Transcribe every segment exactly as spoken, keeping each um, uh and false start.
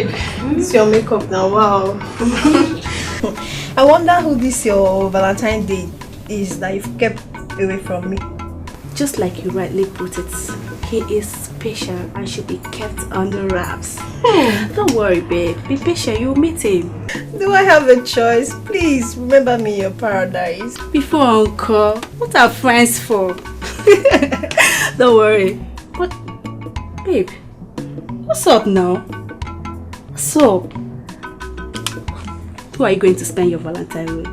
This your makeup now, wow. I wonder who this your Valentine Day is that you've kept away from me. Just like you rightly put it, he is special and should be kept under wraps. Don't worry, babe. Be patient. You'll meet him. Do I have a choice? Please remember me in your paradise. Before Uncle, what are friends for? Don't worry. But, babe, what's up now? What's up? Who are you going to spend your Valentine with?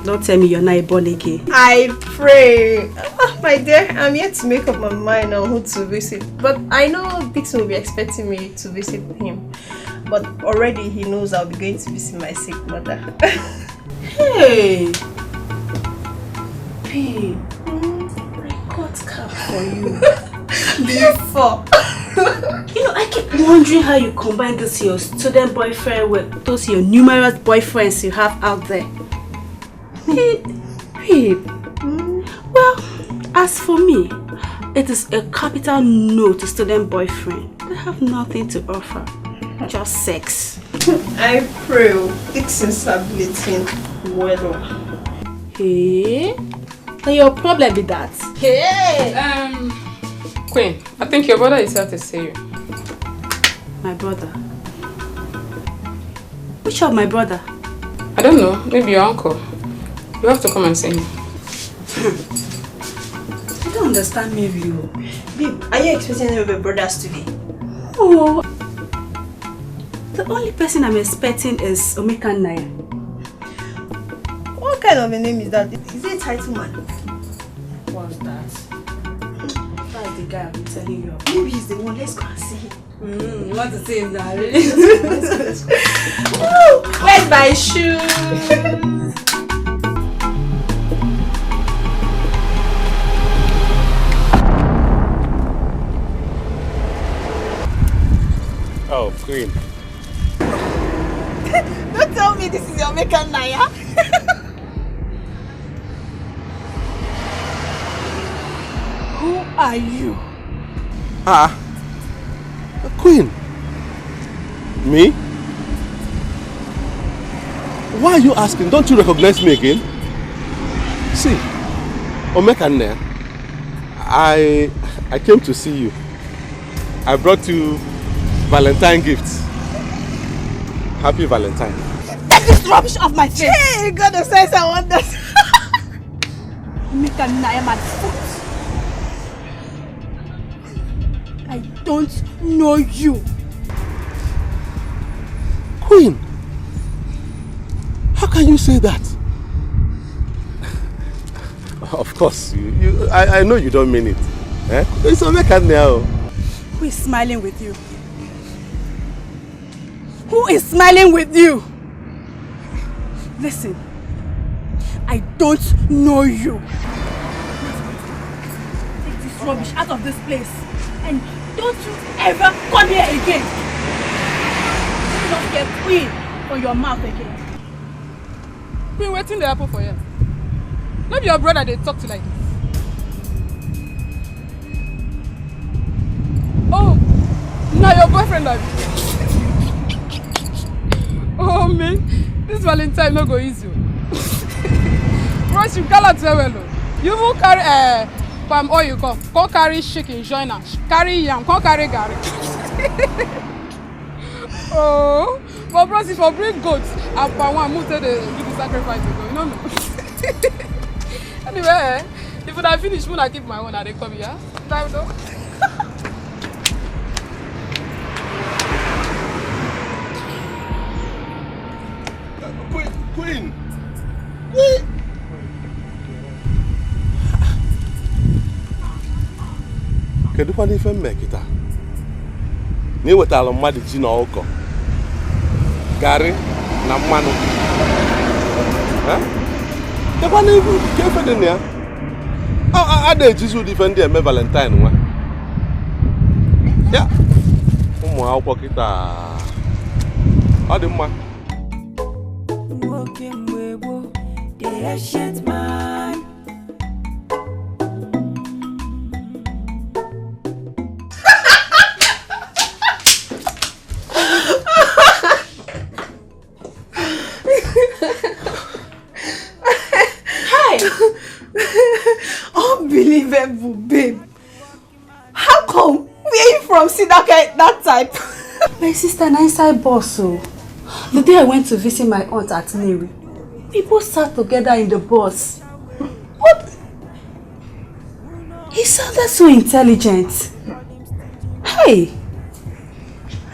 Don't tell me you're not a born again. I pray. Ah, my dear, I'm yet to make up my mind on who to visit. But I know Dixon will be expecting me to visit him. But already he knows I'll be going to visit my sick mother. Hey! Babe, I cut cap for you. Before. You know, I keep wondering how you combine this your student boyfriend with those your numerous boyfriends you have out there. Babe, babe. Well, as for me, it is a capital no to student boyfriend. They have nothing to offer. Just sex. I pray, oh, fixing stability well. Hey, na your problem be that. Hey! Um, Queen, I think your brother is here to see you. My brother? Which of my brother? I don't know. Maybe your uncle. You have to come and see him. I don't understand, maybe you. Babe, are you expecting any of your brothers today? Oh, the only person I'm expecting is Omeka Naya. What kind of a name is that? Is it a title man? What's that? That's the guy I've been telling you about. Maybe he's the one. Let's go and see him. Mm, you want to see him now, really? Let's go, let's go, let's go. Woo! Where's my shoes? Oh, Queen. Don't tell me this is your Mekan Naya. Who are you? Ah, Queen. Me? Why are you asking? Don't you recognize me again? See, Omekanne, I I came to see you. I brought you Valentine gifts. Happy Valentine. Take this rubbish off my face! Hey, God of Science and Wonders! Mekan Naya, my foot! I don't know you. Queen, how can you say that? Of course, you, you, I, I know you don't mean it. Eh? It's Omekanne o. Who is smiling with you? Who is smiling with you? Listen, I don't know you. Take this rubbish out of this place and don't you ever come here again. You don't get Queen for your mouth again. Queen, wetin dey happen for here? No be your brother dey talk to like this. Oh, na your boyfriend abi? Oh man, this Valentine no go easy o. Bros, you gallant well well o. You even carry uh, palm oil come, come carry chicken join am, carry yam, come carry garri. Oh, but bros, if I bring goats and palm wine, who take dey do the sacrifice go? You no know. Anyway, eh, if una finish, una keep my own, I dey come here. Time though. Queen, Queen, Queen. Kedụkwanụ ife m mee kịta? Na ewetara mmadụ ji na ọkụkọ, garị na mmanụ. Eh? Kedụkwanụ ife, ka ife dị na ya? A, a, a na-ejizi ụdị ife ndị eme Valentine nwa. Ya, ụmụ akwụkwọ kịta, ọ dị mma. Nwoke mgbe gboo, the ancient man. Unbelievable, babe. How come? Where you from? See that guy, that type. My sister, na inside bus o. The day I went to visit my aunt at Nnewi, we both sat together in the bus. What? He sounded so intelligent. Hey!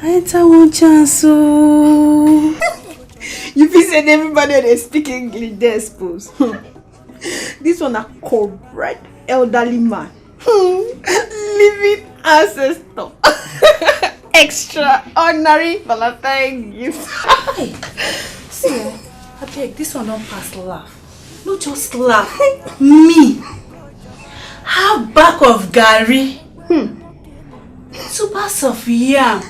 I enter one chance o. You fit say everybody dey speak English dey exposed. This one na correct elderly man. Hmm. Living ancestor. Extraordinary Valentine gift. Hey, see, eh, abeg, this one don pass laugh. No just laugh. Me. Half bag of garri. Hmm. Two bags of yam.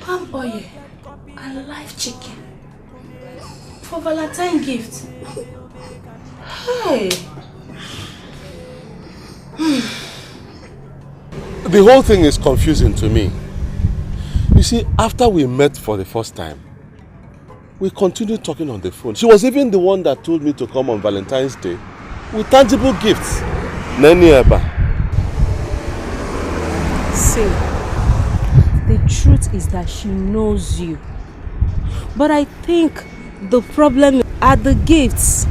Palm oil and live chicken. For Valentine gift. Hey. The whole thing is confusing to me. You see, after we met for the first time, we continued talking on the phone. She was even the one that told me to come on Valentine's Day with tangible gifts. Neni Eba. See, the truth is that she knows you. But I think the problem are the gifts.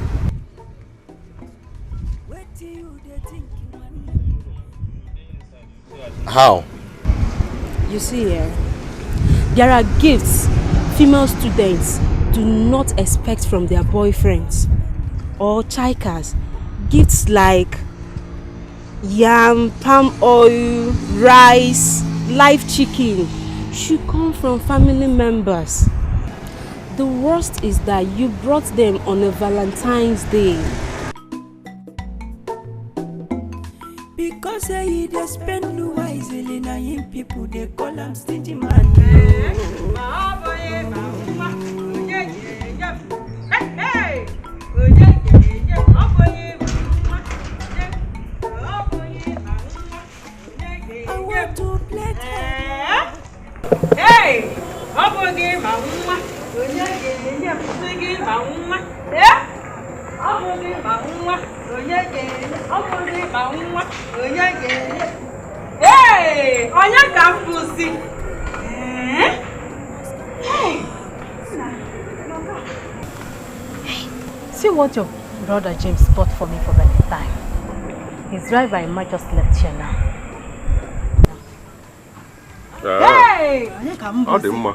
How? You see, eh? There are gifts female students do not expect from their boyfriends or chaikas. Gifts like yam, palm oil, rice, live chicken should come from family members. The worst is that you brought them on a Valentine's Day. Because say he dey spend wisely, na him people dey call am stingy man. I want to play. Hey! Ọ bụ gị ma nwa, onye ga-enye m sị gị ma nwa. Eh? Ọ bụ gị ma nwa, onye ga-enye? Ọ bụ gị ma nwa, onye ga-enye? Hey! Onye ka m bụzi? Eh? Hey! See what your brother James bought for me for Valentine. His driver Emma just left here now. Hey! Ọ dị mma.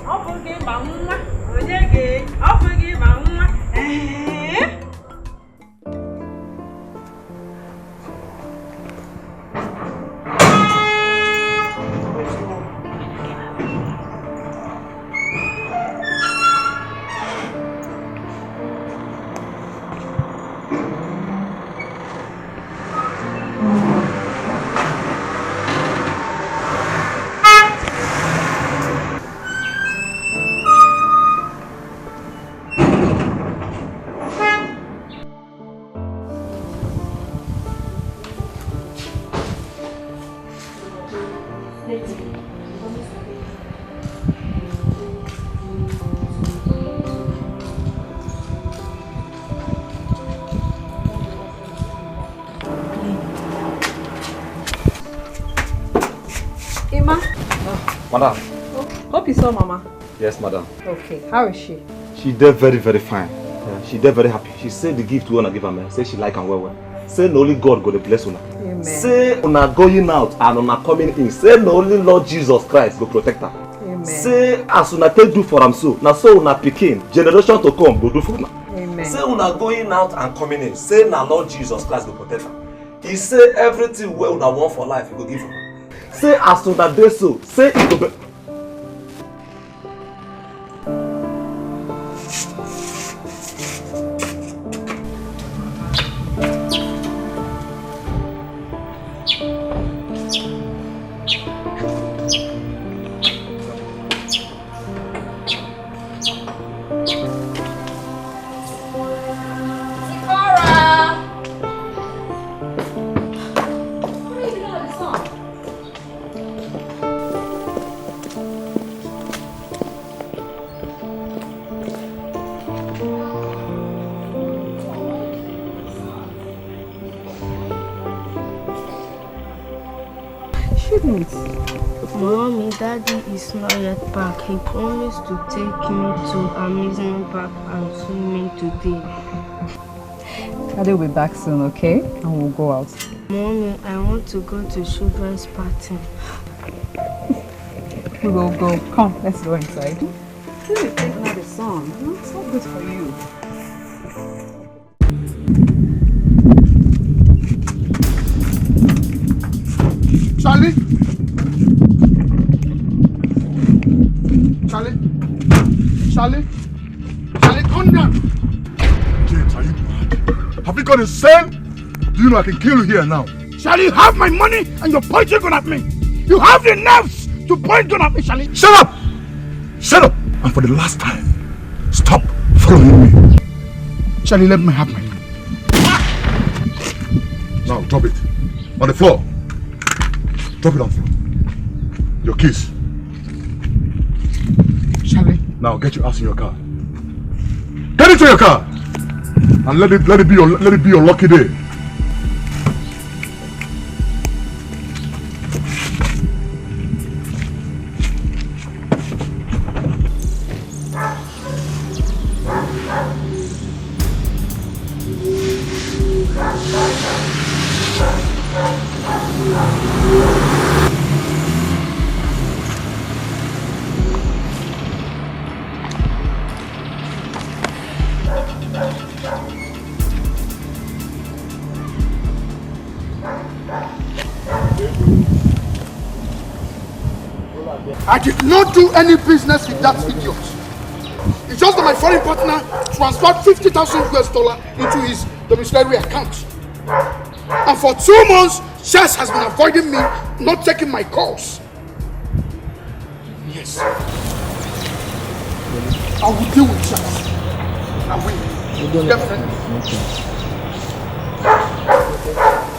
Ọ bụ gị ma nwa, onye ga-enye? Ọ bụ gị ma nwa. Ee. Emma. Madam. Hope you saw Mama. Yes, madam. Okay, how is she? She dey very, very fine. Yeah, she dey very happy. She say the gift wey una give am, eh, say she like am well well. Say na only God go dey bless una. Amen. Say una going out and una coming in. Say na only Lord Jesus Christ go protect am. Amen. Say as una take do for am so, na so una pikin, generation to come go do for una. Amen. Say una going out and coming in. Say na Lord Jesus Christ go protect am. He say everything wey una want for life, he go give una. Say as una dey so, say e go be. Mommy, Daddy is not yet back. He promised to take me to amusement park and swim me today. Daddy will be back soon, okay? And we'll go out. Mommy, I want to go to children's party. We will go. Come, let's go inside. Who is singing the song? Hmm, it's not good for you. Charlie! Charlie! Charlie! Charlie, come down! James, are you mad? Have you gone insane? Do you know I can kill you here now? Charlie, you have my money and you're pointing gun at me. You have the nerves to point gun at me, Charlie. Shut up! Shut up! And for the last time, stop following me. Charlie, let me have my money. Now drop it on the floor. Drop it on the floor. Your keys. Charlie. Now get your ass in your car. Get into your car. And let it let it be your let it be your lucky day. I did not do any business with that idiot. It's just that my foreign partner transferred fifty thousand U S dollar into his domiciliary account. And for two months, Charles has been avoiding me, not taking my calls. Yes. I will deal with Charles. I will. Definitely.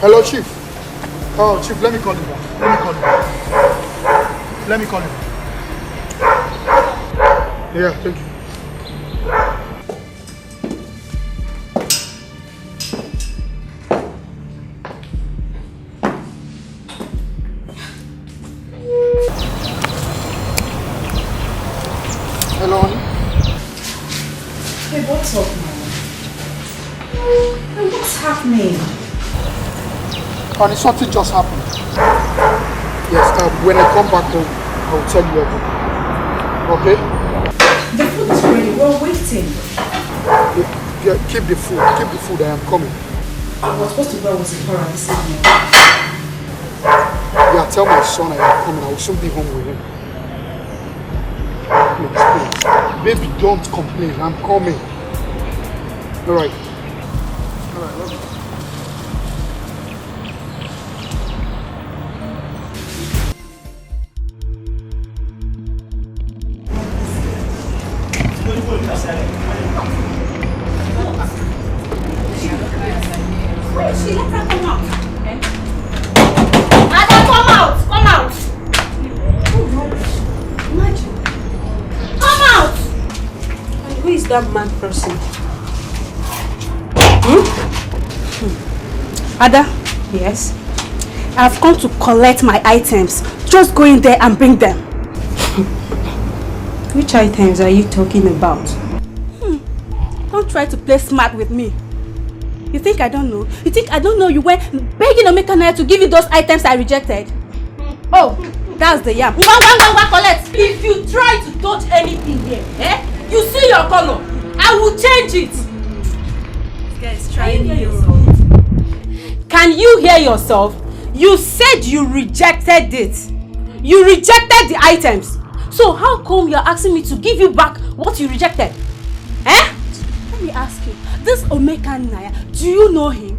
Hello, Chief. Oh, Chief, let me call you back. Let me call you back. Let me call you. Yeah, thank you. Hello, honey. Hey, what's up, man? Hey, what's happening? Honey, something just happened. Yes, uh, when I come back home, I will tell you everything. Okay? The food is ready. We're waiting. Yeah, keep the food. Keep the food. I am coming. I was supposed to go with Sephora this evening. Yeah, tell my son I am coming. I will soon be home with him. Please, please. Baby, don't complain. I'm coming. All right. All right, love you. Where is she? Let her come out. Ada, come out! Come out! Oh, rubbish. Imagine. Come out! And who is that mad person? Hmm? Ada? Yes? I've come to collect my items. Just go in there and bring them. Which items are you talking about? Hmm. Don't try to play smart with me. You think I don't know? You think I don't know you went begging Omekanaya to give you those items I rejected? Oh, that's the yam. Ngwa, ngwa, ngwa, ngwa, collect. If you try to touch anything here, eh? You see your color. I will change it. This guy is trying you. Can you hear yourself? You said you rejected it. You rejected the items. So how come you're asking me to give you back what you rejected? Eh? Let me ask you, this Omekanaya, do you know him?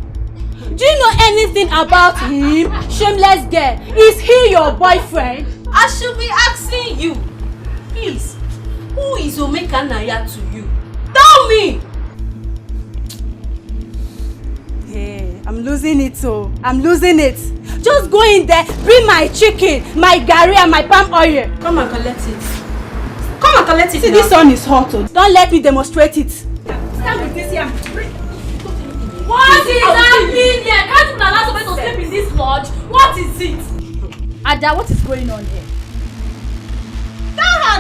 Do you know anything about him? Shameless girl. Is he your boyfriend? I should be asking you. Please, who is Omekanaya to you? Tell me! Hey, I'm losing it, oh. I'm losing it. Just go in there, bring my chicken, my garri, and my palm oil. Come and collect it. Come and collect it. See, now. This one is hot, oh. Don't let me demonstrate it. Stand with this yam. What is happening here? Can't you allow somebody to sleep in this lodge? What is it? Ada, what is going on here?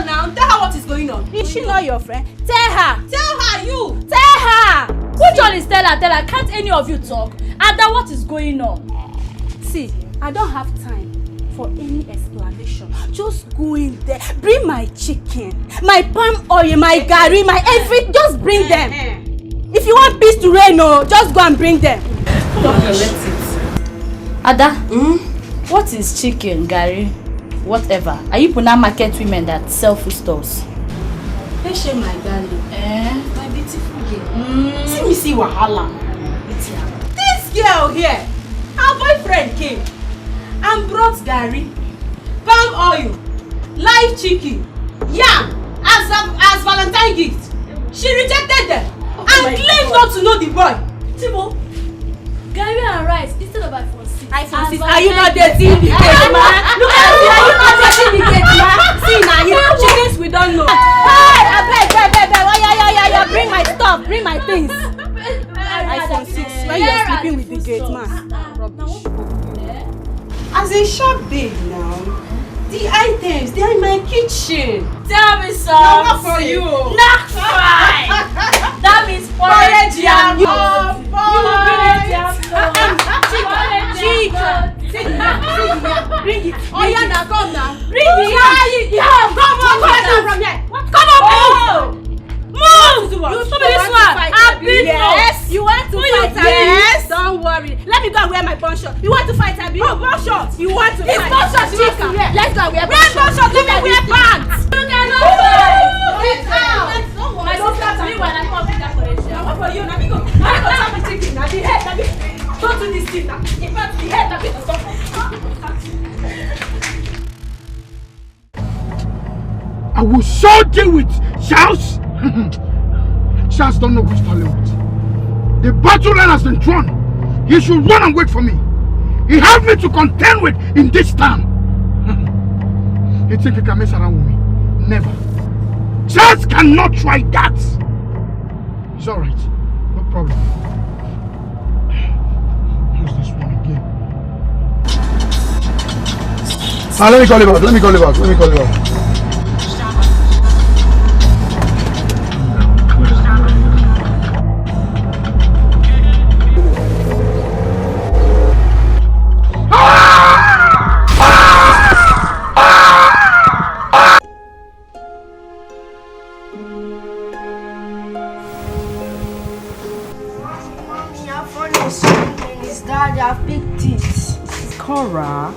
Now, tell her what is going on. Is she not your friend? Tell her. Tell her, you. Tell her. Which one is tell her? Tell her. Can't any of you talk? Ada, what is going on? See, I don't have time for any explanation. Just go in there. Bring my chicken, my palm oil, my garri, my every. Just bring them. If you want peace to reign, no, just go and bring them. Don't collect it. Ada, what is chicken, garri, whatever? Are you Puna market women that sell foodstuffs? Hey, shey, my darling. Eh? My beautiful girl. Mm. See me, see wahala. Wetin happen? This girl here, her boyfriend came and brought garri, palm oil, live chicken, yam as a, as Valentine gift. She rejected them and claimed not to know the boy. Timo, garri and rice instead of iPhone six. iPhone six. Are you not dating the gate man? Look at you. Are you not dating the gate man? See now, you chickens we don't know. Hey, abeg, abeg, abeg, abeg. Oh, yeah, yeah, yeah, yeah. Bring my stuff. Bring my things. iPhone six. When you are sleeping with the gate man. Rubbish. As a sharp babe now, the items, they are in my kitchen. Tell me something. Not for you. Not fine. That means porridge and yam. Porridge and yam. Chicken, chicken. Bring it. Oh, yeah, now come now. Bring it. Yeah, yeah, yeah. Come on, come on, come on from here. Come on, move. Move! You stop this one. I've been. Yes. You want to fight, abi? Yes. Don't worry. Let me go and wear my bunch up. You want to fight, abi? Oh, bunch up. You want to fight? It's bunch up. You want to wear. Let's go and wear bunch up. Let me wear pants. You cannot fight. Get out. My sister, meanwhile, I don't want to be that for a share. What for you? Let me go. Let me go tap the chicken. Now the head, let me. Don't do this thing now. In fact, the head, let me go. I will so deal with Charles. Charles don't know who's to with. The battle line has been drawn. He should run and wait for me. He have me to contend with in this town. You think you can mess around with me? Never. Charles cannot try that. It's all right. No problem. Who's this one again? Ah, let me call you back. Let me call you back. Let me call you back. Mommy, I found a song in his dad. I picked it. Cora,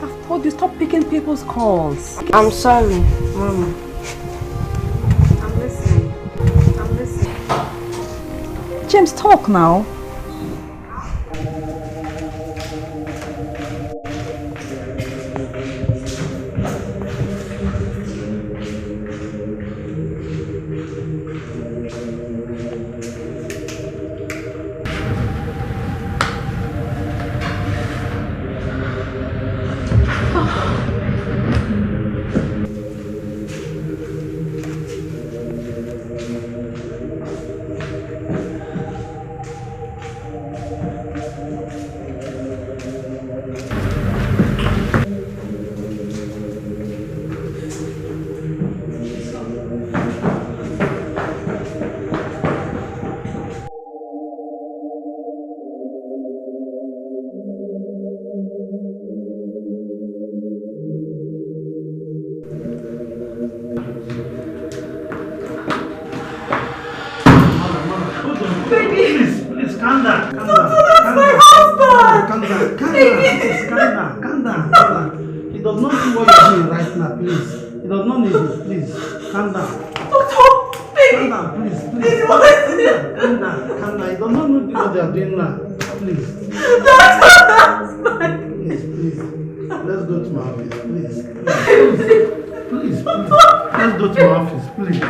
I've told you, stop picking people's calls. I'm sorry, Mommy. I'm listening. I'm listening. James, talk now. Baby. Please, please, calm down, calm down. Doctor, that's my husband. Calm down, calm down, please, calm down, calm down, calm down. He does not need what you're doing right now, please. He does not need it, please. Calm down. Doctor, baby. Calm down, please, please. Baby, what is it? Calm down, calm down. He does not need what they are doing now, please. Doctor, that's my. Please, please. Let's go to my office, please. Please, please, please. Let's go to my office, please.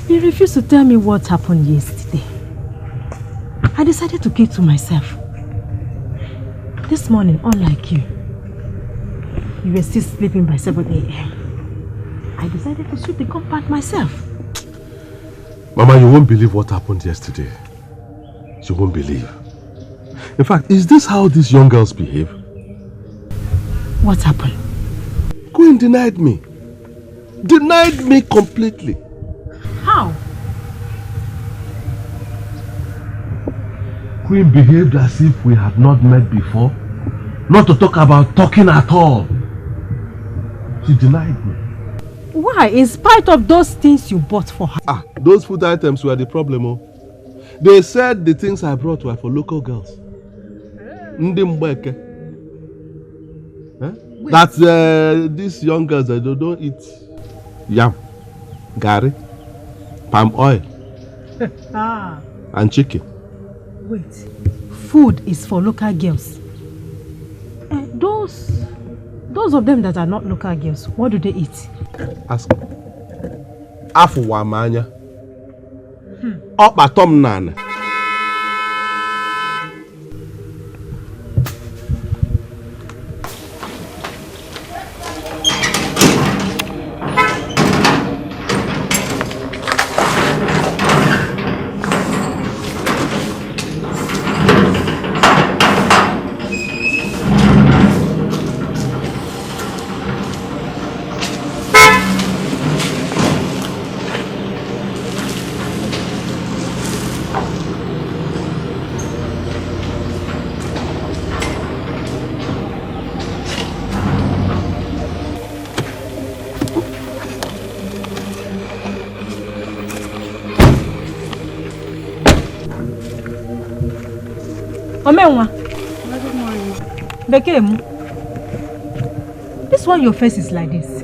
He refused to tell me what happened yesterday. I decided to keep to myself. This morning, unlike you, you were still sleeping by seven a m. I decided to sweep the compound myself. Mama, you won't believe what happened yesterday. You won't believe. In fact, is this how these young girls behave? What happened? Queen denied me. Denied me completely. How? Queen behaved as if we had not met before. Not to talk about talking at all. She denied me. Why, in spite of those things you bought for her? Ah, those food items were the problem. Oh. They said the things I brought were for local girls. Ndị Mgbeke. Eh? That uh, these young girls, they don't, don't eat yam, garri, palm oil, Ah, and chicken. Wait. Food is for local girls. Eh, those, those of them that are not local girls, what do they eat? Ask me. Afụwa m anya. Ọ kpatọ m n'ala. Omenwa. Bekee m. This one your face is like this.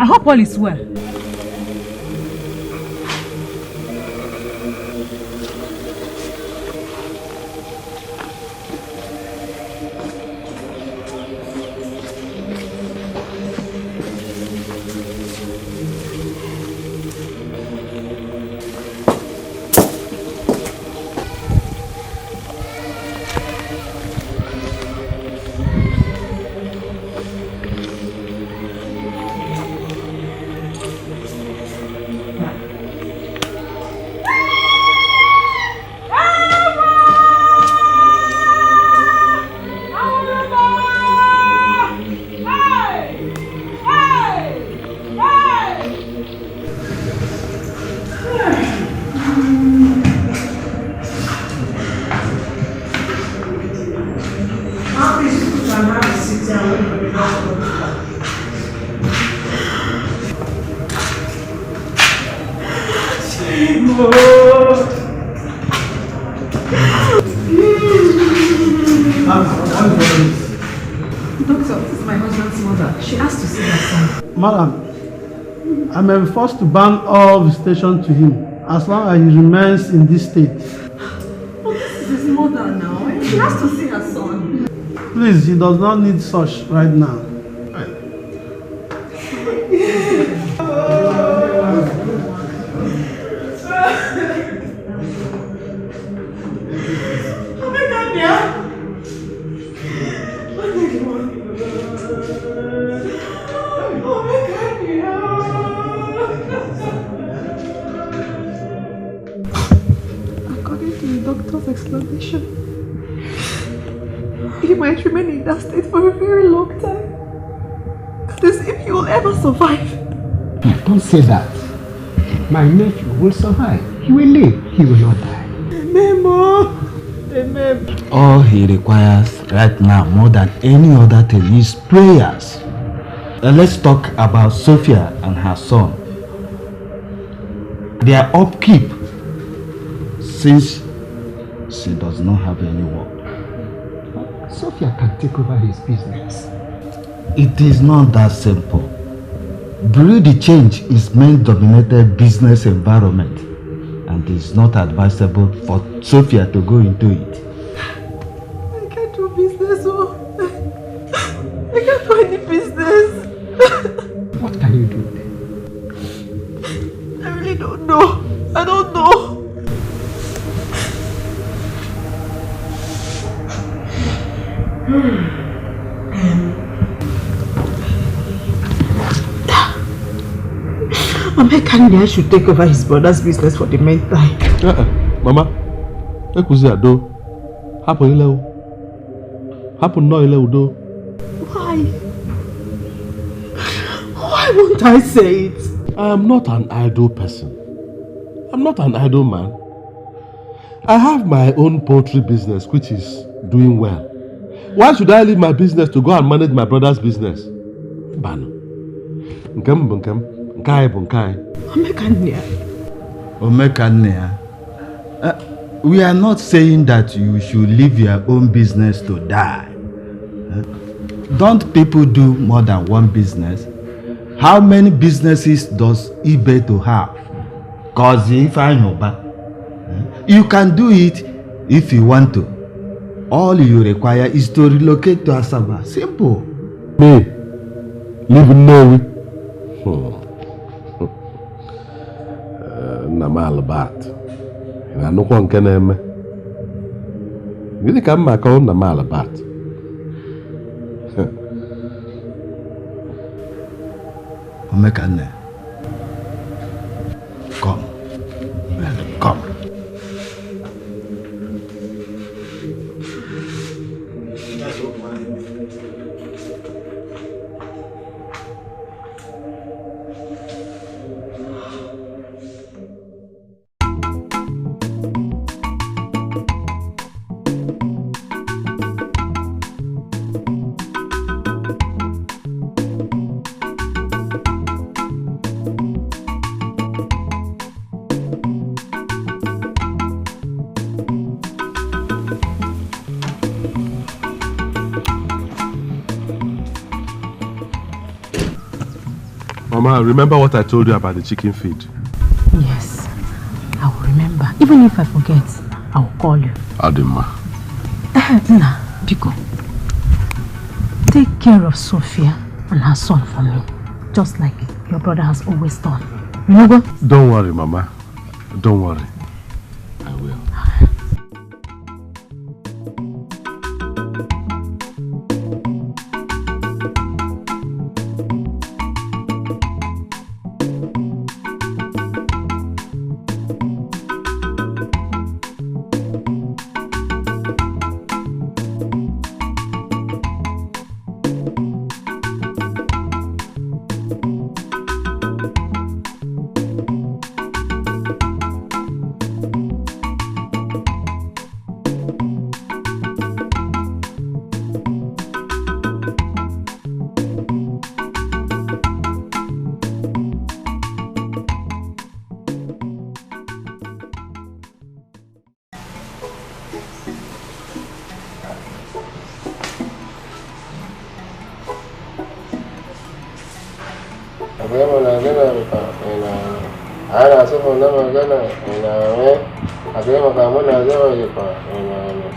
I hope all is well. Doctor, this is my husband's mother. She asked to see her son. Madam, I'm enforced to ban all visitation to him as long as he remains in this state. But this is his mother now. She has to see her son. Please, he does not need such right now. According to the doctor's explanation, he might remain in that state for a very long time. That is, if he will ever survive. Don't say that. My nephew will survive. He will live. He will not die. Amen, Ma. Amen. All he requires right now, more than any other thing, is prayers. Uh, let's talk about Sophia and her son. Their upkeep, since she does not have any work. Sophia can take over his business. It is not that simple. Bureau de change is men-dominated business environment, and it's not advisable for Sophia to go into it. I can't do business. Oh. I can't do any business. What can you Omekanne should take over his brother's business for the meantime. Uh-uh. Mama, ekwuzi ado. Hapụ ile o. Hapụ nnọọ ile udo. Why? Why won't I say it? I am not an idle person. I'm not an idle man. I have my own poultry business, which is doing well. Why should I leave my business to go and manage my brother's business? Mbanụ. Nke m bụ nke m, nke anyị bụ nke anyị. Omekanne. Omekanne. Uh, we are not saying that you should leave your own business to die. Uh, don't people do more than one business? How many businesses does eBay to have? Cause if I know, you can do it if you want to. All you require is to relocate to Asaba. Simple. Me, leave Nnewi. Hmm. Eh, Nna m Albert, ị na-anụkwa nke na-eme? Gịnị ka m ma akọrọ Nna m Albert? Omekanne. Come. Come. Mama, remember what I told you about the chicken feed? Yes, I will remember. Even if I forget, I will call you. Adima. Eh, Nna, biko, take care of Sophia and her son for me, just like your brother has always done. You know, go. Don't worry, Mama. Don't worry. I will. Akwai magana rufa ina ne. Ana sufin na magana ina ne. Akwai makamu na zama rufa ina ne.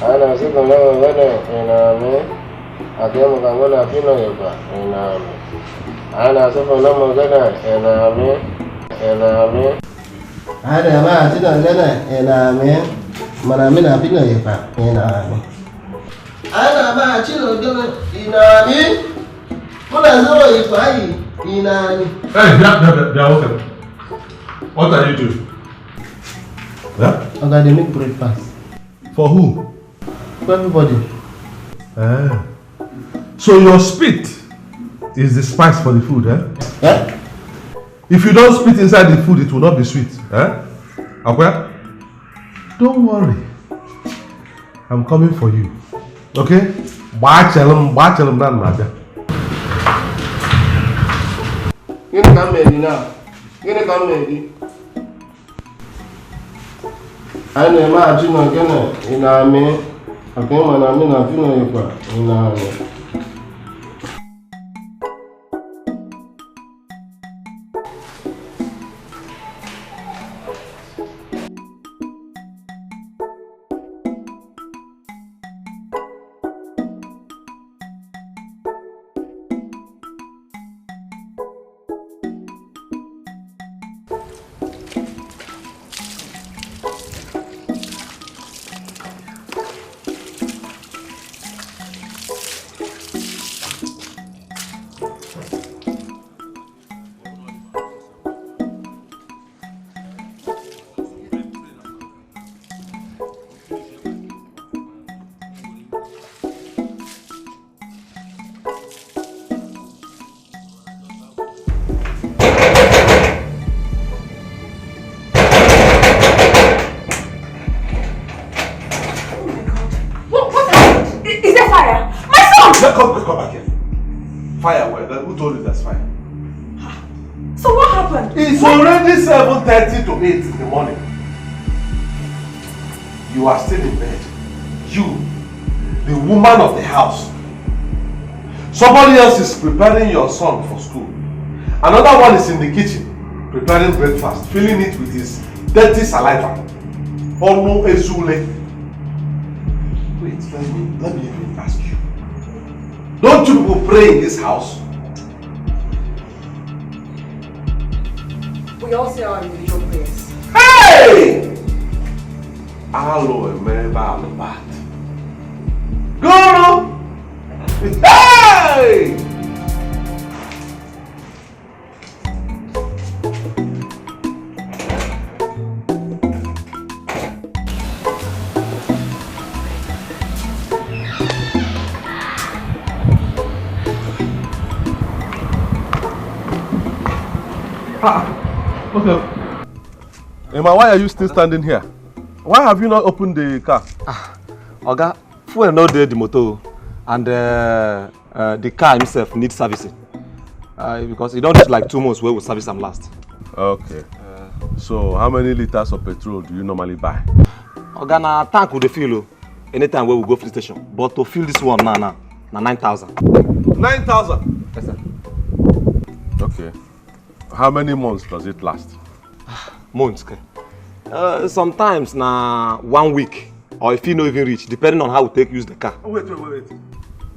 Ana sufin na magana ina ne. Akwai makamu na fina rufa ina ne. Ana sufin na magana ina ne. Ina ne. Ana ma ci na magana ina ne. Mana mina fina rufa ina ne. Ana ma ci na magana ina ne. Muna zama rufa ina ne. Hey, bịa, bịa, bịa, bịa, nwoke. What are you doing? Huh? Oga, dey make breakfast. For who? For everybody. Eh. So your spit is the spice for the food, eh? Eh? If you don't spit inside the food, it will not be sweet, eh? Akwa? Don't worry. I'm coming for you. Okay? Gbaa chere m, gbaa chere m na m na-abịa. Gịnị ka m mere gị na? Gịnị ka m mere gị? Anyị na-emeghachi na ogene ị na-amị, maka ịma na amị na fino yikwa ị na-amị. Come, come back here. Fire, well, who told you there's fire? So what happened? It's already seven thirty to eight in the morning. You are still in bed. You, the woman of the house. Somebody else is preparing your son for school. Another one is in the kitchen preparing breakfast, filling it with his dirty saliva. Onu Ezule. Wait, let me, let me even ask you. Don't you people pray in this house? We all say our individual prayers. Hey! Alo eme ebe alụbat. Gụrụ! Hey! Ah, okay. Emma, why are you still standing here? Why have you not opened the car? Ah, Oga, fuel no dey the motor, and uh, uh, the car himself needs servicing. Uh, because e don reach like two months wey we service am last. Okay. Uh, so, how many liters of petrol do you normally buy? Oga, na tank we dey fill o. Anytime wey we go fill station, but to fill this one now, now, na nine thousand. Nine thousand? Yes, sir. Okay. How many months does it last? Months, okay. Uh, sometimes na one week, or if e no even reach, depending on how we take use the car. Wait, wait, wait, wait.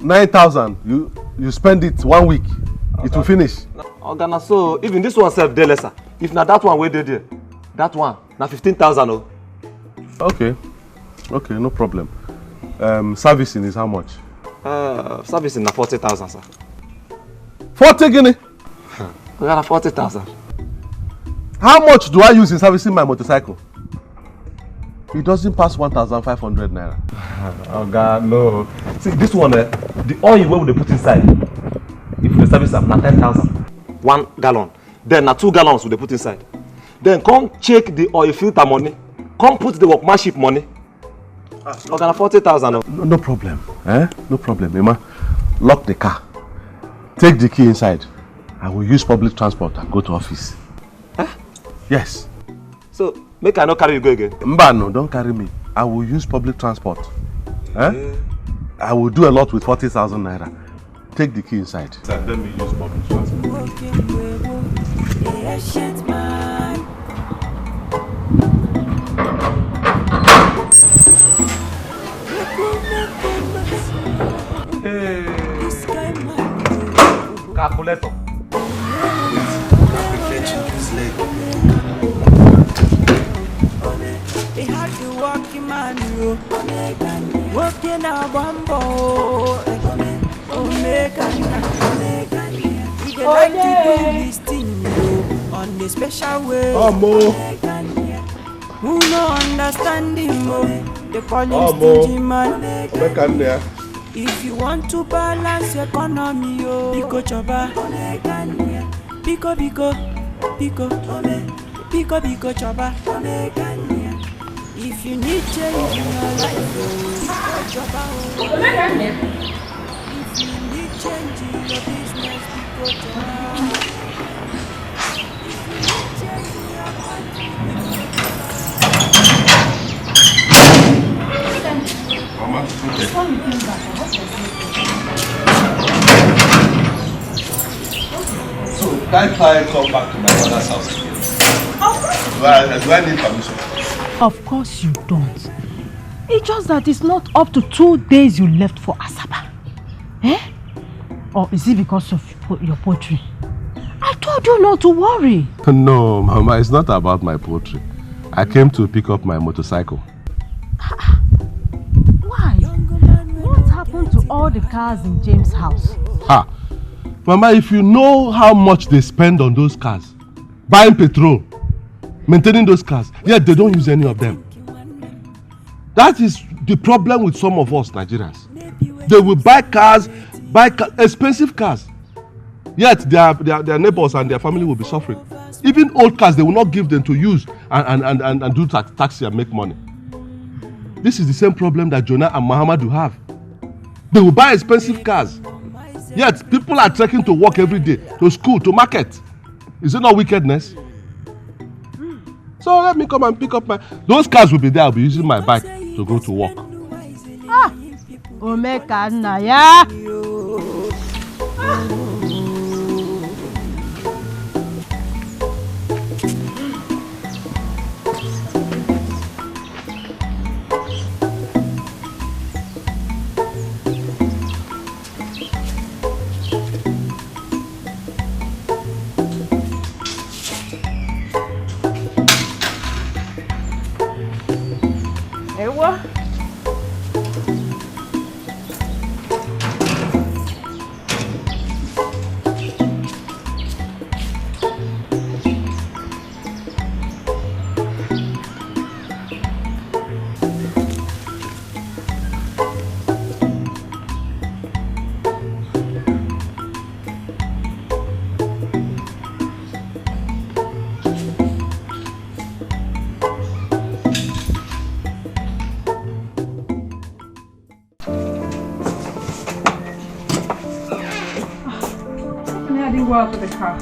Nine thousand, you you spend it one week, it will finish. Oga, na so, even this one sef dey lesser. If na that one wey dey there, that one na fifteen thousand o. Okay, okay, no problem. Um, servicing is how much? Uh, servicing na forty thousand, sir. Forty guinea? Oga, na forty thousand. How much do I use in servicing my motorcycle? It doesn't pass one thousand five hundred naira. Oga, no. See, this one, eh, the oil wey we dey put inside, if we dey service am, na ten thousand. One gallon. Then na two gallons we dey put inside. Then come check the oil filter money. Come put the workmanship money. Oga, na forty thousand o. No, no problem. Eh? No problem, Emma. Lock the car. Take the key inside. I will use public transport and go to office. Eh? Yes. So, make I no carry you go again? Mba, no, don't carry me. I will use public transport. Eh? I will do a lot with forty thousand naira. Take the key inside. Sir, let me use public transport. Hey. Calculator. A hard working man, you. Working a bumbo. Omega, Omega. We dey like to do this thing, you. On the special way. Omo. Who no understand him, oh? They call him stingy man. Omega, yeah. If you want to balance economy, oh, biko choba. Biko, biko, biko, biko, biko choba. If you need change in your life, oh, biko choba, oh. If you need change in your business, biko choba. Mama, okay. So, can't I come back to my father's house again? Of course. Do I, do I need permission? Of course you don't. It's just that it's not up to two days you left for Asaba. Eh? Or is it because of your poultry? I told you not to worry. No, Mama, it's not about my poultry. I came to pick up my motorcycle. Why? What happened to all the cars in James' house? Ha! Mama, if you know how much they spend on those cars, buying petrol, maintaining those cars, yet they don't use any of them. That is the problem with some of us Nigerians. They will buy cars, buy ca- expensive cars. Yet their, their, their neighbors and their family will be suffering. Even old cars, they will not give them to use and, and, and, and, and do ta- taxi and make money. This is the same problem that Jonah and Muhammadu have. They will buy expensive cars, Yet people are trekking to work every day, to school, to market. Is it not wickedness? So let me come and pick up my, those cars will be there. I'll be using my bike to go to work. Ah, Omeka nna ya. Ewo. Now they walk with the car.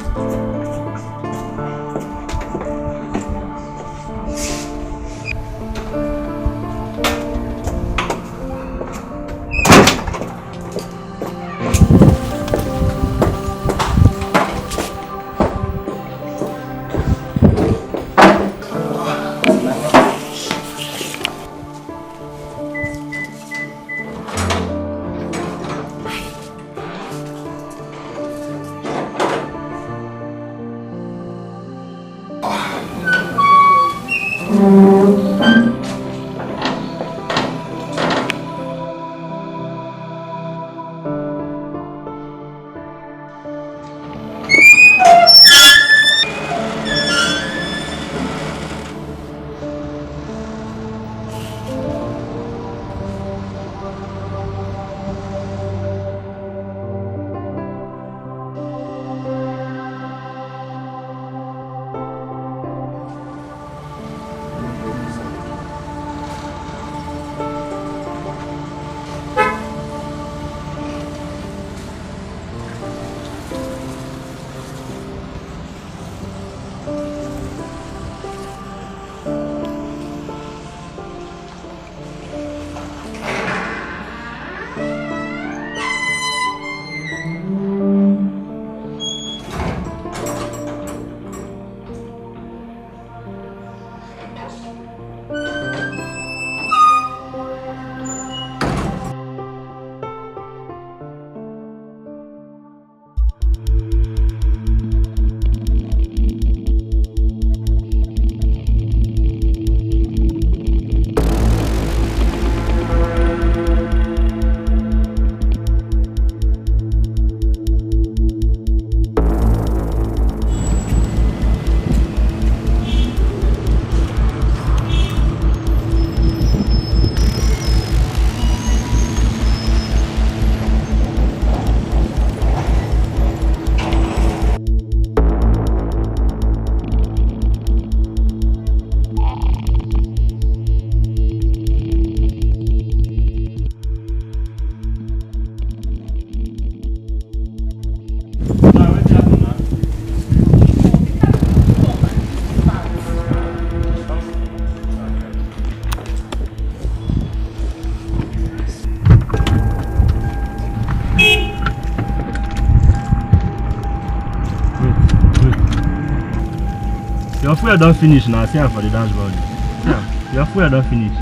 Your fuel don finish now. See am for the dashboard. See am. Your fuel don finish.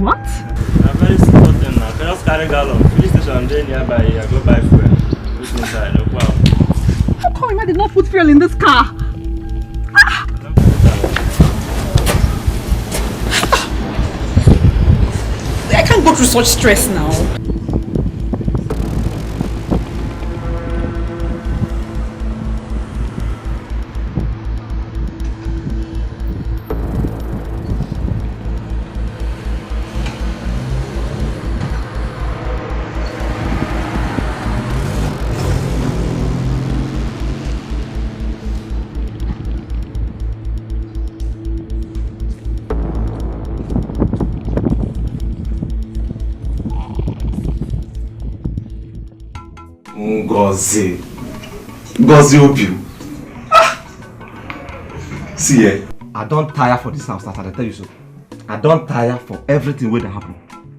What? Na very simple thing now. Just carry gallon. Filling station dey nearby here. Go buy fuel. Put inside. No problem. How come I did not put fuel in this car? I can't go through such stress now. Ngozi. Ngozi Obiu. Ah! See, eh? I don tire for this house, as I dey tell you so. I don tire for everything wey dey happen.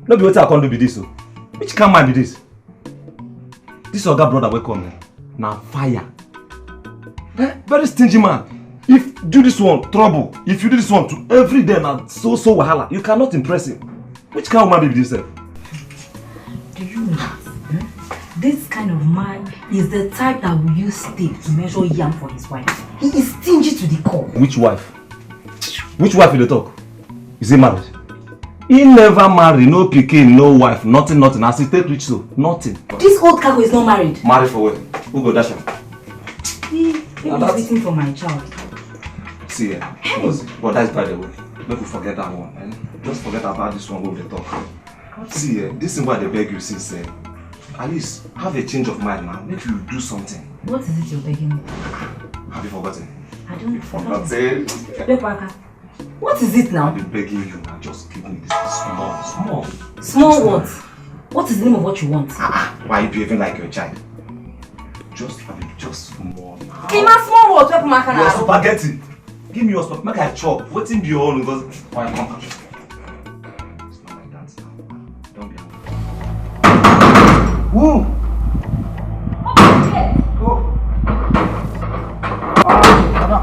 No be wetin I come do be this o. Which kind man be this? This oga brother wey come here, na fire. Eh? Very stingy man. If do this one, trouble. If you do this one too, every day na so so wahala. You cannot impress him. Which kind woman be this sef? Do you know that? Hmm? This kind of man is the type that will use stick to measure yam for his wife. He is stingy to the core. Which wife? Which wife you dey talk? Is he married? He never marry, no pikin, no wife, nothing, nothing. As he take reach so, nothing. This old cargo is not married. Married for where? Who go dash am? He, he is waiting for my child. See, eh? Hey! But, but that's by the way. Make we forget that one. Eh? Just forget about this one wey we dey talk. See, eh, this thing wey I dey beg you since, eh, at least have a change of mind now. Make you do something. What is it you're begging me? Have you forgotten? I don't. Forgotten? What is it now? I've been begging you now. Just give me this small, small. Small what? What is the name of what you want? Ah, ah, why are you behaving like your child? Just have it, just small now. Ima, small what? Your spaghetti. Give me your spaghetti. Make I chop. Wetin be your own? Because why come? It's not like that now. Don't be angry. Who? Open the gate. Oh. Ah, madam.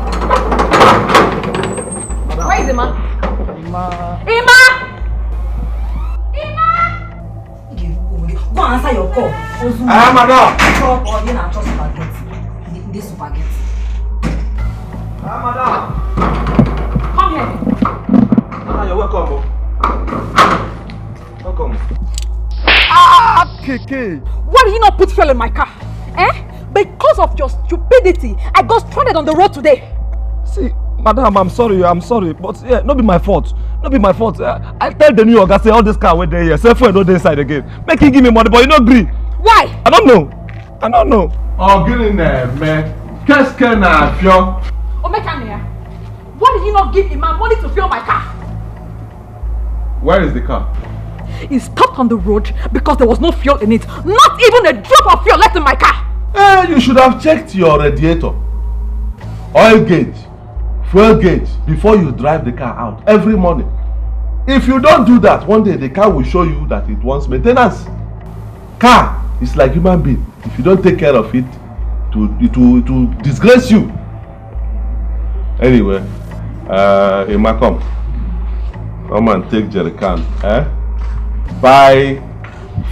Madam. Where is Ima? Ima. Ima! Ima! Go and answer your call. Ah, madam. Chop or you na chop spaghetti. This spaghetti. Ah, madam. Come here. Madam, you're welcome. Welcome. Ah, Keke! Why did you not put fuel in my car? Eh? Because of your stupidity, I got stranded on the road today. See, madam, I'm sorry, I'm sorry, but yeah, no be my fault. No be my fault. Uh, I tell the new oga say all this car wey dey here, say fuel no dey inside again. Make he give me money, but he no gree. Why? I don't know. I don't know. Ọ gịnị na-eme? Keske na afịọ. Omekania, why did you not give Ima money to fuel my car? Where is the car? It stopped on the road because there was no fuel in it. Not even a drop of fuel left in my car. Eh, you should have checked your radiator, oil gauge, fuel gauge before you drive the car out every morning. If you don't do that, one day the car will show you that it wants maintenance. Car is like human being. If you don't take care of it, it will, it will, it will disgrace you. Anyway, uh, Ima, come. Come and take jerrycan. Eh? Buy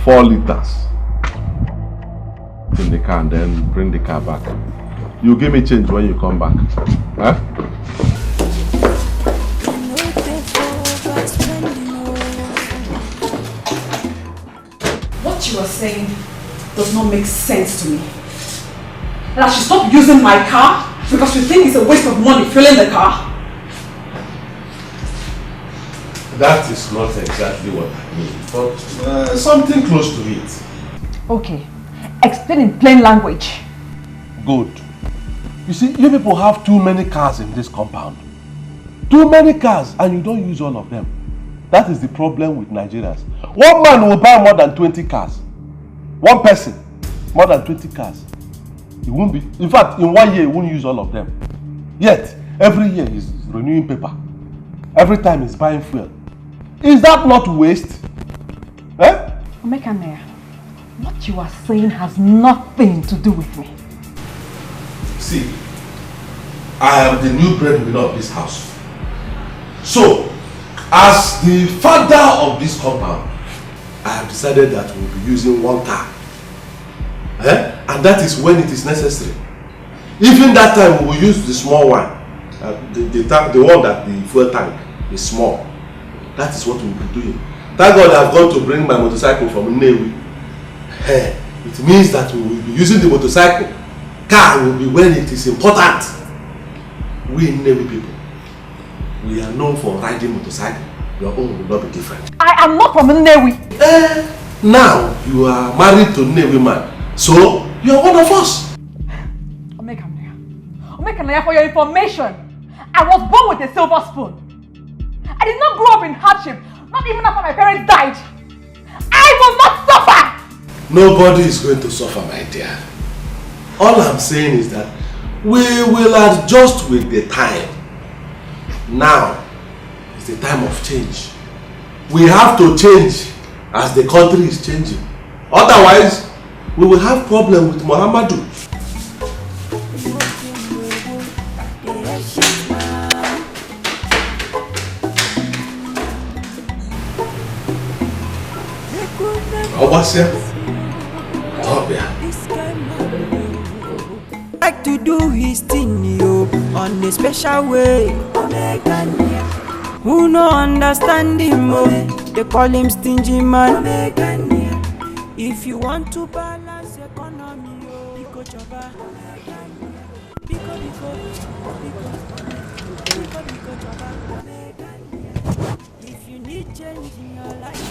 four liters in the can, then bring the car back. You give me change when you come back. Eh? What you are saying does not make sense to me. And I should stop using my car because you think it's a waste of money fueling the car. That is not exactly what I mean, but uh, something close to it. Okay, explain in plain language. Good. You see, you people have too many cars in this compound. Too many cars, and you don't use all of them. That is the problem with Nigerians. One man will buy more than twenty cars. One person, more than twenty cars. He won't be. In fact, in one year, he won't use all of them. Yet, every year he's renewing paper. Every time he's buying fuel. Is that not waste? Eh? Omekania, what you are saying has nothing to do with me. See, I am the new breadwinner of this house. So, as the father of this compound, I have decided that we'll be using one car. Eh? And that is when it is necessary. Even that time, we will use the small one. Uh, the, the, tank, the one that the fuel tank is small. That is what we will be doing. Thank God I've gone to bring my motorcycle from Nnewi. Eh, it means that we will be using the motorcycle. Car will be when it is important. We Nnewi people, we are known for riding motorcycle. Your own will not be different. I am not from Nnewi. Eh, now you are married to Nnewi man, so you are one of us. Omekania, Omekania, for your information, I was born with a silver spoon. I did not grow up in hardship, not even after my parents died. I will not suffer. Nobody is going to suffer, my dear. All I'm saying is that we will adjust with the time. Now is the time of change. We have to change as the country is changing. Otherwise, we will have problem with Muhammadu. Ọgbasịa. Ọbịa. Like to do his thing, yo, on a special way. Who no understand him, oh? They call him stingy man. If you want to balance economy, yo, biko chọba. Biko, biko, biko, biko, biko chọba. If you need change in your life,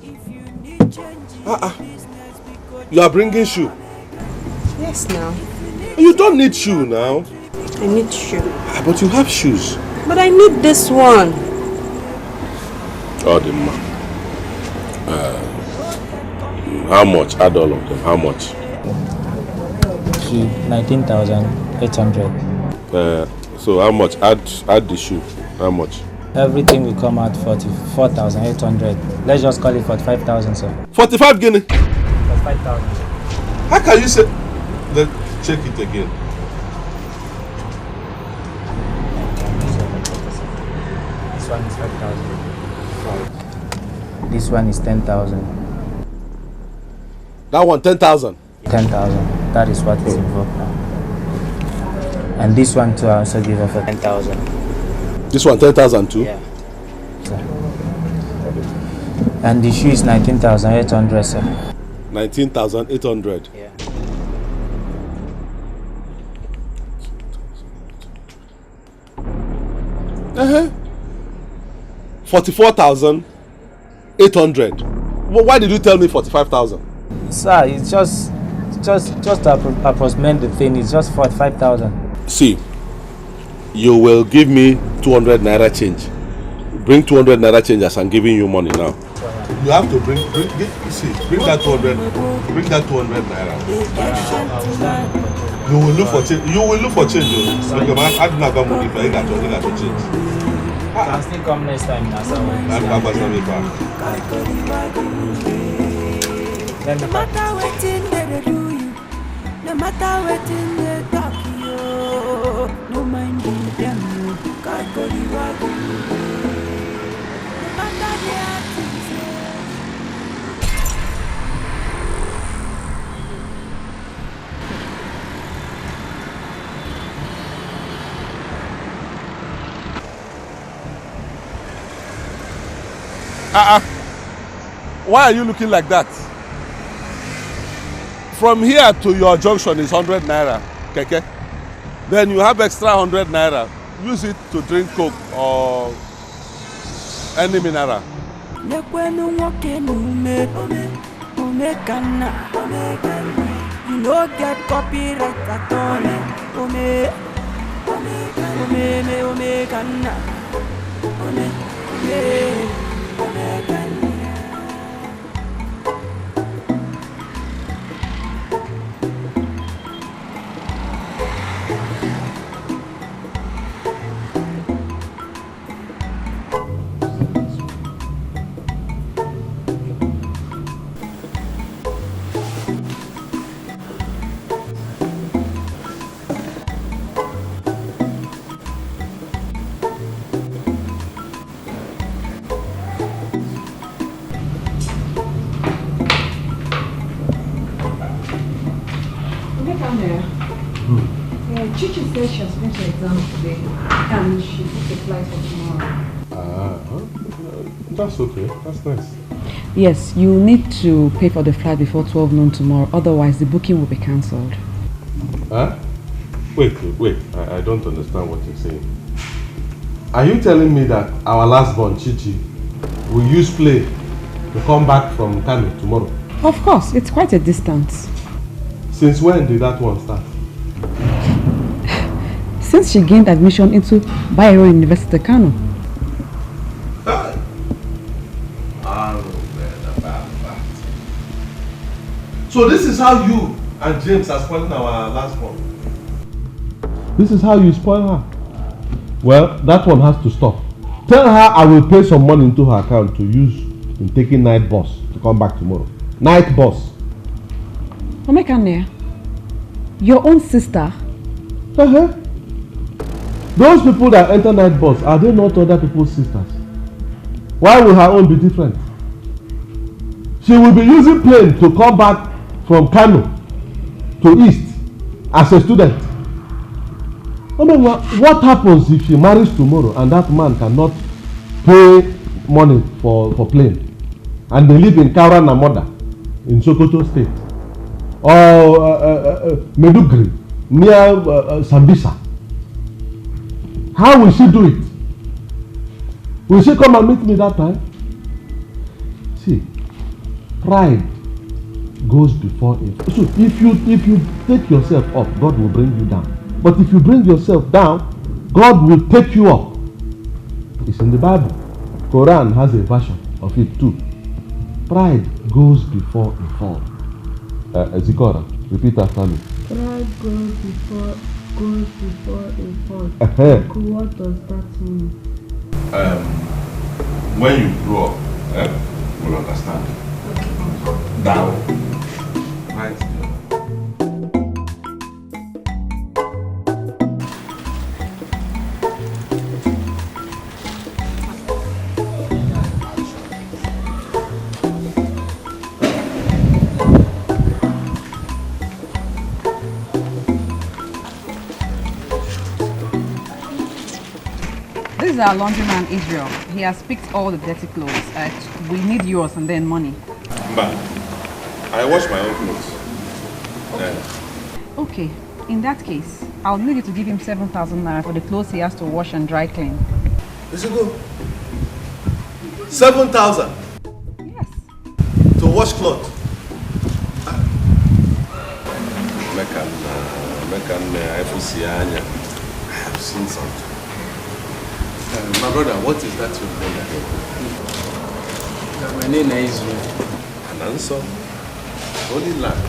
if you need change in Ah, ah. Business, because You are bringing shoe. Yes, now. You don't need shoe now. I need shoe. Ah, but you have shoes. But I need this one. Ọ dị mma. Uh, how much? Add all of them. How much? Shoe, nineteen thousand eight hundred. Uh, so how much? Add add the shoe. How much? Everything will come out forty-four thousand eight hundred. Let's just call it forty-five thousand, sir. Forty-five guinea. Forty-five thousand. How can you say? Let's check it again. This one is five thousand. This one is ten thousand. That one, ten thousand. Ten thousand. That is what is involved now. And this one too, I also give her for ten thousand. This one, ten thousand too? Yeah. Sir. And the shoe is nineteen thousand eight hundred, sir. Nineteen thousand eight hundred? Yeah. Uh-huh. Forty-four thousand eight hundred. Wh- Why did you tell me forty-five thousand? Sir, it's just, just, just to appro- approximate the thing. It's just forty-five thousand. See, you will give me two hundred naira change. Bring two hundred naira change as I'm giving you money now. You have to bring, bring, bring, see, bring that two hundred, bring that two hundred naira. You will look for change. You will look for change. Oh. Okay, man, I don't have money for you. You got to, you got to change. Can still come next time, na, sir. Let me No matter wetin they dey do you, no matter wetin they talk you, no mind them. God go reward you. No matter the hard things, Ah, ah. Why are you looking like that? From here to your junction is hundred naira, keke. Then you have extra hundred naira. Use it to drink Coke or any mineral. Lekwenu nwoke na ume, ume ka nna. You no get copyright at all. Ume, ume, ume, ume ka nna. Ume, ume, ume ka nna. Oga Kamera, uh, Chichi said she has finished her exam today and she booked a flight for tomorrow. Ah, huh? Uh, that's okay. That's nice. Yes, you need to pay for the flight before twelve noon tomorrow, otherwise the booking will be cancelled. Huh? Wait, wait, wait. I, I don't understand what you're saying. Are you telling me that our last born, Chichi, will use plane to come back from Kano tomorrow? Of course, it's quite a distance. Since when did that one start? Since she gained admission into Bayero University, Kano. Hey! Ah, no. So this is how you and James are spoiling our last born. This is how you spoil her. Well, that one has to stop. Tell her I will pay some money into her account to use in taking night bus to come back tomorrow. Night bus. Omekane, your own sister? Uh-huh. Those people that enter night bus, are they not other people's sisters? Why will her own be different? She will be using plane to come back from Kano to East as a student. I mean, wha- what happens if she marries tomorrow and that man cannot pay money for, for plane? And they live in Kaura Namoda in Sokoto State or uh, uh, uh, uh, Medugri near uh, uh, Sambisa. How will she do it? Will she come and meet me that time? See, pride goes before it. So if you if you take yourself up, God will bring you down. But if you bring yourself down, God will take you up. It's in the Bible. Quran has a version of it too. Pride goes before a fall. Uh, Ezikora, repeat after me. Pride goes before goes before a fall. Uh-huh. Uncle, what does that mean? Um, when you grow up, eh, you'll understand. Down. Right. This is our laundryman, Israel. He has picked all the dirty clothes. Uh, we need yours and then money. Mba, I wash my own clothes. Eh, Okay, in that case, I'll need you to give him seven thousand naira for the clothes he has to wash and dry clean. Is it good? Seven thousand Yes. to wash cloth. Make am, uh, make am, uh, F C anya. I have seen something. Uh, my brother, what is that your brother? My name is Israel. Ananso. Holy land.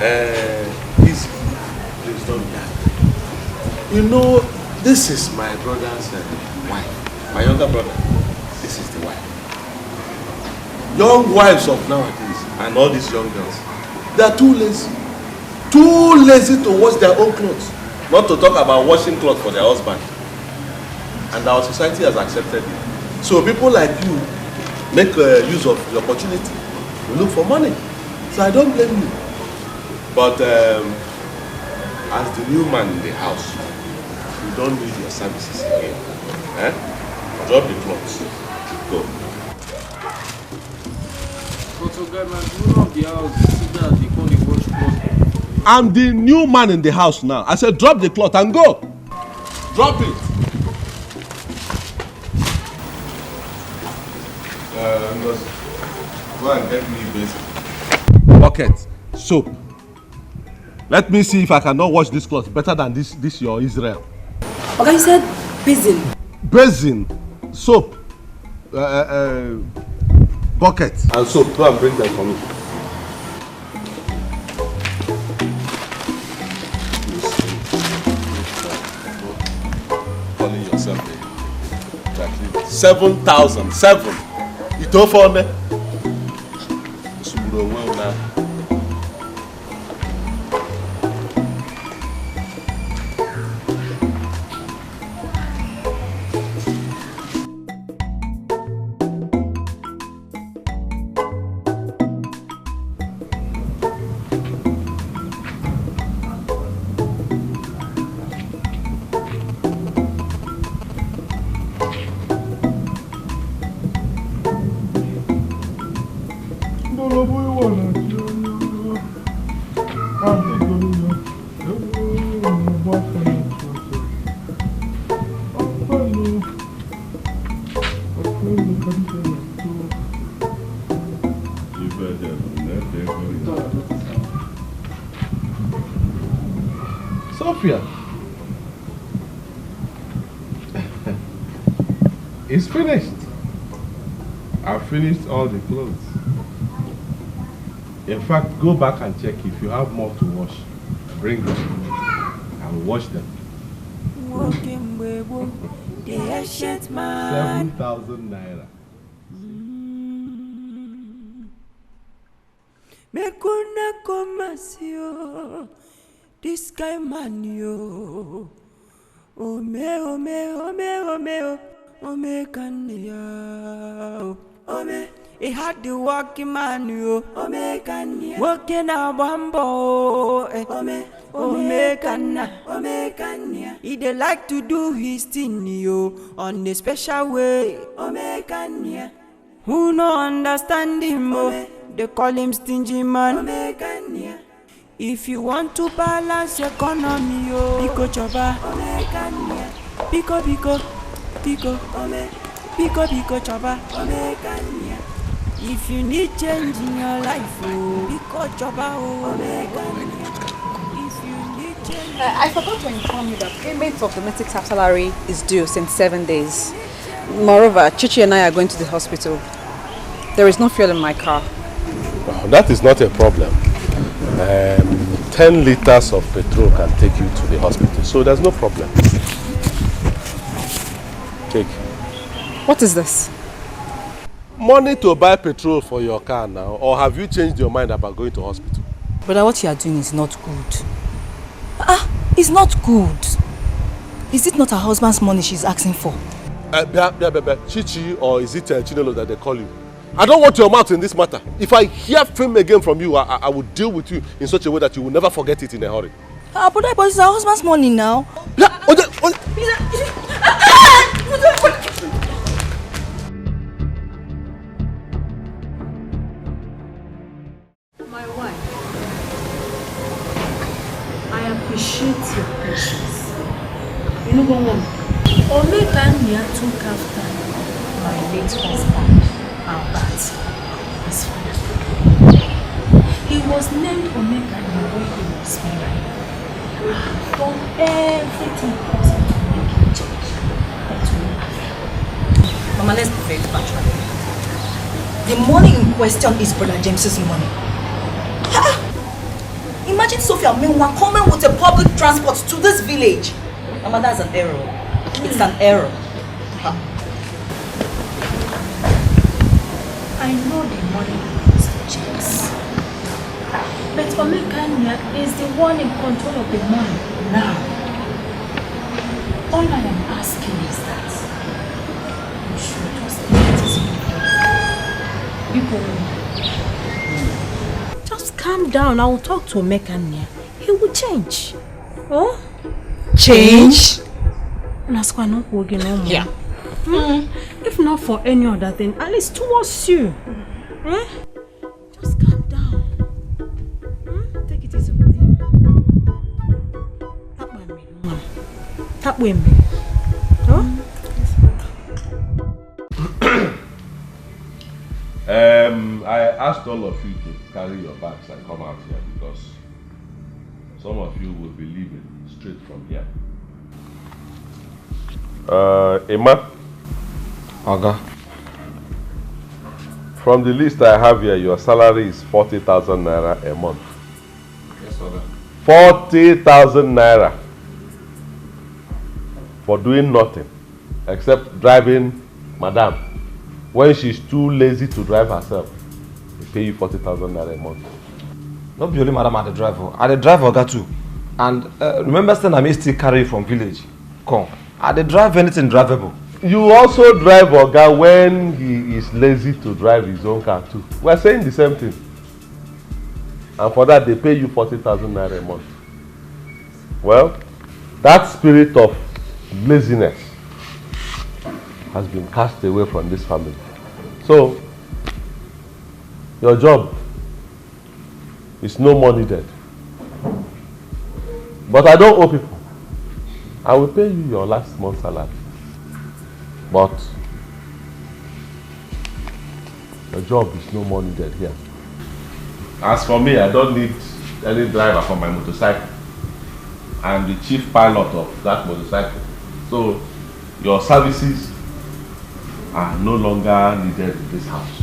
Uh, easy. Please don't be angry. You know, this is my brother's uh, wife. My younger brother. This is the wife. Young wives of nowadays and all these young girls, they are too lazy. Too lazy to wash their own clothes. Not to talk about washing clothes for their husband. And our society has accepted it. So people like you make uh, use of the opportunity to look for money. So I don't blame you. But um, as the new man in the house, we don't need your services again. Eh? Drop the clothes. Go. But oga, na the owner of the house, see that they come dey wash cloth. I'm the new man in the house now. I said drop the cloth and go. Drop it. Uh, Ngozi, go and get me basin. Bucket, soap. Let me see if I cannot wash this cloth better than this this your Israel. Oga, you said basin. Basin, soap, uh, uh, uh, bucket. And soap, go and bring them for me. Calling yourself a Jacqueline. Seven thousand, seven. Ito for me. Suguro well now. Sophia, it's finished. I finished all the clothes. In fact, go back and check. If you have more to wash, bring them. I will wash them. Nwoke mgbe gboo, the ancient man. Seven thousand naira. Make una come and see, oh, this kind man, yo. Ome, ome, ome, ome, oh, ome kania, oh. Ome, he had the working man, yo. Ome kania. Working a bambo, eh. Ome, ome kana, ome kania. He dey like to do his thing, yo, on a special way. Ome kania. Who no understand him, oh? They call him stingy man. If you want to balance your economy, oh, biko choba. Biko, biko, biko, biko, biko choba. If you need change in your life, oh, biko choba, oh. If you need change. Uh, I forgot to inform you that payment of domestic staff salary is due since seven days. Moreover, Chichi and I are going to the hospital. There is no fuel in my car. Oh, that is not a problem. Um, ten liters of petrol can take you to the hospital, so there's no problem. Take. What is this? Money to buy petrol for your car now, or have you changed your mind about going to hospital? Brother, what you are doing is not good. Ah, it's not good. Is it not her husband's money she's asking for? Uh, bia, bia, bia, bia. Chichi, or is it, uh, Chinelo that they call you? I don't want your mouth in this matter. If I hear film again from you, I, I, I will deal with you in such a way that you will never forget it in a hurry. Ah, but, but it's her husband's money now. Yeah, oh, the, oh. My wife, I appreciate your patience. You know what? Omekania took after my late husband, Albert, his father. He was named Omekania when he was married. I've done everything possible to make him change, but he will not. Mama, let's be very factual. The money in question is Brother James's money. Ha! Imagine Sophia, meanwhile, coming with a public transport to this village. Mama, that's an error. It's an error. Ha. I know the money belongs to James. But Omekania is the one in control of the money now. All I am asking is that you should just let it go. Biko. Just calm down. I will talk to Omekania. He will change. Oh? Change? That's why I don't work in no more. Yeah. Hmm? If not for any other thing, at least towards you. Eh? Just calm down. Hmm? Take it easy with him. Tap with me. Tap with me. Huh? Um, I asked all of you to carry your bags and come out here because some of you will be leaving straight from here. Uh, Emma? Oga. From the list I have here, your salary is forty thousand naira a month. Yes, Oga. Forty thousand naira for doing nothing except driving madam when she's too lazy to drive herself. They pay you forty thousand naira a month. No be only madam I dey drive o. I dey drive Oga too. And, uh, remember say na me still carry you from village come. I dey drive anything drivable. You also drive Oga when he is lazy to drive his own car too. We are saying the same thing. And for that, they pay you forty thousand naira a month. Well, that spirit of laziness has been cast away from this family. So, your job is no more needed. But I don't owe people. I will pay you your last month's salary. But your job is no more needed here. As for me, I don't need any driver for my motorcycle. I'm the chief pilot of that motorcycle. So your services are no longer needed in this house.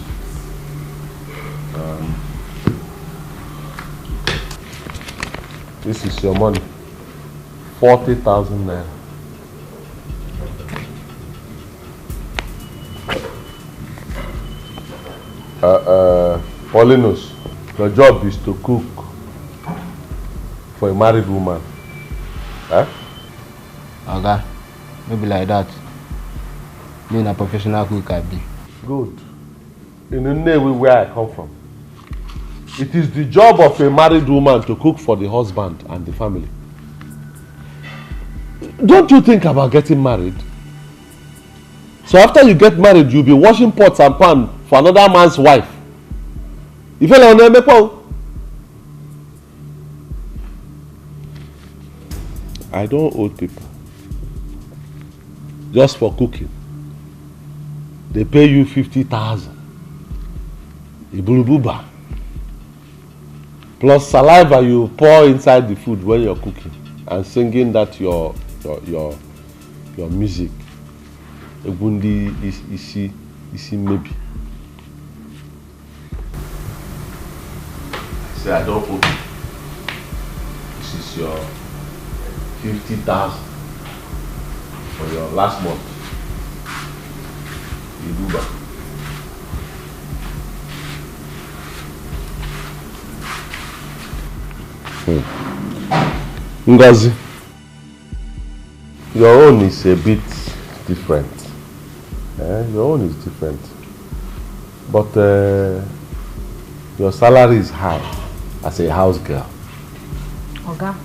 Um, This is your money. Forty thousand naira. Uh, uh, Paulinus, your job is to cook for a married woman. Eh? Oga, no be like that. Me na professional cook I be. Good. In Nnewi, where I come from, it is the job of a married woman to cook for the husband and the family. Don't you think about getting married? So after you get married, you'll be washing pots and pan for another man's wife. If you don't make one, I don't owe people just for cooking. They pay you fifty thousand. Ibulububa. Plus saliva you pour inside the food when you're cooking and singing that your your your, your music. Egwu ndị is- isi isi mmebi. Say I don't owe you. This is your fifty thousand for your last month. You do that. Ngozi, your own is a bit different. Eh, your own is different. But uh, your salary is high as a house girl. Oga,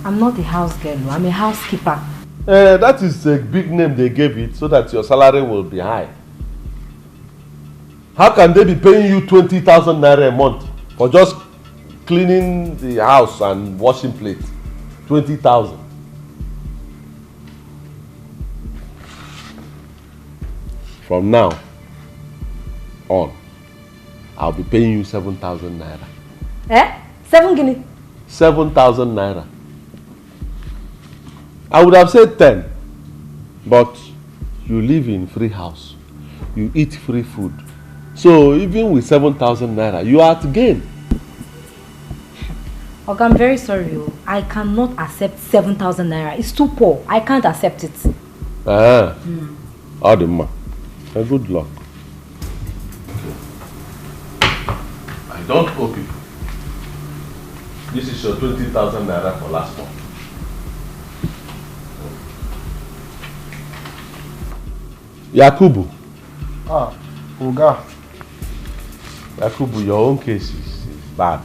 I'm not a house girl, oh, I'm a housekeeper. Uh, that is a big name they gave it so that your salary will be high. How can they be paying you twenty thousand naira a month for just cleaning the house and washing plates? Twenty thousand. From now on, I'll be paying you seven thousand naira. Eh? Seven guinea? Seven thousand naira. I would have said ten, but you live in free house, you eat free food. So even with seven thousand naira, you are at gain. Oga, I'm very sorry, oh. I cannot accept seven thousand naira. It's too poor. I can't accept it. Ah, Adima, good luck. I don't owe people. This is your twenty thousand naira for last month. Yakubu. Ah, Oga. Yakubu, your own case is, is bad.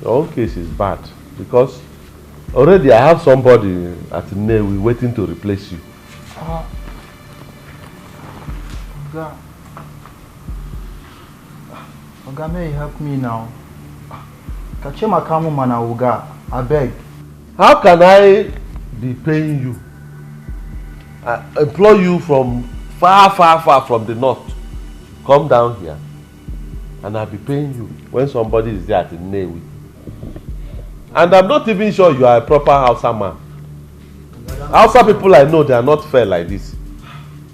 Your own case is bad because already I have somebody at Nnewi waiting to replace you. Ah, Oga. Oga, may you help me now? Kache makamu mana Oga, I beg. How can I be paying you? I employ you from far, far, far from the north. Come down here, and I'll be paying you when somebody is there at Nnewi. And I'm not even sure you are a proper Hausa man. Hausa people I know, they are not fair like this.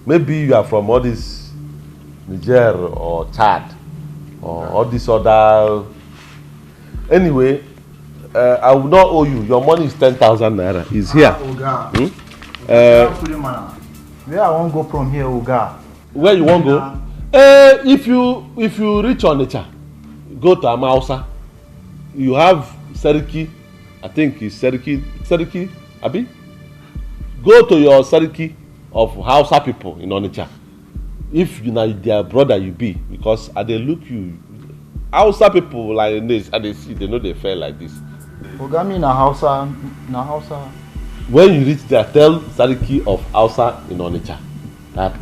Maybe you are from all this Niger or Chad or all this other. Anyway, uh, I will not owe you. Your money is ten thousand naira. It's here. Oga. Hmm? Uh, Where I wan go from here, Oga? Where you wan go? Uh, if you if you reach Onitsha, go to Amausa. You have Seriki. I think it's Seriki. Seriki, Abi? Go to your Seriki of Hausa people in Onitsha. If you na their brother you be, because I dey look you, Hausa people like this, I dey see, they no dey fair like this. Oga, me na Hausa, na Hausa. When you reach there, tell Sariki of Hausa in Onitsha that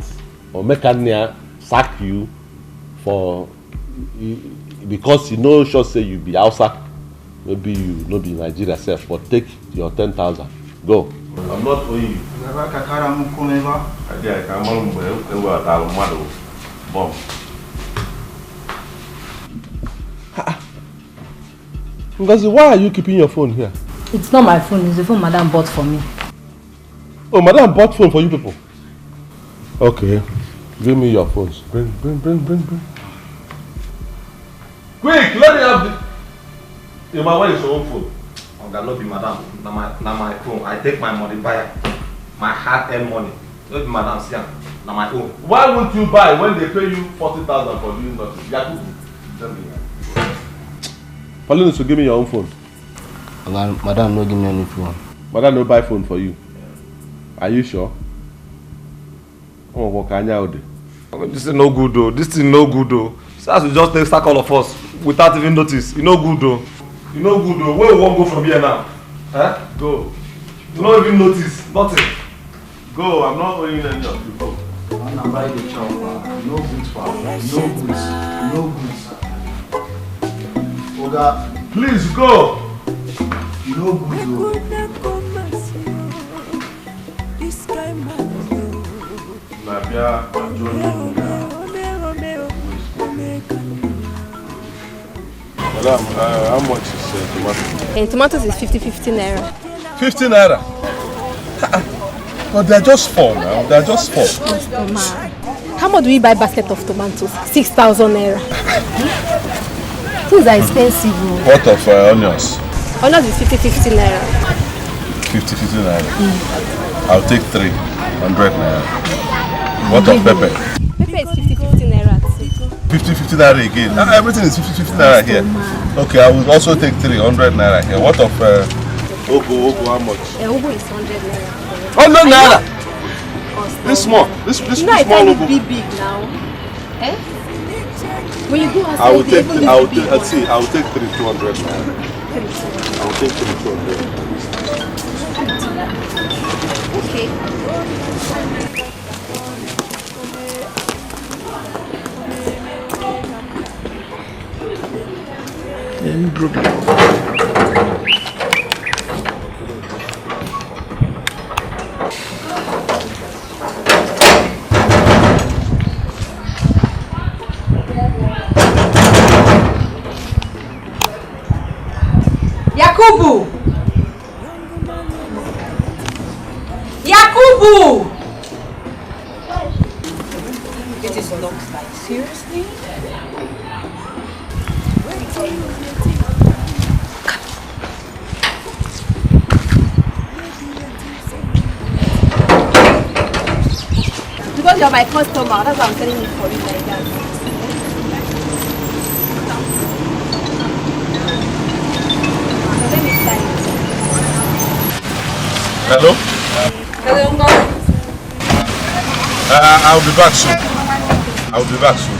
Omekannia sack you for because you know sure say you be Hausa. Maybe you no be Nigeria sef, but take your ten thousand. Go. I'm not owing you. Baba ka kara mu komai ba. I dey, I can mmadụ mgbe e webatara mmadụ bomb. Ngozi, why are you keeping your phone here? It's not my phone, it's the phone madam bought for me. Oh, madam bought phone for you people. Okay, give me your phones. Bring, bring, bring, bring, bring. Quick, let me have the. Your man, where is your own phone? Oga, no be madam. Na my, na my phone. I take my money buy am. My hard-earned money. No be madam, see am. Na my own. Why won't you buy when they pay you forty thousand for doing nothing? Yakubu, tell me. Paulinus, give me your own phone. Oga, madam no give me any phone. Madam no buy phone for you. Are you sure? Oh, work anya ode. This thing no good though. This thing no good though. So as we just take sack all of us without even notice, e no good though. E no good though. Where we wan go from here now? Eh? Go. We no even notice nothing. Go. I'm not owing any of you. Go. Una buy the chop. Ah. No good for am. No good. No good. Oga, please go. No good though. This kind man. Na bia join you. Madam, uh, how much is uh, tomato? Eh, tomatoes is fifty fifty naira. Fifty naira? But they're just four now. They're just four. Customer. How much do we buy basket of tomatoes? Six thousand naira. Things are expensive. Oh. What of uh, onions? Onions is fifty fifty naira. Fifty fifty naira. I'll take three hundred naira. What of pepper? Pepper is fifty fifty naira too. Fifty fifty naira again. Ah, everything is fifty fifty naira here. Okay, I will also take three hundred naira here. What of uh, ogo? Ogo, how much? Eh, ogo is hundred naira. Hundred naira. This small. This this You know, I small can't ogo. Be big now. Eh? When you go outside, I will take. I will take. Let's see. I will take three two hundred naira. I will take three two hundred. Okay. Yakubu! Yakubu! It is locked, like, seriously? Because you're my customer, that's why I'm selling it for you like that. Let me sign. Hello? Hello, uncle. Uh, I'll be back soon. I'll be back soon.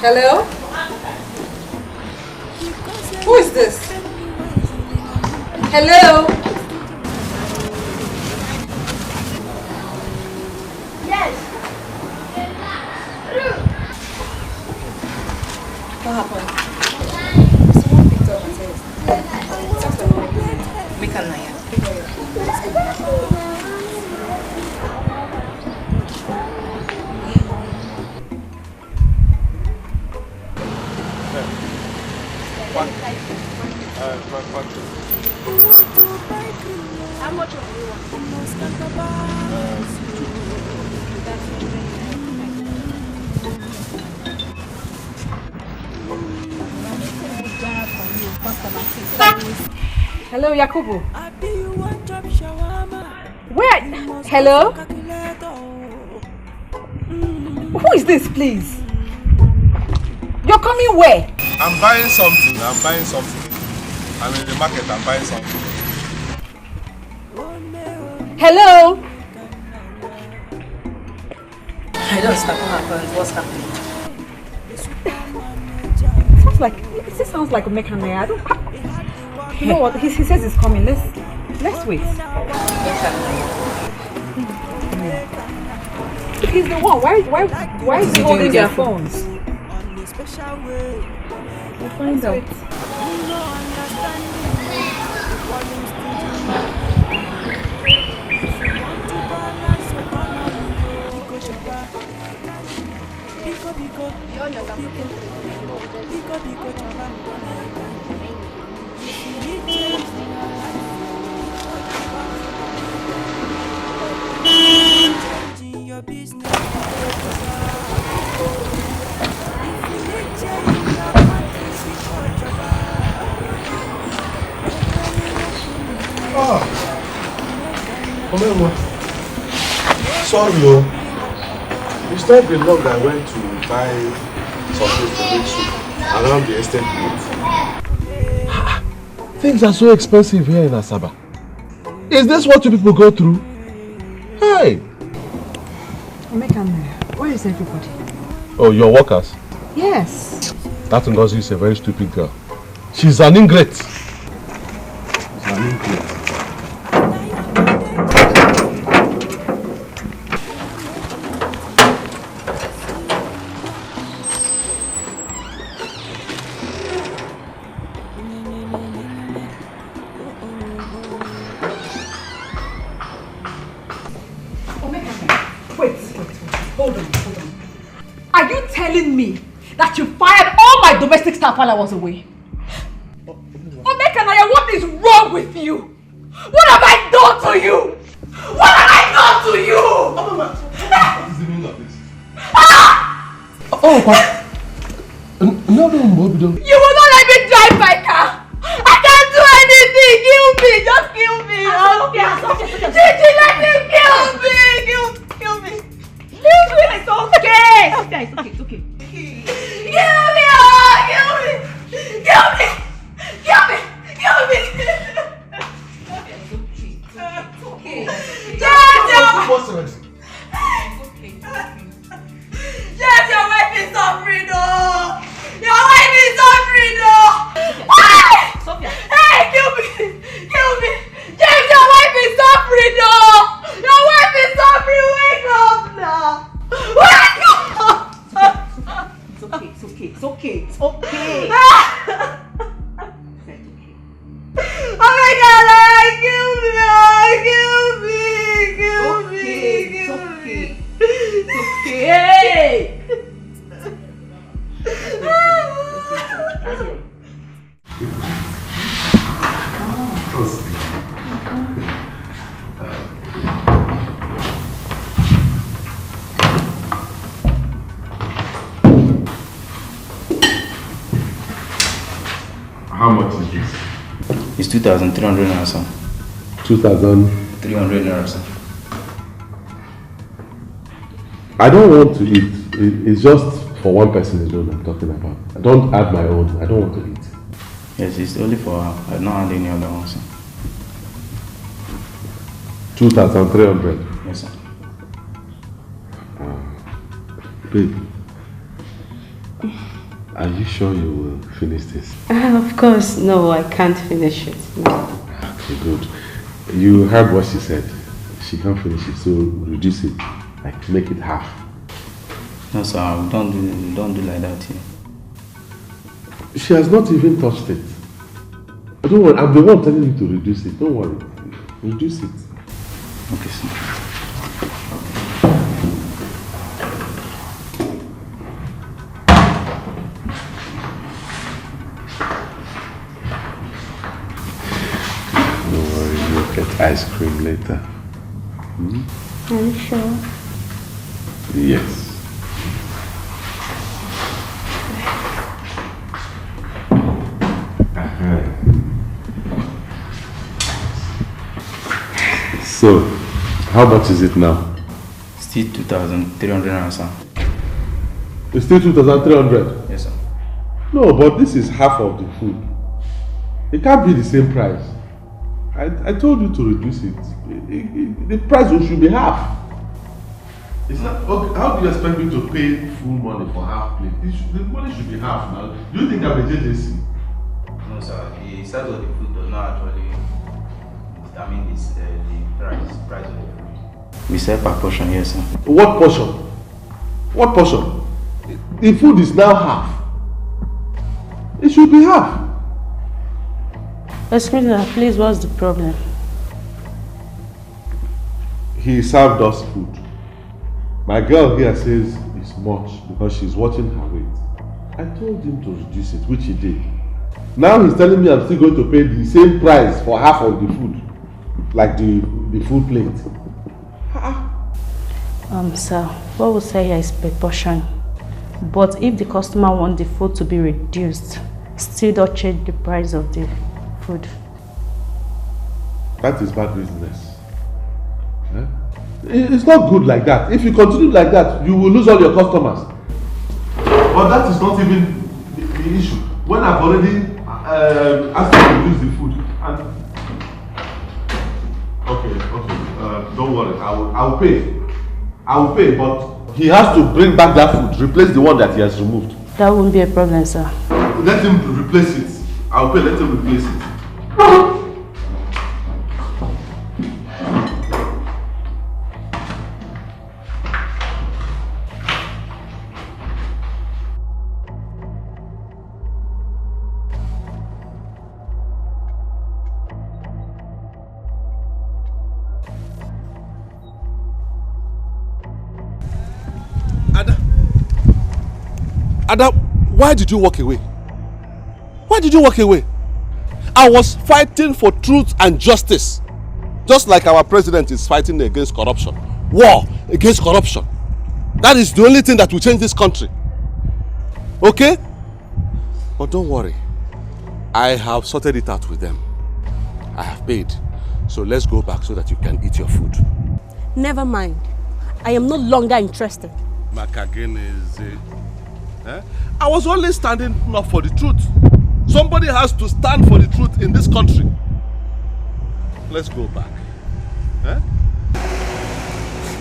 Hello? Who is this? Hello? Yes. What happened? Someone picked up and said, "Make a liar." How much of you want? Hello, Yakubu. Where? Hello? Who is this, please? You're coming where? I'm buying something. I'm buying something. I'm in the market. I'm buying something. Hello? I don't understand what happened. What's happening? Sounds like, it sounds like Omekane. I don't. You know what? He, he says he's coming. Let's let's wait. He's the one. Why why why is he holding their phones? We'll find out. Your business. If you need change, you want to switch your job. Ah, Omenwa. Sorry o. It's not been long I went to buy something to make soup around the estate gate. Things are so expensive here in Asaba. Is this what you people go through? Hey! Omekame, where is everybody? Oh, your workers? Yes. That Ngozi is a very stupid girl. She's an ingrate. She's an ingrate. Omekame, wait, wait, wait. Hold on, hold on. Are you telling me that you fired all my domestic staff while I was away? Omekame, what is wrong with you? What have I done to you? What have I done to you? What is the meaning of this? Ah! Oh, but n- no, no, no, no. You will not let me drive my car. I can't do anything. Kill me. Just kill me. Oh, Sophia, Sophia, Sophia. Gigi, let me kill me. Kill, kill me. Kill me. It's okay. Sophia, it's okay. It's okay. Kill me. Oh, kill me. Kill me. Kill me. Kill me. Sophia, it's okay. It's okay. It's okay. It's okay. What's the rest? It's okay. It's okay. Yes, your wife is suffering, oh! Your wife is suffering, oh! Hey! Sophia. Hey, kill me! Kill me! James, your wife is suffering, oh! Your wife is suffering! Wake up now! Wake up! Sophia, Sophia, it's okay, it's okay, it's okay, it's okay. Sophia, it's okay. Oh my God, ah, kill me, ah, kill me, kill me, kill me. It's okay, it's okay. It's okay. Hey! How much is this? It's two thousand three hundred naira, sir. Two thousand? Three hundred naira, sir. I don't want to eat. It- It's just for one person alone I'm talking about. I don't add my own. I don't want to eat. Yes, it's only for her. I don't add any other one, sir. Two thousand three hundred. Yes, sir. Babe, are you sure you will finish this? Ah, of course, no, I can't finish it. No. Okay, good. You heard what she said. She can't finish it, so reduce it. Like, make it half. No, sir, we don't do, we don't do like that here. She has not even touched it. Don't worry, I'm the one telling you to reduce it. Don't worry. Reduce it. Okay, sir. Don't worry, you'll get ice cream later. Hmm? Are you sure? Yes. Uh-huh. So, how much is it now? Still two thousand three hundred naira, sir. It's still two thousand three hundred? Yes, sir. No, but this is half of the food. It can't be the same price. I, I told you to reduce it. It- it- it- the price should be half. It's not, okay, how do you expect me to pay full money for half plate? It should, the money should be half now. Do you think I'm a J J C? No, sir. The size of the food does not actually determine this, uh, the price, price of the food. We sell per portion here, sir. What portion? What portion? The food is now half. It should be half. Excuse me, please, what's the problem? He served us food. My girl here says it's much because she's watching her weight. I told him to reduce it, which he did. Now he's telling me I'm still going to pay the same price for half of the food, like the, the full plate. Ah, ah. Um, sir, what we say here is per portion. But if the customer wants the food to be reduced, still don't change the price of the food. That is bad business. Eh? It- It's not good like that. If you continue like that, you will lose all your customers. But that is not even the, the issue. When I've already um, asked you to use the food, and okay, okay, uh, don't worry, I will, I will pay. I will pay, but he has to bring back that food, replace the one that he has removed. That won't be a problem, sir. Let him replace it. I will pay. Let him replace it. Ada, Ada, why did you walk away? Why did you walk away? I was fighting for truth and justice, just like our president is fighting against corruption. War against corruption. That is the only thing that will change this country. Okay? But don't worry. I have sorted it out with them. I have paid. So let's go back so that you can eat your food. Never mind. I am no longer interested. Makagene is. Eh? I was only standing up for the truth. Somebody has to stand for the truth in this country. Let's go back. Eh?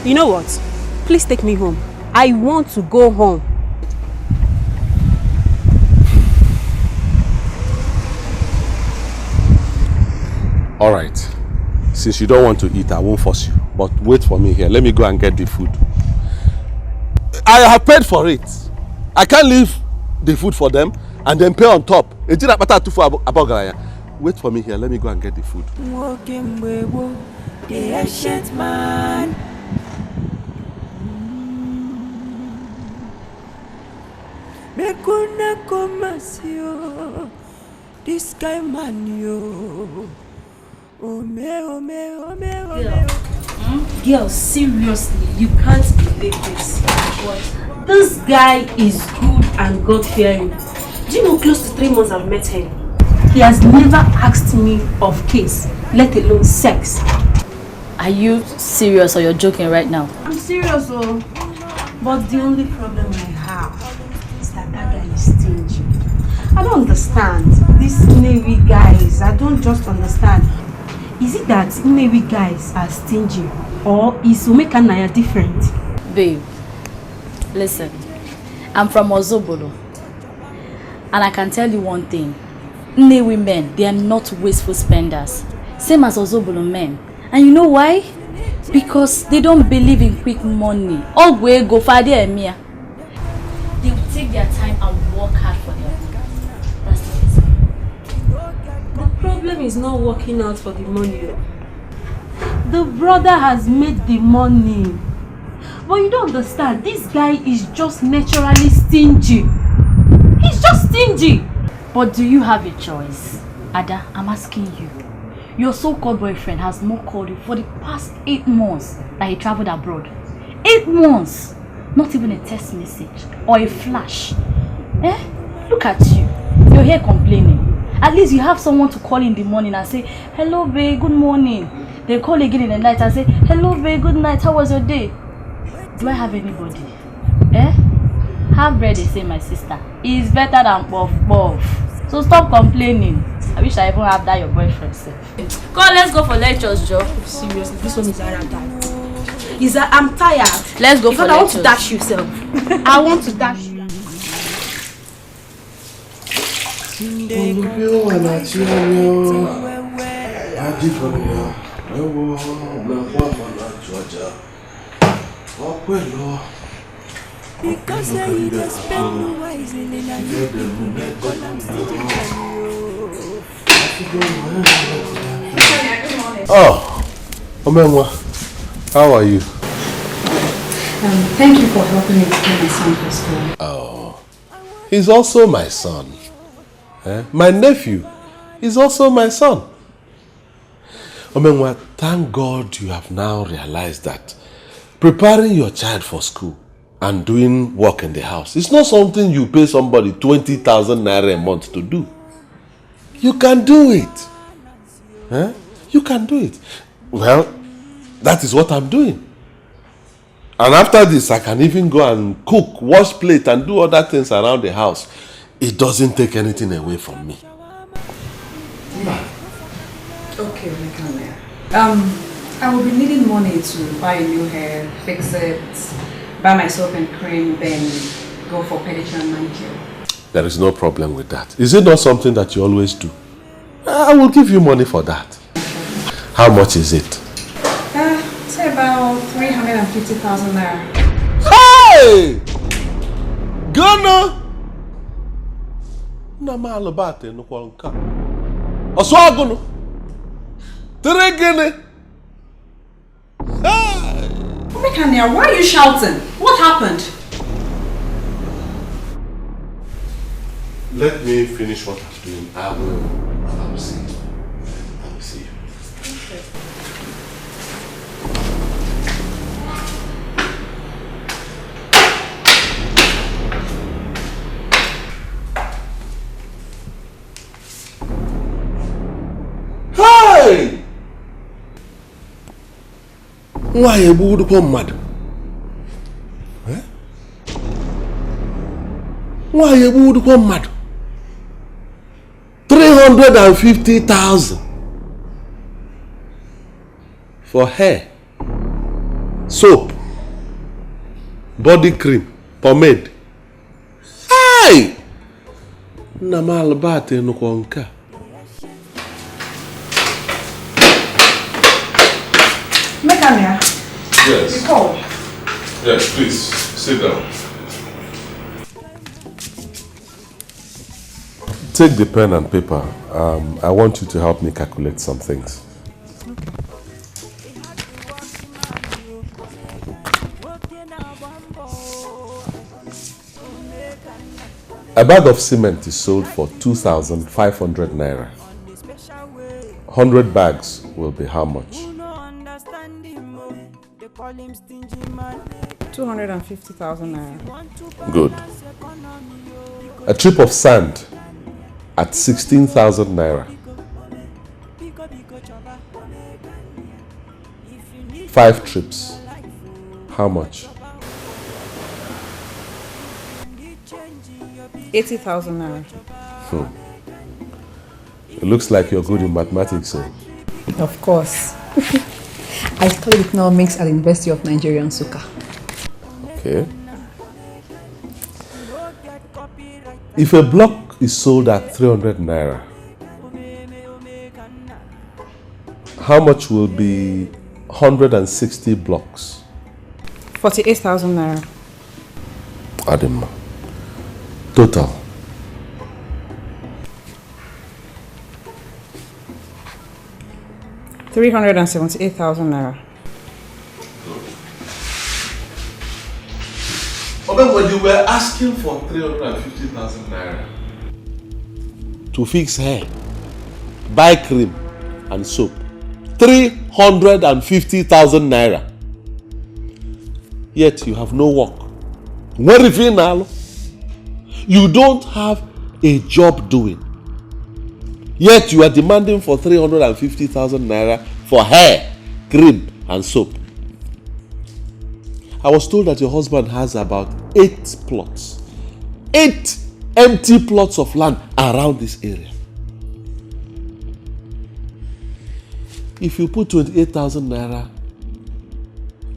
You know what? Please take me home. I want to go home. All right. Since you don't want to eat, I won't force you. But wait for me here. Let me go and get the food. I have paid for it. I can't leave the food for them and then pay on top. Ejira pata tufu abo- abogaraya. Wait for me here. Let me go and get the food. Nwoke mgbe gboo, the ancient man. Make una come and see o, this kind man yo. Ome, ome, ome, ome. Girl, hmm? Girl, seriously, you can't believe this. What? This guy is good and God-fearing. Do you know close to three months I've met him? He has never asked me of case, let alone sex. Are you serious or you're joking right now? I'm serious, oh. But the only problem I have is that that guy is stingy. I don't understand these Nnewi guys. I don't just understand. Is it that Nnewi guys are stingy, or is Omekanaya different? Babe, listen. I'm from Ozobolo. And I can tell you one thing. Nnewi men, they are not wasteful spenders. Same as Ozobolo men. And you know why? Because they don't believe in quick money. Ogwe go fade emia. They will take their time and work hard for their money. That's the reason. The problem is not working out for the money. The brother has made the money. But you don't understand. This guy is just naturally stingy. He's just stingy. But do you have a choice? Ada, I'm asking you. Your so-called boyfriend has not called you for the past eight months that he traveled abroad. Eight months! Not even a text message or a flash. Eh? Look at you. You're here complaining. At least you have someone to call in the morning and say, "Hello, babe, good morning." They call again in the night and say, "Hello, babe, good night. How was your day?" Do I have anybody? Eh? Have bread, they say, my sister. It's better than puff puff. So stop complaining. I wish I even have that your boyfriend sef. Come, let's go for lectures, Joe. Seriously, this one is higher than. Is that I'm tired. Let's go for lectures. Because I want to dash you, self. I want to dash you. Olùbíwà láti ọyọ adìbòyàn ẹwọ ọmọ ẹwọ ọmọ láti ọjà ọpẹ lọ. Because say you dey spend wisely na you people dey call am stingy man yo. Oh, Omenwa, how are you? Um, thank you for helping me to pay my son for school. Oh, he's also my son. Eh? My nephew is also my son. Omenwa, thank God you have now realized that preparing your child for school and doing work in the house is not something you pay somebody twenty thousand naira a month to do. You can do it. Eh? You can do it. Well, that is what I'm doing. And after this, I can even go and cook, wash plate, and do other things around the house. It doesn't take anything away from me. Okay, Omekannaya. Um, I will be needing money to buy a new hair, fix it, buy my soap and cream, then go for pedicure and manicure. There is no problem with that. Is it not something that you always do? I will give you money for that. How much is it? Uh, say about three hundred and fifty thousand naira. Hey! Ghana! Na m alụbata nụkwa nke a. Ọsọ agụnụ. Tere gịnị? Hey! Omekannaya, why are you shouting? What happened? Let me finish what I'm doing. I will. I will see you. I will see you. Hey! Nwaanyị egbuwudukwa mmadụ. Eh? Nwaanyị egbuwudukwa mmadụ. Three hundred and fifty thousand for hair, soap, body cream, pomade. Hey! Na m alụbata nụkwa nke a. Omekannaya, you Yes. called. Yes, please, sit down. Take the pen and paper. Um, I want you to help me calculate some things. A bag of cement is sold for two thousand five hundred naira. Hundred bags will be how much? Two hundred and fifty thousand naira. Good. A trip of sand at sixteen thousand naira. Five trips. How much? Eighty thousand naira. Hmm. It looks like you're good in mathematics, so. Of course. I studied economics at the University of Nigeria, Nsukka. Okay. If a block is sold at three hundred naira, how much will be hundred and sixty blocks? Forty-eight thousand naira. Adịmma. Total. Three hundred and seventy-eight thousand naira. Obenwa, you were asking for three hundred and fifty thousand naira to fix hair, buy cream and soap. Three hundred and fifty thousand naira. Yet you have no work. Where if you now? You don't have a job doing. Yet you are demanding for three hundred and fifty thousand naira for hair, cream, and soap. I was told that your husband has about eight plots, eight empty plots of land around this area. If you put twenty-eight thousand naira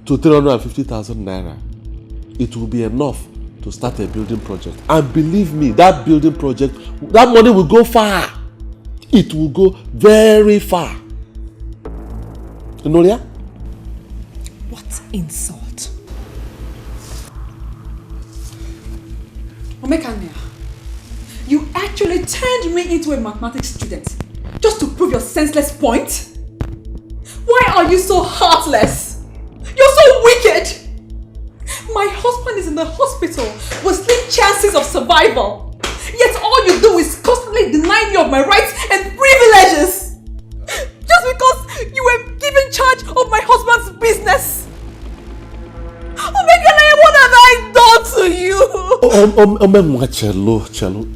to three hundred and fifty thousand naira, it will be enough to start a building project. And believe me, that building project, that money will go far. It will go very far. You know, yeah? What insult? Omekannaya, you actually turned me into a mathematics student just to prove your senseless point? Why are you so heartless? You're so wicked! My husband is in the hospital with slim chances of survival. Yet all you do is constantly deny me of my rights and privileges. Just because you were given charge of my husband's business. Omekannaya, what have I done to you? Um, um, um, um, Chelo, Chelo,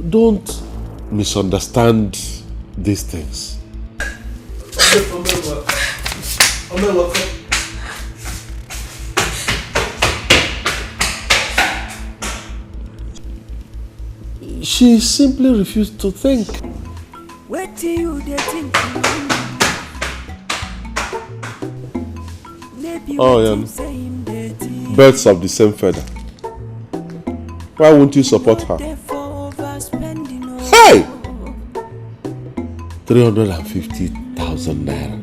don't misunderstand these things. Omewa. Omewa, come. She simply refused to think. Wetin you dey think? Maybe Oh, yeah. Wetin say him dey think. Birds of the same feather. Why won't you support her? Dey for overspending, oh. Hey! Three hundred and fifty thousand naira.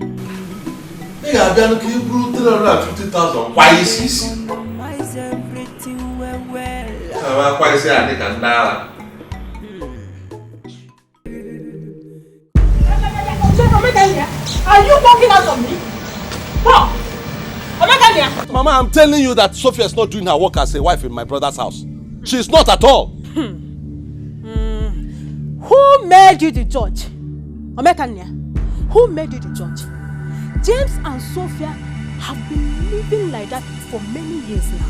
Ị ga-abịa ka i buru three hundred and fifty thousand kwa isi isi. Compromise everything well well. Awa kwa isi a dị ka ndị ara. Are you walking out on me? What? Omekania! Mama, I'm telling you that Sophia is not doing her work as a wife in my brother's house. She's not at all. Who made you the judge? Omekania, who made you the judge? James and Sophia have been living like that for many years now.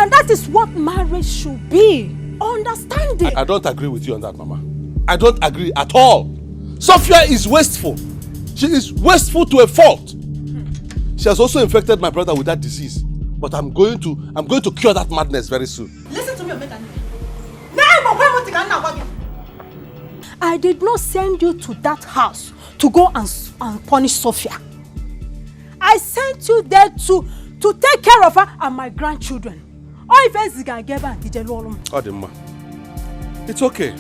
And that is what marriage should be. Understanding. I, I don't agree with you on that, Mama. I don't agree at all. Sophia is wasteful. She is wasteful to a fault. She has also infected my brother with that disease. But I'm going to I'm going to cure that madness very soon. Listen to me, Omekania. Now, but why won't you I did not send you to that house to go and, s- and punish Sophia. I sent you there to to take care of her and my grandchildren. All if ezi ga-aga ebe a ije lụọ ọrụ m. Ọ dị mma. It's okay.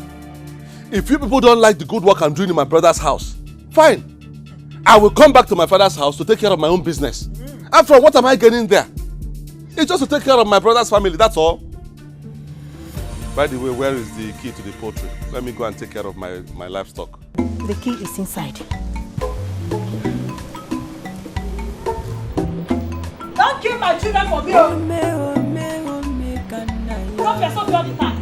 If you people don't like the good work I'm doing in my brother's house, fine. I will come back to my father's house to take care of my own business. After all, what am I getting there? It's just to take care of my brother's family, that's all. By the way, where is the key to the poultry? Let me go and take care of my, my livestock. The key is inside. Don't kill my children for me, oh. Ome, ome, ome, can I? Stop yourself all the time.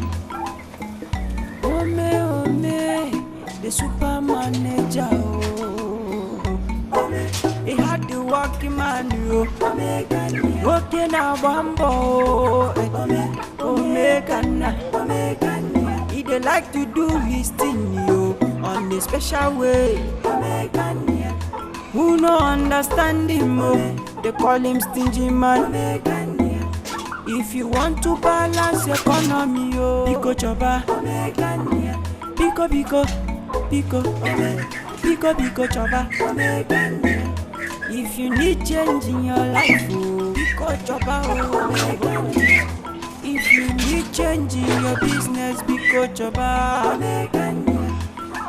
Ome, ome, the super manager, oh. Ome, he had the working man, oh. Ome, can I? Working a bambo, eh. Ome, ome, can I? Ome, can I? He dey like to do his thing, yo, on a special way. Ome, can I? Who no understand him, oh? They call him stingy man. If you want to balance economy, oh, biko choba. Biko, biko, biko, biko, biko choba. If you need change in your life, oh, biko choba, oh. If you need change in your business, biko choba.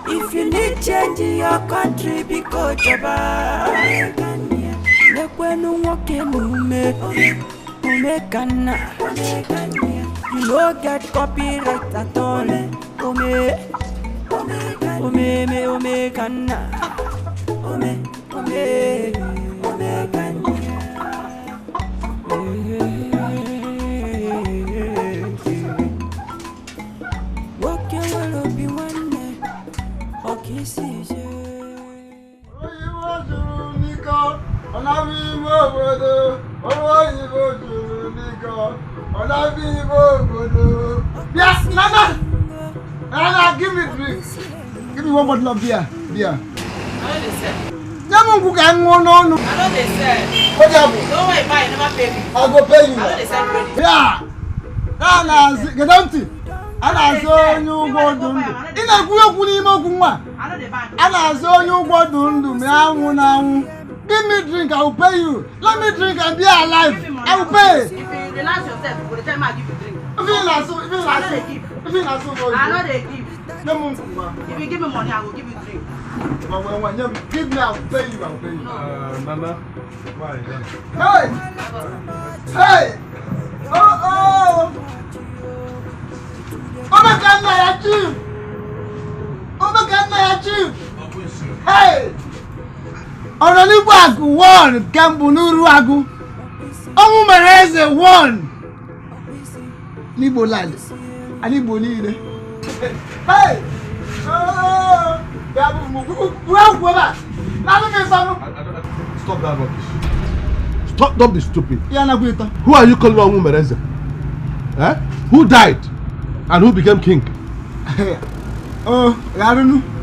If you need change in your country, biko choba. Nekwenu nwoke mume, ume kana. You no get copyright at all. Ume, ume, me, ume kana. Ume, ume, ume kana. Nwoke nwere obi nwanne, ọ ka isi ije. Oyibo juru n'iko, ọ na-abụ ime obodo. Ọrụ oyibo juru n'iko, ọ na-abụ ime obodo. Bịa, nana. Nana, give me drink. Give me one bottle of beer. Beer. I no dey sell. Nye m nkwụ ka m ṅụọ n'ọnụ. I no dey sell. What happen? The one wey buy, you never pay me. I go pay you. I no dey sell credit. Yeah. A na-azụ, gede ntị. A na-azụ onye ụgwọ ndụ ndụ. Ị na-ekwu okwu n'ime okwu nwa. I no dey buy. A na-azụ onye ụgwọ ndụ ndụ ma ya nwụ na anwụ. Give me drink, I will pay you. Let me drink and be alive. I will pay. If you relax yourself, you go dey tell me I give you drink. If you relax, if you relax, I no dey give. If you relax, I no dey give. Nye m nkwụ. If you give me money, I go give you drink. Nwa, nwa, nwa, nye m. Give me, I will pay you, I will pay you. No. Uh, Mama. Why? Hey! Hey! Oh, oh! Omekania ya chief! Omekania ya chief! Hey! Ọnọligbo Agụ one, nke mbụ n'Uru Agụ. Ọnwụ mere eze one. N'Igbo land, ala Igbo niile. Hey! Oh! Ya bụ m, gwa okwu ebe a. N'alụ m ịsanụ. Stop that rubbish. Stop, don't be stupid. Ya na-agwa ịtọ. Who are you calling Ọnwụ Mereze? Eh? Who died and who became king? Oh, gharụnụ.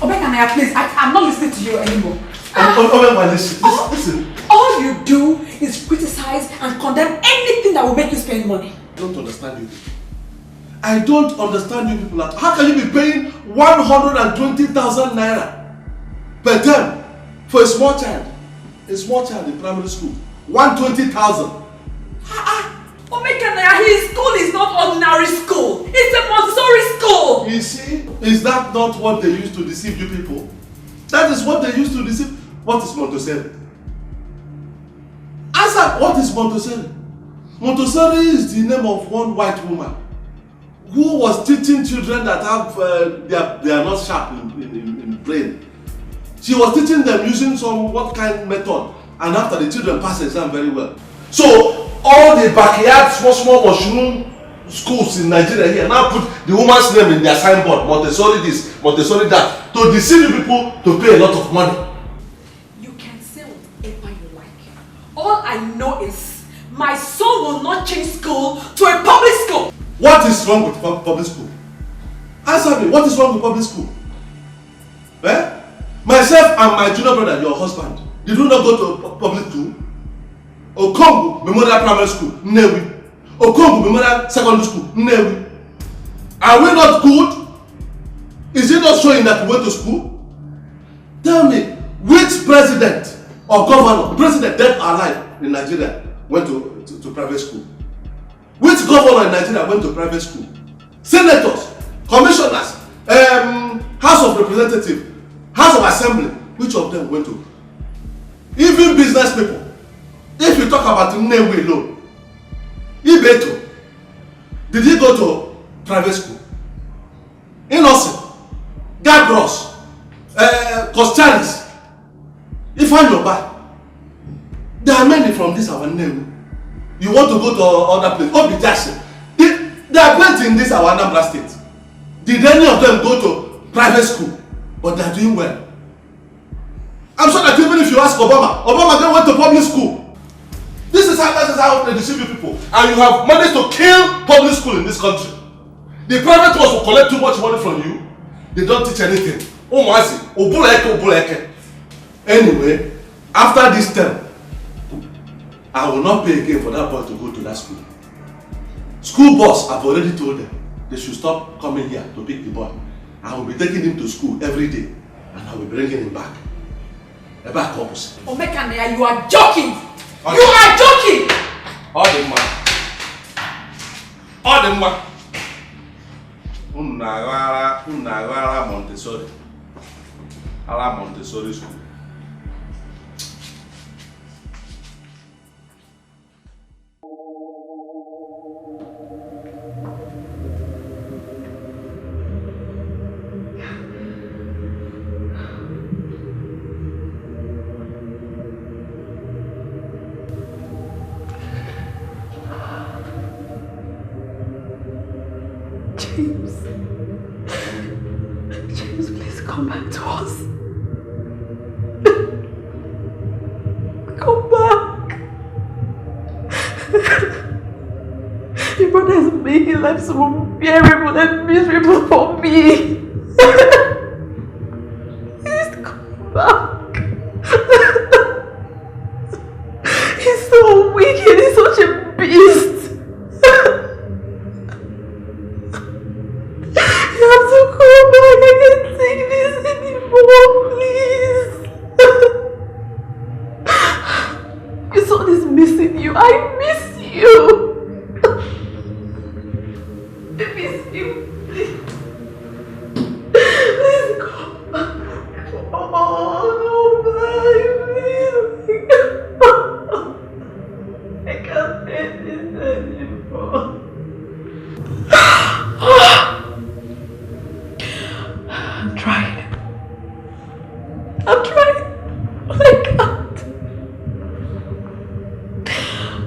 Omekanaya, please, I, I'm not listening to you anymore. Oh, oh, oh, listen, listen, listen. All you do is criticize and condemn anything that will make you spend money. I don't understand you people. I don't understand you people. How can you be paying one hundred and twenty thousand naira per term for a small child? A small child in primary school. One twenty thousand. Ah, ah. Omekanaya, his school is not ordinary school. It's a Montessori school. You see, is that not what they used to deceive you people? That is what they used to deceive. What is Montessori? Answer, what is Montessori? Montessori is the name of one white woman who was teaching children that have uh, they, are, they are not sharp in, in, in, in brain. She was teaching them using some what kind method, and after the children pass exam very well. So all the backyard small small mushroom schools in Nigeria here now put the woman's name in their signboard, Montessori this, Montessori that, to deceive you people to pay a lot of money. You can say whatever you like. All I know is my son will not change school to a public school. What is wrong with pub- public school? Answer me, what is wrong with public school? Eh? Myself and my junior brother, your husband, did we not go to pu- public school? Okongu Memorial Primary School, Nnewi. Okongu Memorial Secondary School, Nnewi. Are we not good? Is it not showing that we went to school? Tell me, which president or governor, president dead or alive in Nigeria, went to, to, to private school? Which governor in Nigeria went to private school? Senators, commissioners, um, House of Representatives, House of Assembly, which of them went to? Even business people, if you talk about Nnewi alone, Ibeto, did he go to private school? Innocent, Gabros, uh, Costalis, Ifeanyi Ubah. There are many from this our name. You want to go to other place? Obi Jackson. They, they are plenty in this our Anambra state. Did any of them go to private school? But they are doing well. I'm sure that even if you ask Obama, Obama then went to public school. This is how that is how they deceive you people. And you have managed to kill public school in this country. The private ones will collect too much money from you. They don't teach anything. Ụmụazị, ụbụrụ eke, ụbụrụ eke. Anyway, after this term, I will not pay again for that boy to go to that school. School boss, I've already told them they should stop coming here to pick the boy. I will be taking him to school every day and I will be bringing him back. Ebe a ka ọ kwụsị. Omekania, you are joking! You are joking! Ọ dị mma. Ọ dị mma. Unu na-aghara unu na-aghara Montessori. Ala Montessori school. James. James, please come back to us. Come back. Your brother is making life so unbearable and miserable for me. Please come back. He's so wicked. He's such a beast. You have to come back. I can't take this anymore, please. Your son is missing you. I miss you. I miss you. Please. Please come back. Come on, come back, please. I can't take this anymore. I'm trying. I'm trying. I can't.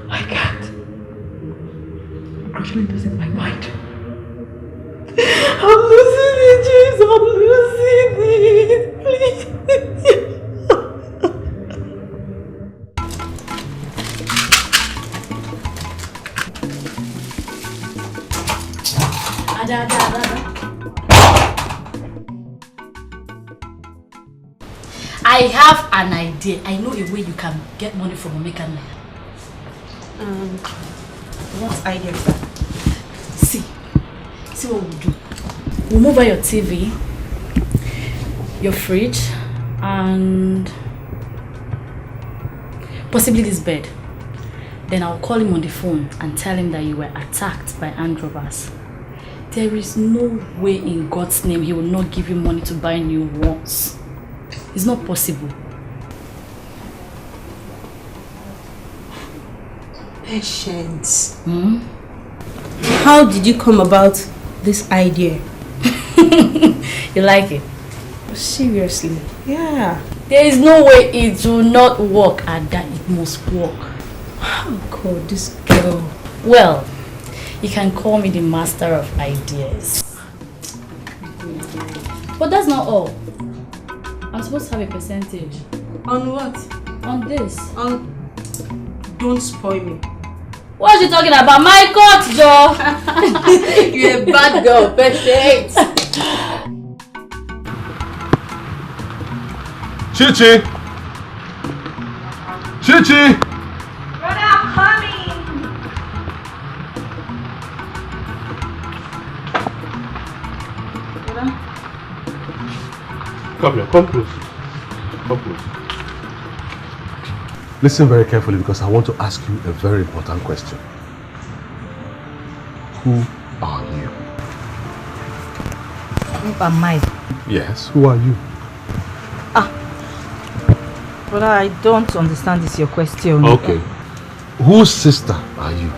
I can't. I'm actually losing my mind. I'm losing it, James. I'm losing it. Please. Ada, Ada, Ada, Ada. I have an idea. I know a way you can get money from Omekania. Um, what idea is that? See, see what we'll do. We'll move out your T V, your fridge, and possibly this bed. Then I'll call him on the phone and tell him that you were attacked by armed robbers. There is no way in God's name he will not give you money to buy new ones. It's not possible. Patience. Hmm? How did you come about this idea? You like it? Seriously? Yeah. There is no way it will not work, Ada. It must work. Oh God, this girl. Well, you can call me the master of ideas. But that's not all. I'm supposed to have a percentage. On what? On this. On. Don't spoil me. What are you talking about? My court, Joe. You're a bad girl, Patience. Chichi! Chichi! Brother, I'm coming. Brother? Come here, come close. Come close. Listen very carefully because I want to ask you a very important question. Who are you? Who am I? Yes, who are you? Ah, brother, I don't understand this your question. Okay. Whose sister are you?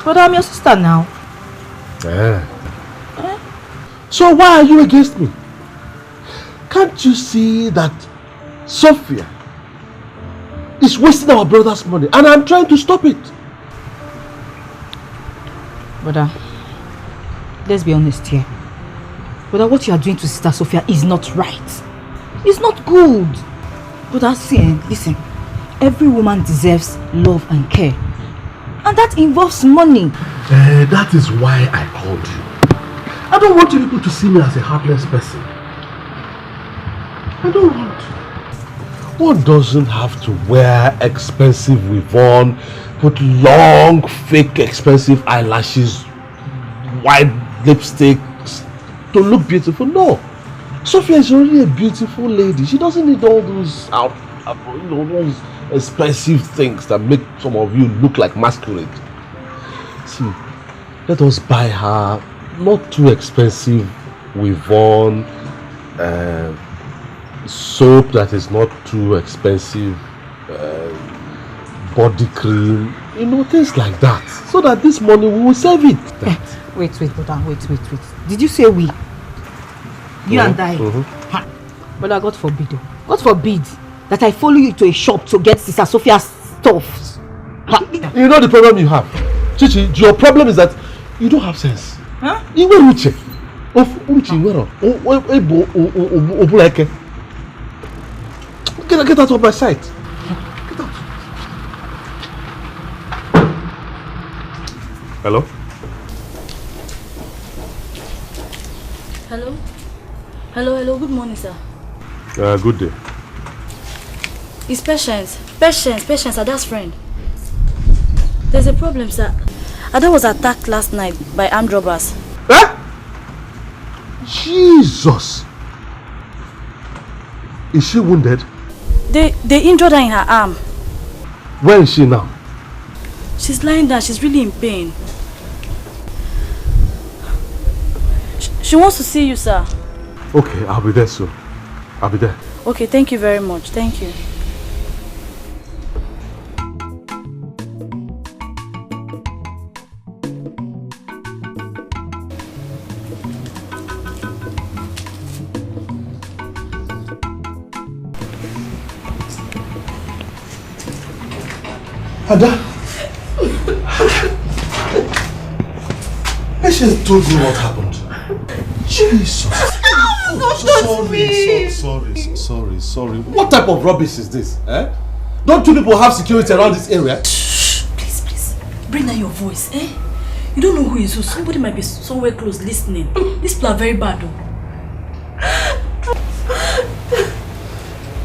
Brother, I'm your sister now. Eh. Eh? So why are you against me? Can't you see that Sophia is wasting our brother's money and I'm trying to stop it? Brother, let's be honest here. Brother, what you are doing to Sister Sophia is not right. It's not good. Brother, see, eh, listen. Every woman deserves love and care. And that involves money. Eh, that is why I called you. I don't want you people to see me as a heartless person. I don't want. One doesn't have to wear expensive weave-on put long, fake, expensive eyelashes, white lipstick to look beautiful. No. Sophia is already a beautiful lady. She doesn't need all those out, out- you know, those expensive things that make some of you look like masquerade. See, let us buy her not too expensive Wivon, uh, soap that is not too expensive, uh, body cream, you know, things like that, so that this money we will save it. That. Wait, wait, brother, wait, wait, wait. Did you say we? You and I? Mhm. Ha. Brother, God forbid. Oh. God forbid that I follow you to a shop to get Sister Sophia's stuff. Ha. You know the problem you have, Chichi. Your problem is that you don't have sense. Huh? Iwe uche. Of uche iwe ro. O o ebo o o o obuleke. Get get out of my sight. Get out. Hello. Hello? Hello, hello, good morning, sir. Uh, good day. It's Patience. Patience, Patience, Ada's friend. There's a problem, sir. Ada was attacked last night by armed robbers. Eh? Jesus! Is she wounded? They they injured her in her arm. Where is she now? She's lying down. She's really in pain. She, she wants to see you, sir. Okay, I'll be there soon. I'll be there. Okay, thank you very much. Thank you. Ada. Patience told me what happened. Jesus. Oh, so sorry, so, sorry, so, sorry, sorry. What type of rubbish is this? Eh? Don't you people have security around this area? Please, please, bring down your voice, eh? You don't know who is who. Somebody might be somewhere close listening. These people are very bad, though.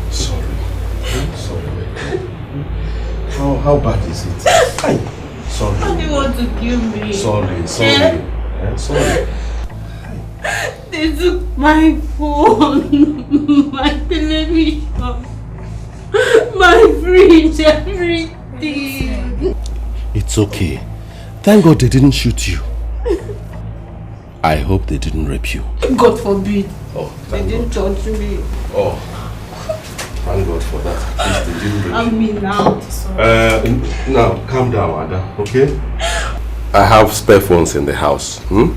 Sorry. Sorry. How, how bad is it? Aye. Sorry. How do you want to kill me? Sorry, sorry. Eh? Eh, sorry. They took my phone, my television, my fridge, everything. It's okay. Thank God they didn't shoot you. I hope they didn't rape you. God forbid. Oh, They didn't touch me. Oh, thank God for that. At least they didn't rape I'm you. Me now. Uh, n- now, calm down, Ada, okay? I have spare phones in the house. Hmm?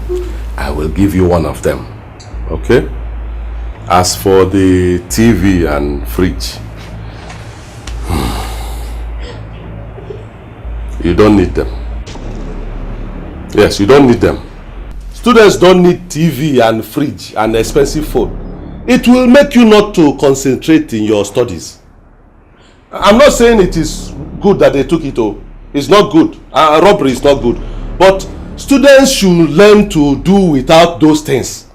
I will give you one of them, okay? As for the T V and fridge, you don't need them. Yes, you don't need them. Students don't need T V and fridge and expensive phone. It will make you not to concentrate in your studies. I'm not saying it is good that they took it, oh. It's not good. Uh, robbery is not good. But students should learn to do without those things.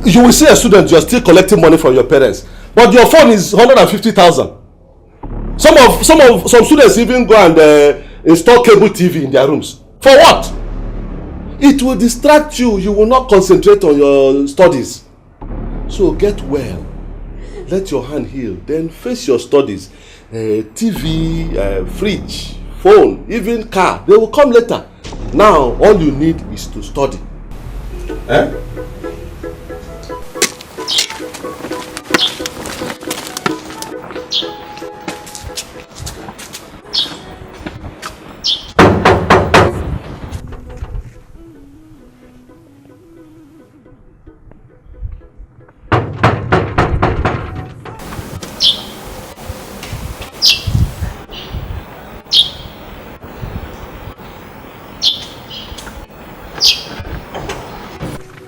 You will see a student, you're still collecting money from your parents, but your phone is hundred and fifty thousand. Some of some of some students even go and uh, install cable T V in their rooms. For what? It will distract you. You will not concentrate on your studies. So get well. Let your hand heal. Then face your studies. Uh, T V, uh, fridge, phone, even car, they will come later. Now, all you need is to study. Eh?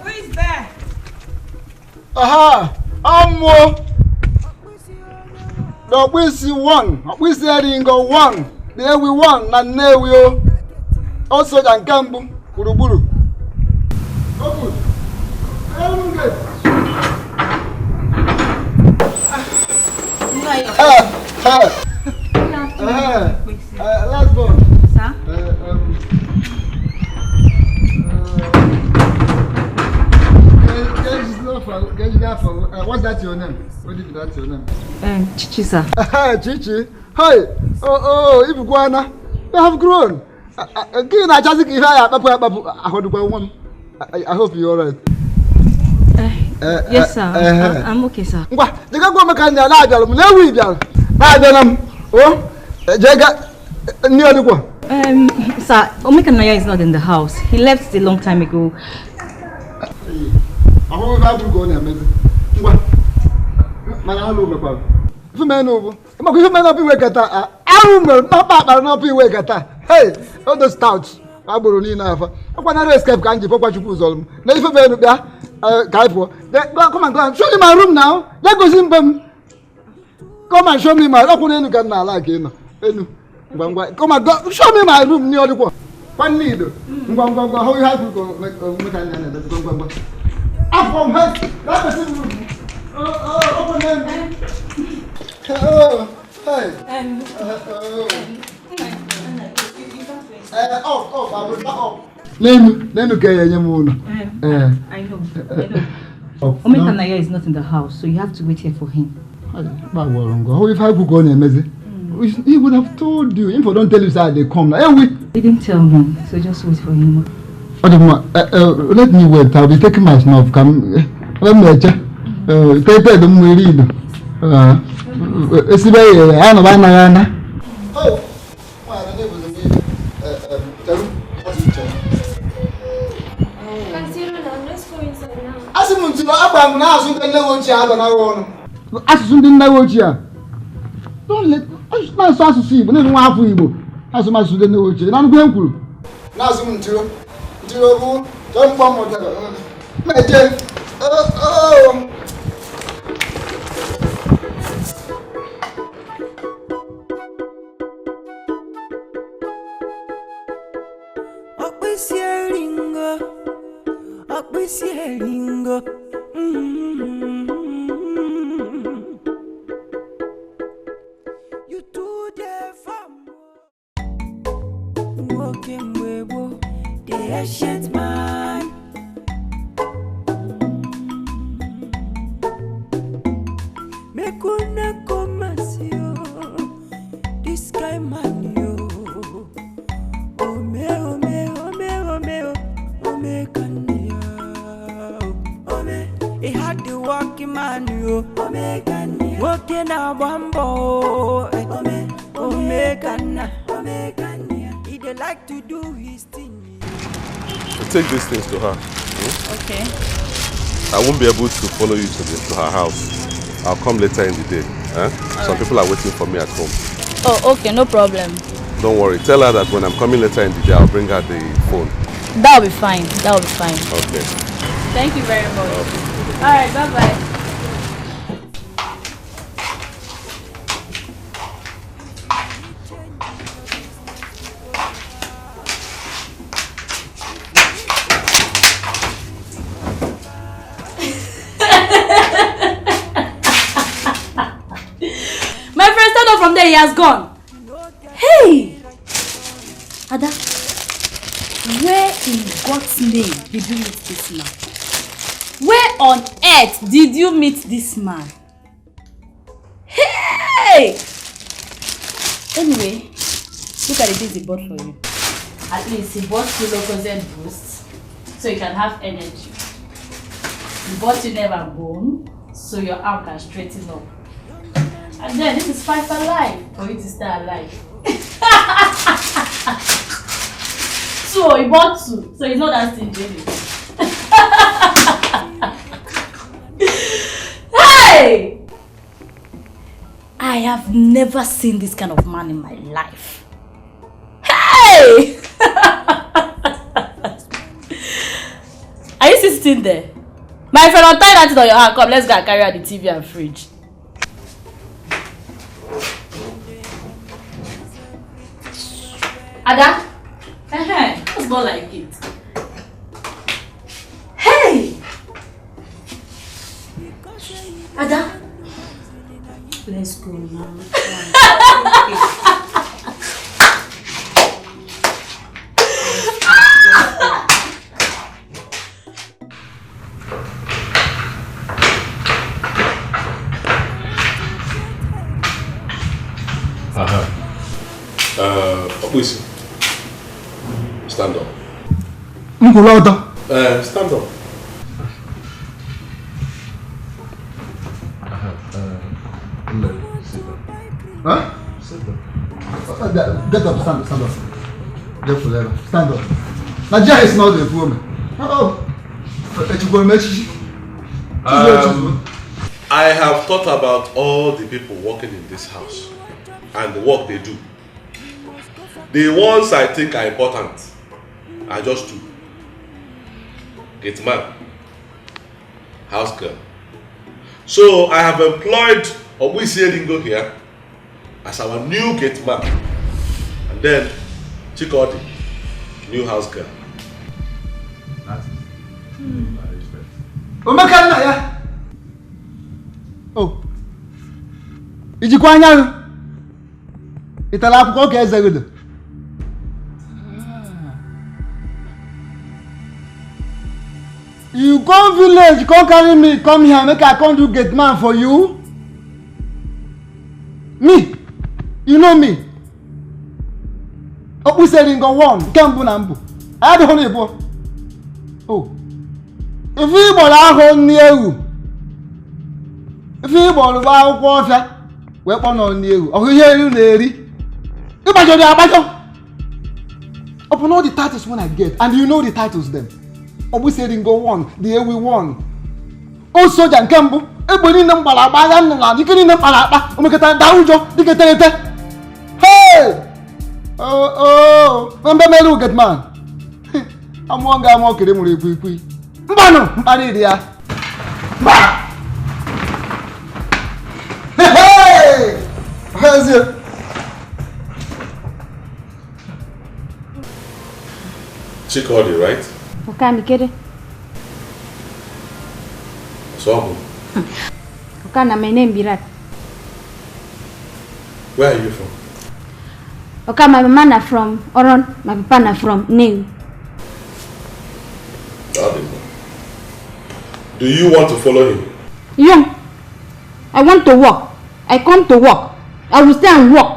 Who is there? Aha! Ammo! Ọkpụisi one, Ọkpụisi Eringo one, the Ewi one na Nnewi o. O soja nke mbụ gburugburu. Open. Elu gate. Eh, eh. Eh, eh, last born. Your name? What if that's your name? Um, Chichi, sir. Chichi. Hey. Oh, oh, Ibukwana. You have grown. Gị na-achazi ka ihe a ya akpapụ akpapụ ahụ dịkwa nwa m. I, I hope you're alright. Uh, yes, sir. Uh, I'm okay, sir. Ngwa, jega gwa maka nya na abịara m na ewu ịbịara. Na abịara m. Oh, jega nni ọdịkwa. Um, sir, Omekanaya is not in the house. He left a long time ago. Ahụ ebe abụrụ ka ọ na-emezi. Ngwa. Mana alụ mekwara. Ife mee n'ụbụ. Maka ife mee n'ọpụ iwe kata. Arụ mere n'ọkpa akpara n'ọpụ iwe kata. Hey, all those stout. Agboro niile afa. Akwa nara escape ka m ji pọkwa Chukwu zọrọ m. Na ife mee n'ụbịa ka anyị pụọ. Come and go. Show me my room now. Let go see mbe m. Come and show me my room. Ọkwụ n'elu ka m na-ala ka ị nọ. Enu. Ngwa ngwa. Come and go. Show me my room ni ọdịkwa. Kwa nne ido. Ngwa ngwa ngwa. How you have to go? Make a nne na ngwa ngwa ngwa. Afọ m ha. That person room. Oh, oh, open them. Oh, hey. Uh, oh. Uh, off, off. I will back off. Nenu, nenu ka ya nyem unu. Eh, I know. I know. Omekanaya is not in the house, so you have to wait here for him. Gbagwọrọ ngọ. Hụ ife akwụkwọ ọ na-emezi. He would have told you. If I don't tell you, sir, they come. Eh, we. He didn't tell me, so just wait for him. Ọ dị mma. Let me wait. I'll be taking my snuff. Come, let me check. Tete dị mma eri ido. Esibe ya, ya nọ ba anaghị ana. Asị m ntụrụ agba m na-asụ ndị nne ochie agọ na ọnụ. Asụsụ ndị nne ochie a. Na-asụ asụsụ Igbo, na-enwe afọ Igbo. Asụ m asụsụ ndị nne ochie. Na nnukwu e kwuru. Na-asụ m ntụrụ. Ntụrụ bụ chọọ mkpọ mmụta. Meje. Ọkpụisieringo, ọkpụisieringo. Mm-hmm. You too dey farm. Nwoke mgbe gboo, the ancient man. Make una come and see, oh, this kind man, yo. Ome, ome, ome, ome, Omekanaya. Ome, he had the working man, yo. Omekanaya. Working a bambo, eh. Ome, Omekana, Omekanaya. He dey like to do his thing. Take these things to her. Hmm? Okay. I won't be able to follow you to, the, to her house. I'll come later in the day. Eh? Some people are waiting for me at home. Oh, okay, no problem. Don't worry. Tell her that when I'm coming later in the day, I'll bring her the phone. That'll be fine. That'll be fine. Okay. Thank you very much. Okay. All right, bye-bye. My friend, stand up from there. He has gone. Hey! Ada, where in God's name did you meet this man? Where on earth did you meet this man? Hey! Anyway, look at the things he bought for you. At least he bought you Lucozade Boost so you can have energy. He bought you Never Bone so your arm can straighten up. And then this is five alive for you to stay alive. Two, he bought two, so he's not that stingy anyway. Hey! I have never seen this kind of man in my life. Hey! Are you still sitting there? My friend, untie that thing on your hand. Come, let's go and carry out the T V and fridge. Ada? Uh-huh. That's more like it. Hey! Ada? Let's go now. Kwesi, stand up. M kwụrụ ọtọ. Uh, stand up. Huh? Sit down. Get up, stand up, stand up. Get forever. Stand up. Nigeria is not a woman. Oh, Echukwueme echichi. Um, I have thought about all the people working in this house and the work they do. The ones I think are important are just two. Gate man, house girl. So I have employed Obuisi Eringo here as our new gate man. And then Chikodi, new house girl. That is my respect. Omeka nna ya. Oh. Ijikwa anya gị. Ị tara akwụkwọ ka eze gị dị. You come village, come carry me, come here, make I come do gate man for you. Me, you know me. Obuisi Eringo one, nke mbụ na mbụ. Adịghị na ịbụọ. Oh. Ife ịgbọrọ ahụ nri ewu. Ife ịgbọrọ bụ akwụkwọ ọfịa. Wee kpọọ nọ nri ewu. Ọhụ ihe elu na-eri. Ịgbajọ dị agbajọ. Upon all the titles when I get, and you know the titles them. Obuisi Eringo one, the Ewi one. O soja nke mbụ, egbe niile m gbara agba, agha m nọ na ike niile m kpara akpa, o mekata daa ụjọ, dịka eteghete. Hey! Oh, oh, mgbe mere uget man. Amụọ nga amụọ kere mụrụ ekwu ikwu. Mgbanụ, mkparị dị ya. Mba! Hey! Hazie. Chikodi, right? Okami kere. So, Okana, my name Birat. Where are you from? Okama, my mama na from Oron, my papa na from New. Do you want to follow him? Young, I want to work. I come to work. I will stay and work.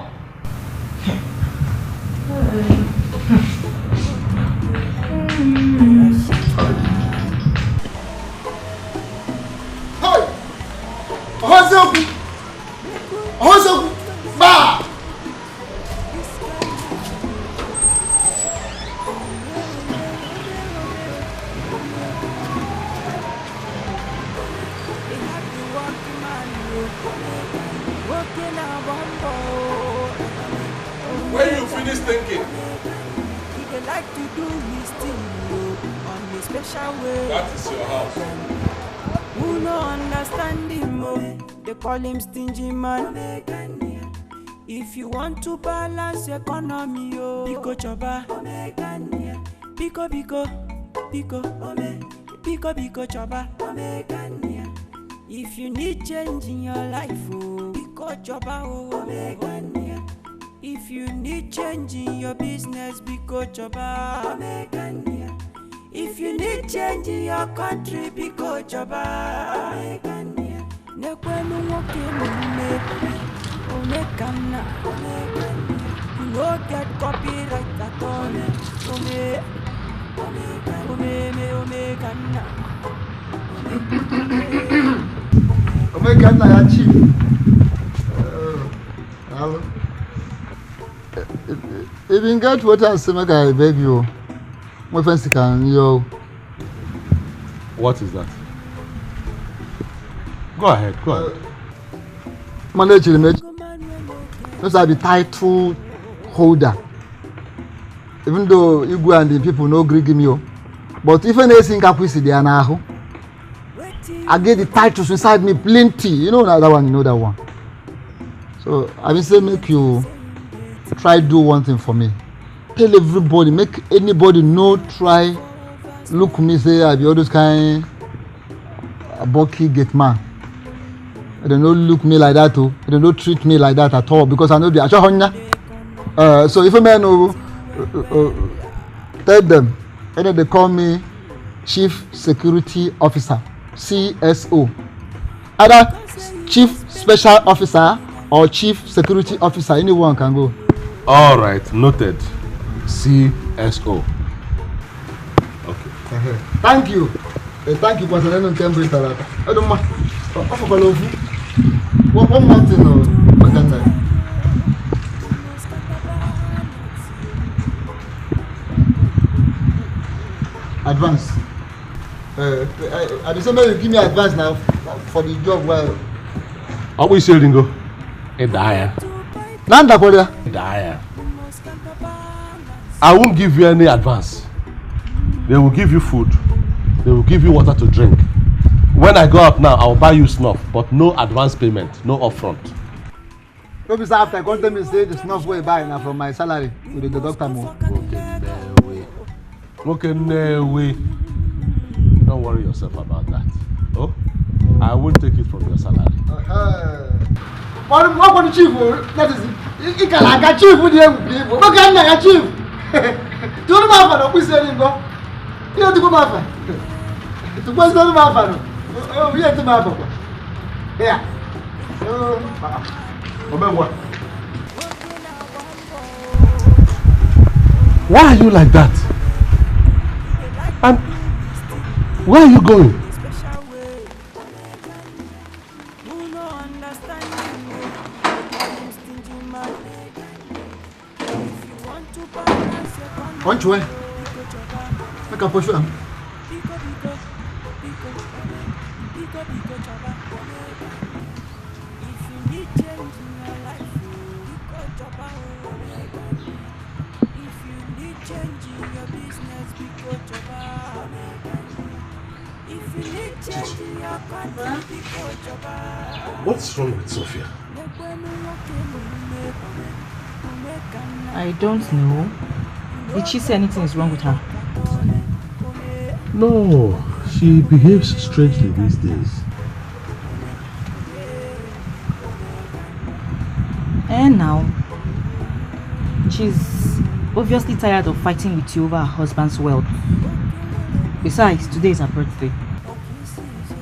When you finish thinking, he dey like to do his thing o, on a special way. That is your house. Who no understand him o? They call him stingy man. If you want to balance economy o, biko choba. Biko biko, biko ome, biko biko choba. If you need change in your life o, biko choba o. If you need change in your business, biko choba. If you need change in your country, biko choba. Nekwenu nwoke mume, omekanna. You no get copyright at all. Ome, ome, ome, omekanna. Omekanna ya chief. Uh, hello. If you get what I say, make I beg you. My friends can you. What is that? Go ahead, go ahead. Manage the message. Those are the title holder. Even though Igwe and the people no agree give me, oh. But if anything, Kakwisi, they are now. I get the titles inside me plenty. You know that one, you know that one. So I will say make you try do one thing for me. Tell everybody, make anybody no try look me say I be all those kind aboki gate man. They no look me like that too. They no treat me like that at all because I no be achohonya. Uh, so if a man no uh, uh, tell them, and then they call me chief security officer, C S O. Either chief special officer or chief security officer, anyone can go. All right, noted. C S O. Okay. Thank you. Eh, thank you, Pastor Lennon Temple Talata. I don't mind. One, one more thing, oh, Pastor Lennon. Advance. Uh, I, I be say make you give me advance now for the job. Well, Ọ bụ isi ringo. Ị daa ya. Nanda Korea. Ị daa ya. I won't give you any advance. They will give you food. They will give you water to drink. When I go out now, I will buy you snuff, but no advance payment, no upfront. No be say after I come tell me say the snuff wey I buy na from my salary, you dey deduct am o. Nwoke Nnewi. Nwoke Nnewi. Don't worry yourself about that. Oh, I won't take it from your salary. Ọrụ ọkwa chief o, that is, ị ka na-aga chief dị egwu dị egwu. Nwoke nna ya chief. Tụrụ m afa na ọkpụisi eri ngọ. Ihe tupu m afa. Tupu ezi m afa nọ. Ihe tupu m afa kwa. Yeah. Omegwa. Why are you like that? And where are you going? Punch well. Make I pursue am. What's wrong with Sophia? I don't know. Did she say anything is wrong with her? No, she behaves strangely these days. And now, she's obviously tired of fighting with you over her husband's wealth. Besides, today is her birthday.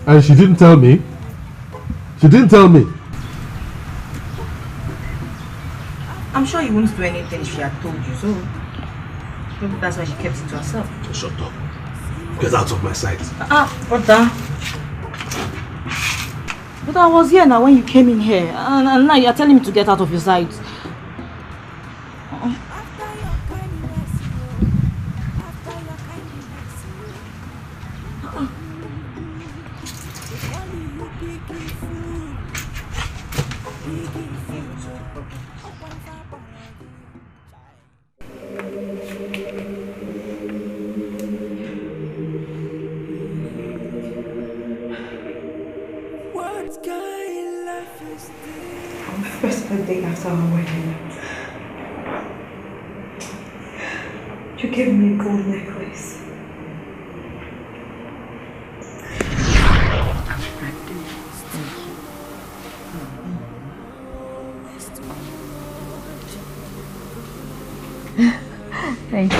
And she didn't tell me. She didn't tell me. I'm sure you won't do anything if she had told you, so maybe that's why she kept it to herself. Shut up. Get out of my sight. Ah, brother. But I was here now when you came in here, and, and now you're telling me to get out of your sight. What kind life is this? On the first birthday after our wedding, you gave me a gold necklace. Thank you.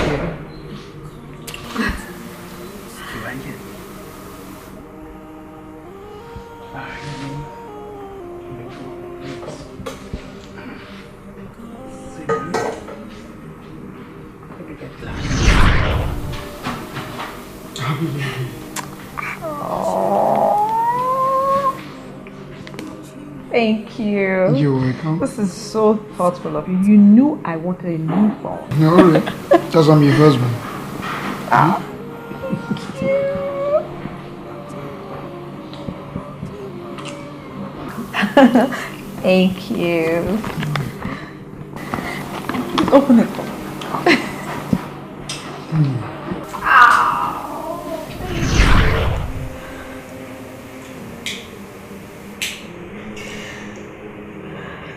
Thank you. You're welcome. This is so thoughtful of you. You knew I wanted a new phone. No worry. That's why I'm your husband. Ah. Thank you. Please open it.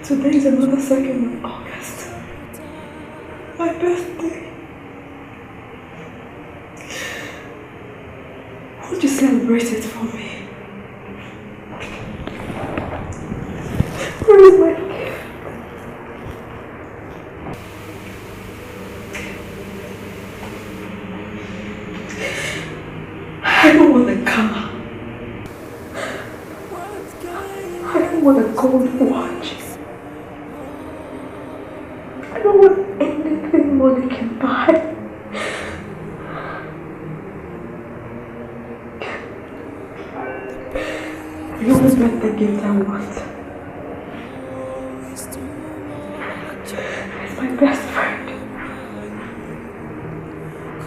Today is another second of August. My birthday. Won't you celebrate it for me? Where is my gift? I don't want a car. I don't want a gold watch. I don't want Only can buy. You always make the gift I want. He's my best friend.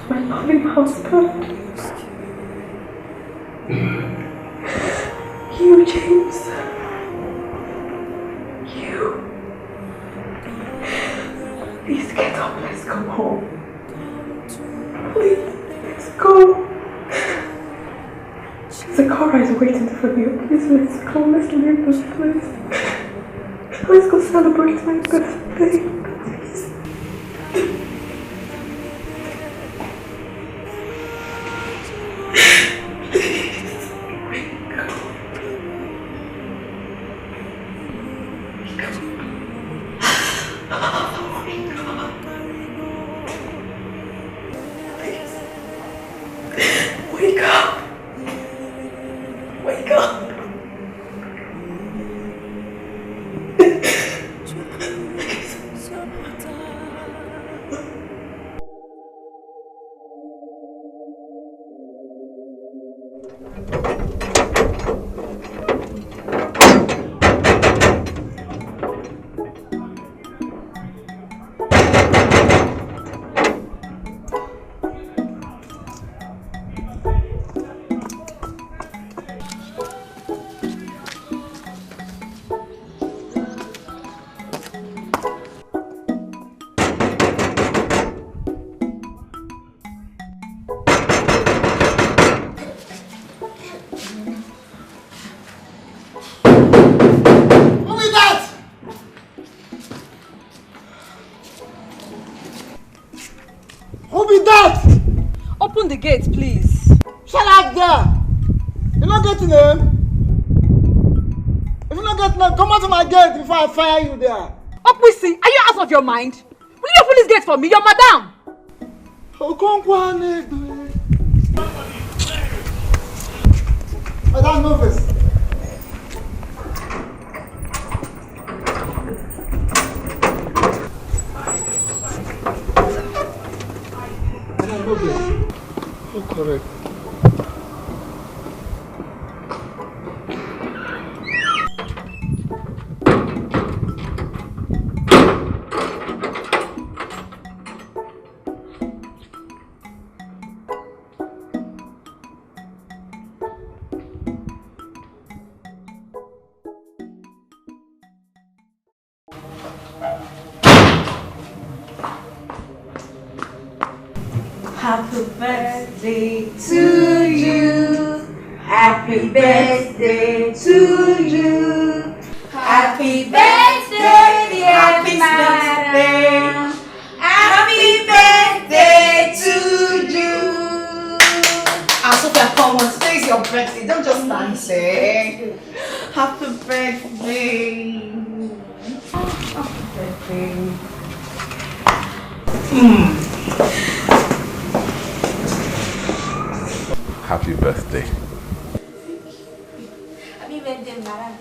My loving husband. You, James. You. Please get up. Let's go home. Please, let's go. Zakara is waiting for you. Please, let's go. Let's leave this place. Let's go celebrate my birthday. Please. Wake up! Wake up! Who be that? Who be that? Open the gate, please. Shut up there! You no get name? If you no get name, come out of my gate before I fire you there. Okwisi, are you out of your mind? Will you open this gate for me? Your madam! Okonkwo Anegbe. Madam, no vex. Madam, no vex. So correct. Happy birthday to you. Happy birthday to you. Happy birthday, dear Happy madam. Birthday. Happy birthday to you. Ah, Sophia, come on. Today is your birthday. Don't just stand there. Happy birthday. Happy birthday. Hmm. Happy birthday. Happy birthday, madam.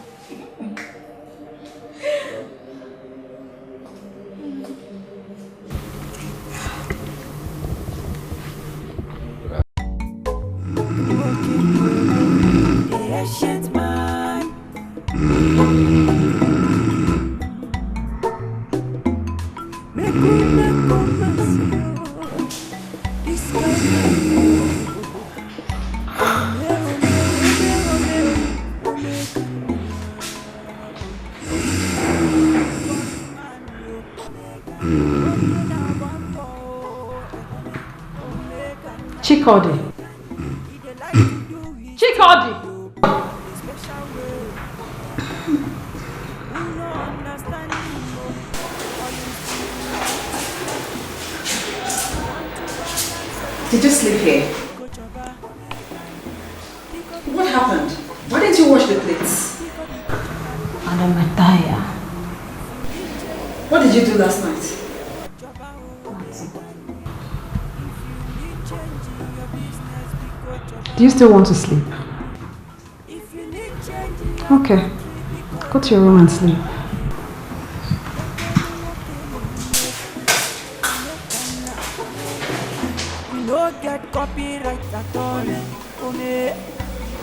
Chikodi. Chikodi. Did you sleep here? What happened? Why didn't you wash the plates? Madam, I tire. What did you do last night? Do you still want to sleep? Okay. Go to your room and sleep. Ome, ome,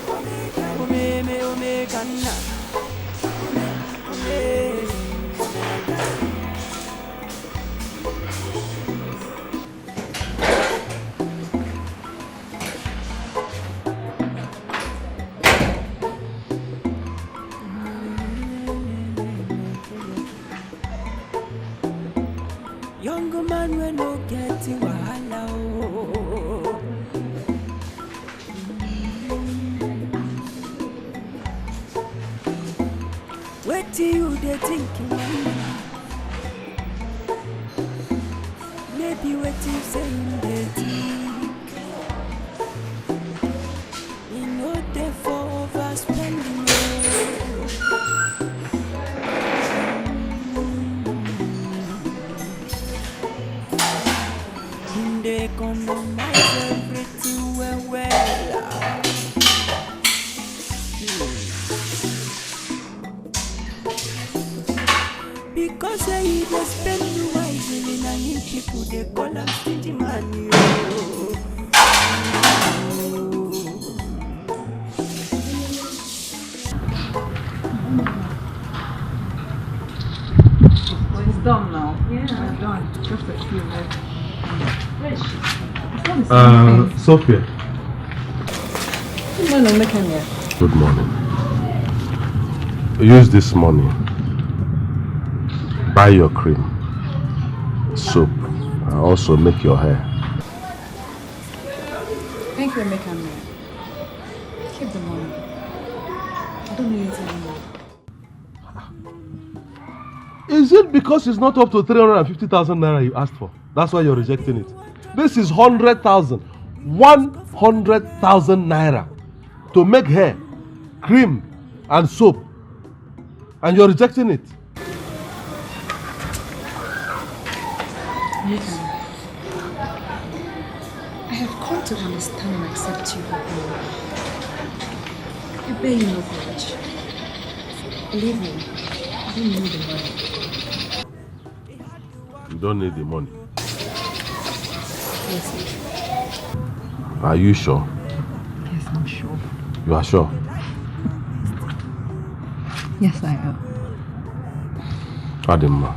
ome, ome, ome, kana. Ome, ome, ome, kana. Young man, we no get wahala, oh. Wetin you dey think, man? Maybe wetin say you dey think. E no dey for overspending, oh. Him dey economize everything well well. Because say he dey spend wisely, na him people dey call am stingy man, yo. It's done now. Yeah. It's done. Just a few minutes. Where is she? It's not the same Uh, thing. Sophia. Good morning, Omekania. Good morning. Use this money. Buy your cream, soap, and also make your hair. Thank you, Omekania. Keep the money. I don't need it anymore. Is it because it's not up to three hundred and fifty thousand naira you asked for? That's why you're rejecting it. This is hundred thousand. One hundred thousand naira to make hair, cream, and soap. And you're rejecting it. Nathan, I have come to understand and accept you, Papa. I bear you no grudge. Believe me, I don't need the money. You don't need the money. Yes, sir. Are you sure? Yes, I'm sure. You are sure? Yes, I am. Adamma,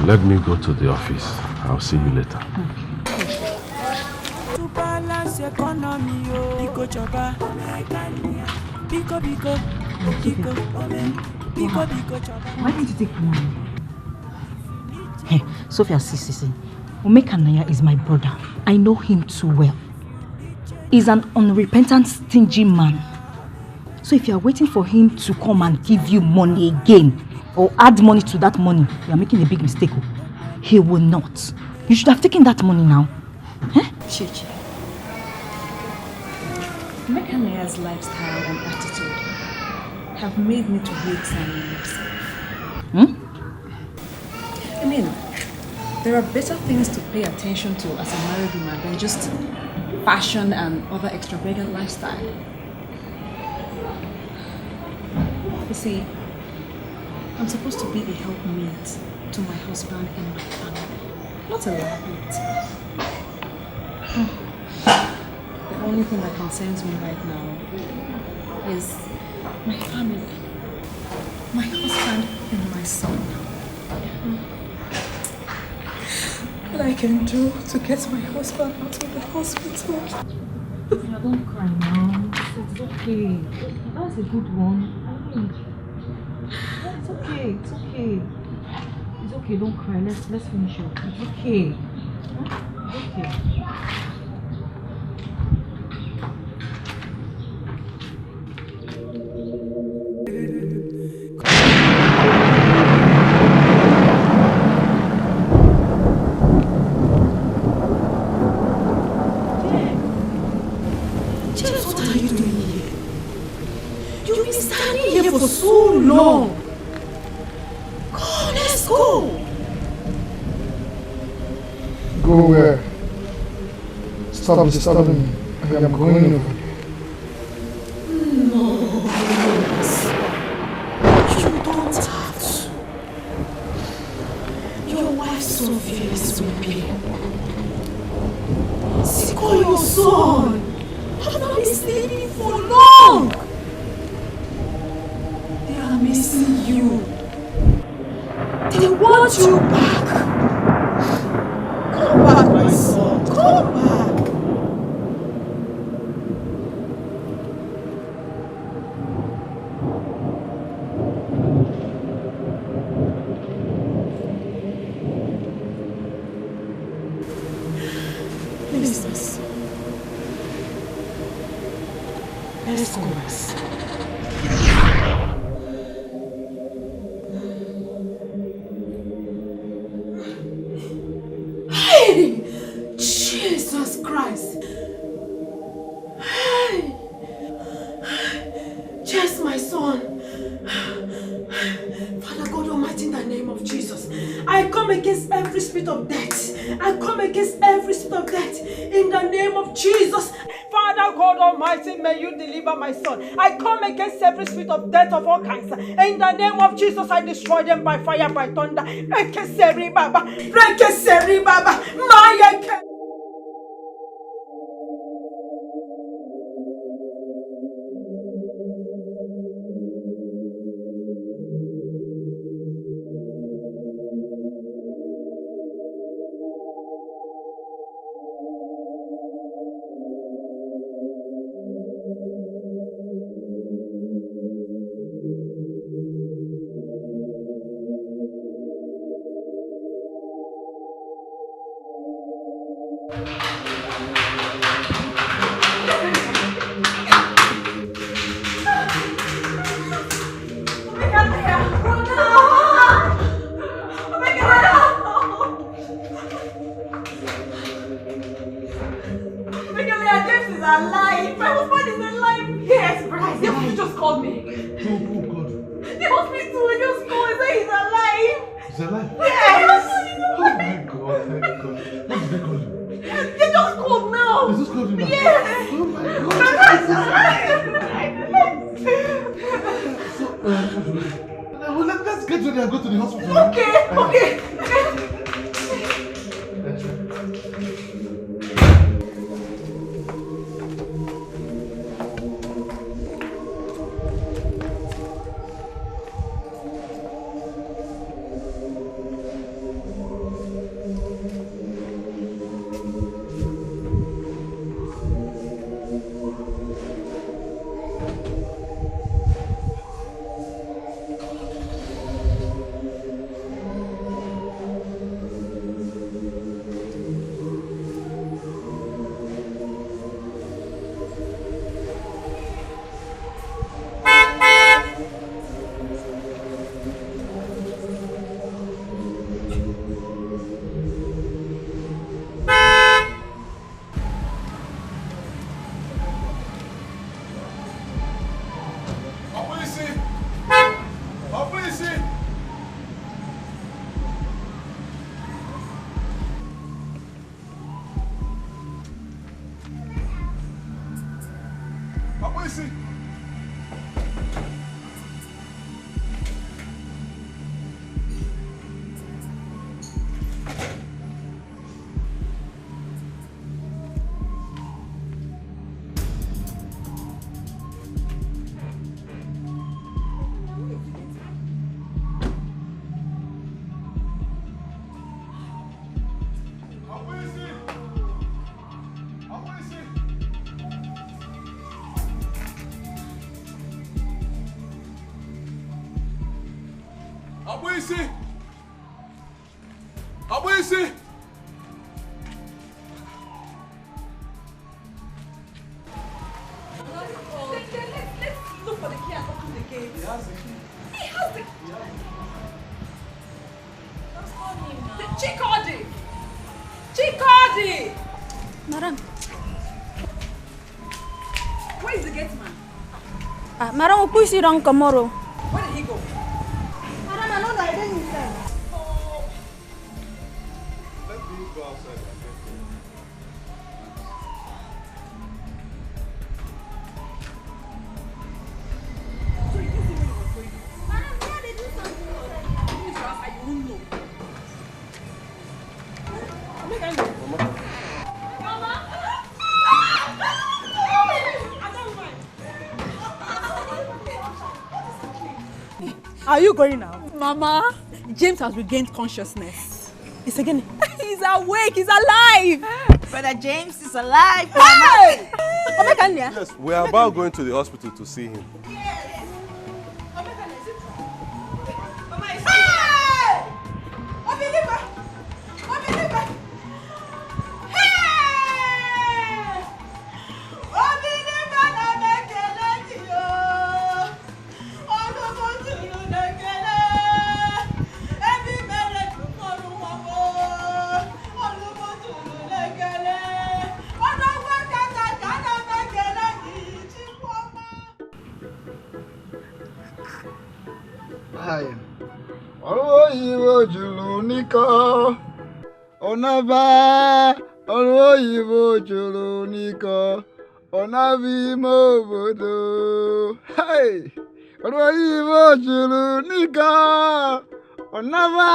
let me go to the office. I'll see you later. Okay. To balance economy, oh. Biko chọba. Biko, biko, biko, biko chọba. Why did you take money? Hey, Sophia, see, see, see. Omekanaya is my brother. I know him too well. He's an unrepentant, stingy man. So if you are waiting for him to come and give you money again, or add money to that money, you are making a big mistake, oh. He will not. You should have taken that money now. Eh? Chichi, Mekanaya's lifestyle and attitude have made me to re-examine myself. Hmm? I mean, there are better things to pay attention to as a married woman than just fashion and other extravagant lifestyle. You see, I'm supposed to be a helpmate to my husband and my family, not a liability. The only thing that concerns me right now is my family, my husband and my son. What I can do to get my husband out of the hospital. Sophia, don't cry now. It's, it's okay. That's a good one. I mean, it's okay. It's okay. It's okay. Don't cry. Let's let's finish up. It's okay. Huh? It's okay. James, what are you doing here? You've been standing here for so long. Come, let's go. Go where? Stop disturbing me. I am going over there. No, you don't have to. Your wife Sophia is weeping. Sick Call your son. I've not been sleeping for long. They are missing you. They want you back. Come back, my son. Come back. Please, miss. Let's go, miss. Hey! Jesus Christ! Hey! Yes, my son. Father God Almighty, in the name of Jesus, I come against every spirit of death. I come against every spirit of death in the name of Jesus. Father God Almighty, may you deliver my son. I come against every spirit of death of all kinds. In the name of Jesus, I destroy them by fire, by thunder. Rekeseri Baba. Rekeseri Baba. Mayeke. Michael, James is alive. My husband is alive. Yes, Bryce. The hospital just called me. Who, who called you? The hospital just called and said he's alive. He's alive? Yes. Oh my God, thank God. What did they call you? They just called now. They just called you now? Yes. Oh my God. My husband is alive. So, uh, well, let, let's get ready and go to the hospital. Okay, okay. Madam, Okpuisi don comot o. Where did he go? Madam, I no know, I dey inside. Oh. Let me go outside and get him. So you didn't see when he was going? Madam, me I dey do something inside. Please, Rasa, you won't know. Mama. Mama. Are you going now? Mama, James has regained consciousness. He's again. He's awake. He's alive. Brother James is alive. Hey! Omekania. Yes, we are about going to the hospital to see him. Hey! Hi. Ọrụ oyibo juru n'iko. Ọnaba, ọrụ oyibo juru n'iko. Ọnaba ime obodo. Hey! Ọrụ oyibo juru n'iko. Ọnaba,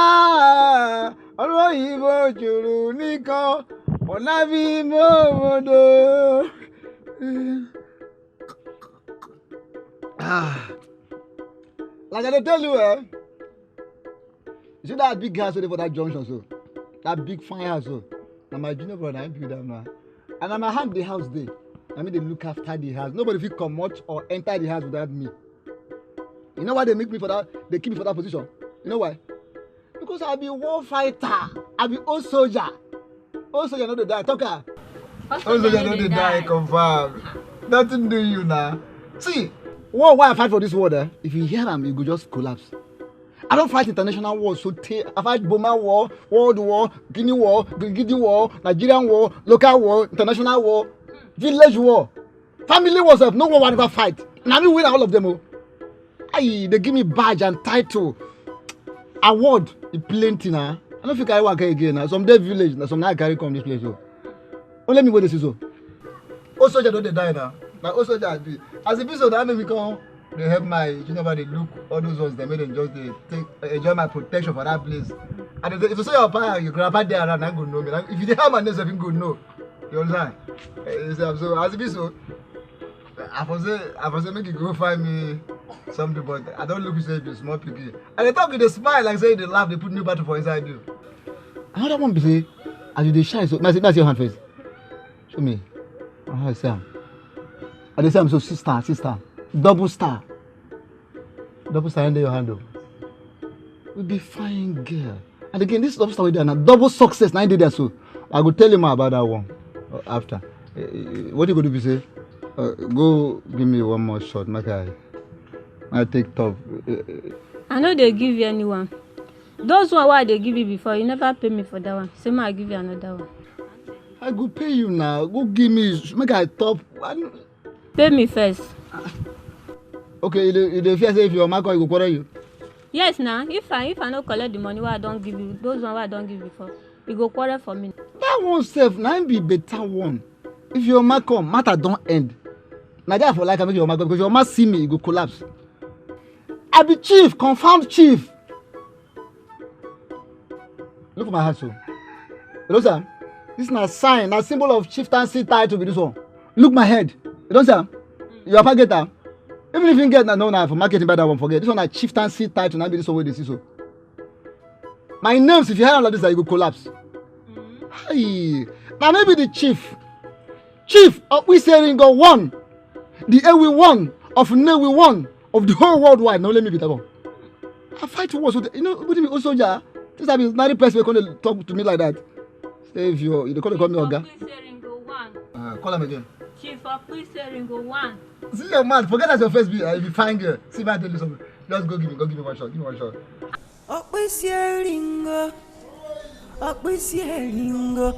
ọrụ oyibo juru n'iko. Ọnaba ime obodo. Ah. Like I dey tell you, eh? You see that big house wey dey for that junction so? That big fine house so. Na my junior brother, I build am now. And na my hand the house dey. I mean, they look after the house. Nobody fit comot or enter the house without me. You know why they make me for that? They keep me for that position. You know why? Because I be war fighter. I be old soldier. Old soldier no dey die. Talk am. Old soldier no dey die, confirm. Nothing do you now. See, war why I fight for this world, eh? If you hear am, you go just collapse. I don fight international war, so tey I fight Burma war, World War, Guinea war, Gidi war, Nigerian war, local war, international war, village war, family war sef, no war I never fight. Na me win all of them o. Ayi, they give me badge and title, award, e plenty na. I no fit carry one again na. Some dey village na, some na I carry come this place o. Only me wey dey see so. Old soldier don dey die now. Na old soldier I be. As e be so, na make me come dey help my junior brother dey look all those ones dem, make dem just dey take, enjoy my protection for that place. And if, if you say your papa, your grandpa dey around, na go know me. Na, if you dey help my name sef, him go know. You understand? Eh, you see, so as e be so, I for say, I for say make you go find me something, but I don look you say you be small pikin. And they talk, you dey smile like say you dey laugh, they put new battle for inside you. Another one be say, as you dey shine so, may I see, may I see your hand first? Show me. Ah, I see am. I dey see am so, sister, sister. Double star. Double star in your hand o. You be fine girl. And again, this double star wey dey na double success na dey there so. I go tell you more about that one, uh, after. Eh, eh, what you go do be say, uh, go give me one more shot, make I, I take top. Eh, eh. I no dey give you anyone. Those one wey I dey give you before, you never pay me for that one. Say make I give you another one. I go pay you now. Go give me, make I top. I no, pay me first. Okay, you dey, you dey fear say if your mama come, e go quarrel you? Yes na, if I, if I no collect the money wey I don give you, those one wey I don give before, e go quarrel for me. That one sef, na im be better one. If your mama come, matter don end. Na there I for like am make your mama come, because your mama see me, e go collapse. I be chief, confirmed chief. Look for my hand so. You know, sir? This na sign, na symbol of chieftaincy title be this one. Look my head. You know, sir? Your papa get am. Even if you get na, no, na for marketing buy that one, forget. This one na chieftaincy title, na be this one wey you dey see so. My names, if you hear am like this, na you go collapse. Hi. Na me be the chief. Chief Okpiseringo one, the Ewi one of Nnewi one of the whole worldwide. No, let me be that one. I fight wars with, you know, with me also, yeah. This I be married person wey come dey talk to me like that. Say if you, you dey come dey call me oga. Okpiseringo one. Uh, call am again. Chief Okpiseringo one. See your man, forget that your face be, uh, you be fine girl. See if I tell you something. Just go give me, go give me one shot, give me one shot. Okpiseringo, Okpiseringo.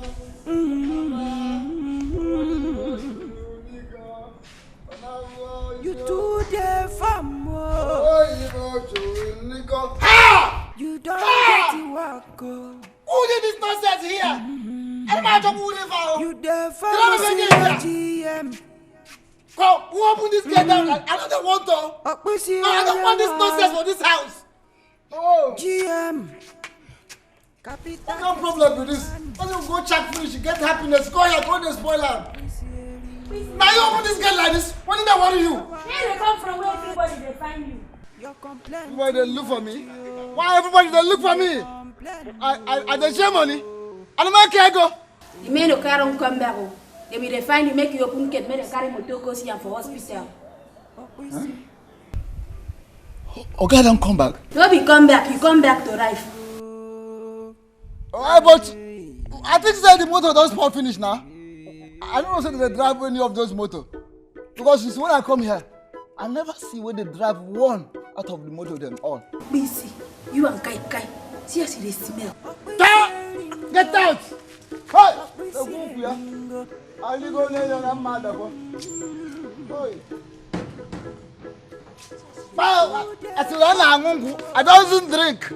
Mm. You too dey farm o. Ha! You don get the work o. Who did this nonsense here? Any man talk who dey farm o? You dey farm o, see your G M. Come, who open this gate down? I, I don't want to. No, I don't want this nonsense for this house. Oh. G M. What kind of problem be this? When you go check finish, you get happiness. Go here, go dey spoil am. Now you open this gate like this. What did I worry you? Where you come from? Where everybody dey find you? Everybody dey look for me. Why everybody dey look for me? I I I dey share money. I no make care go. The men no carry am come back o. They be dey find you, make you open gate, make they carry motor go see am for hospital. Oga don come back. No be come back, you come back to life. Alright, but I think say the motor don spoil finish now. I don't know say they drive any of those motor because since when I come here, I never see where they drive one out of the motor them all. Bisi, you and Kai Kai, see as you dey smell. Get out! Hey! Ogunfuya. Aligo ne yo na mada ko. Hey. Wow, as you run angungu, I don't drink.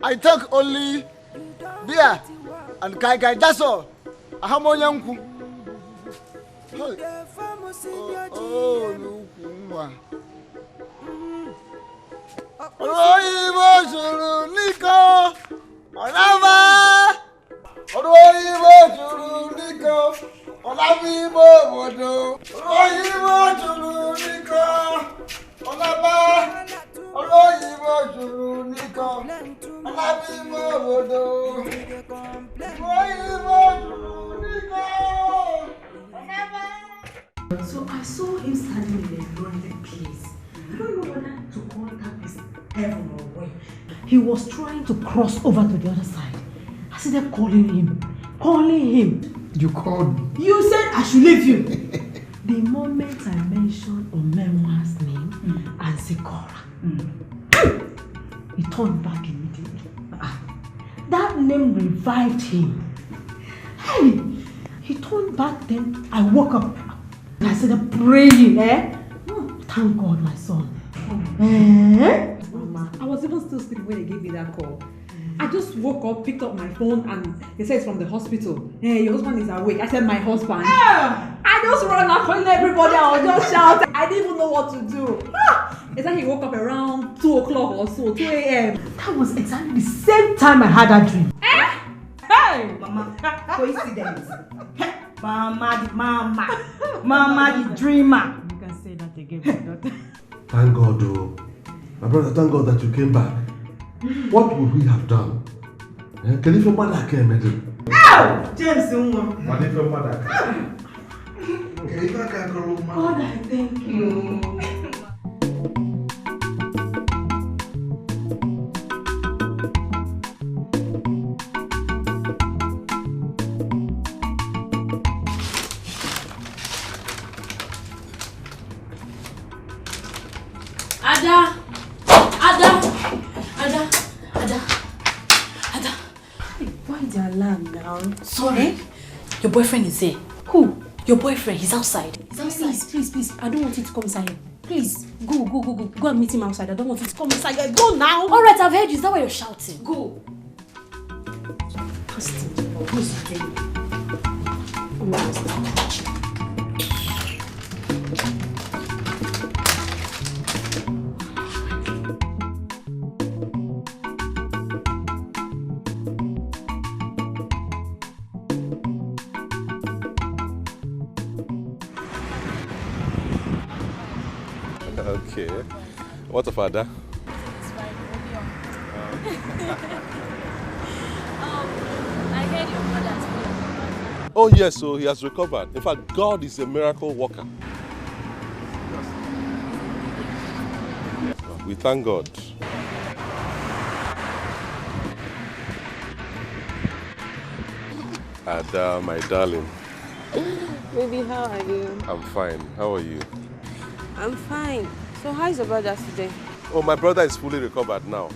I take only beer and Kai Kai, that's all. Ahamonyanku. Hey. Oh, oh, Lukumwa. Oyibo juru niko. Olava. Ọrụ oyibo juru niko. Olava ime obodo. Ọrụ oyibo juru niko. Olava. Ọrụ oyibo juru niko. Olava ime obodo. Ọrụ oyibo juru niko. Olava. So I saw him standing in a lonely place. I don't know whether to call that place heaven or where. He was trying to cross over to the other side. I started calling him, calling him. You called me. You said I should leave you. The moment I mentioned Omenwa's name and Sikora, he turned back immediately. Ah, that name revived him. Hey, he turned back, then I woke up. I started praying, eh? Hmm, thank God, my son. Eh? Mama, I was even still sleeping when they gave me that call. I just woke up, picked up my phone, and they said it's from the hospital. Hey, your husband is awake. I said, my husband? Ah! I just ran out, calling everybody. I was just shouting. I didn't even know what to do. Ah! It's like he woke up around two o'clock or so, two a m. That was exactly the same time I had that dream. Eh? Hey! Mama, coincidence. Mama, the mama. Mama, the dreamer. You can say that again, my daughter. Thank God, oh. My brother, thank God that you came back. What would we have done? Eh? Kedu ife mmadụ aka emedụ? Ow! James Nwa. Kedu ife mmadụ aka? Kedu ife aka akọrọ mmadụ? God, I thank you. Ada! Ada! Ada! Ada! Ada! Why the alarm now? Sorry. Eh? Your boyfriend is here. Who? Your boyfriend, he's outside. He's outside. Please, please, please. I don't want you to come inside here. Please, go, go, go, go. Go and meet him outside. I don't want you to come inside here. Go now. All right, I've heard you. Is that why you're shouting? Go. Okay. What of Ada? Everything is fine, only on. Um, I heard your brother has fully recovered. Oh yes, so he has recovered. In fact, God is a miracle worker. We thank God. Ada, my darling. Baby, how are you? I'm fine. How are you? I'm fine. So how is your brother today? Oh, my brother is fully recovered now.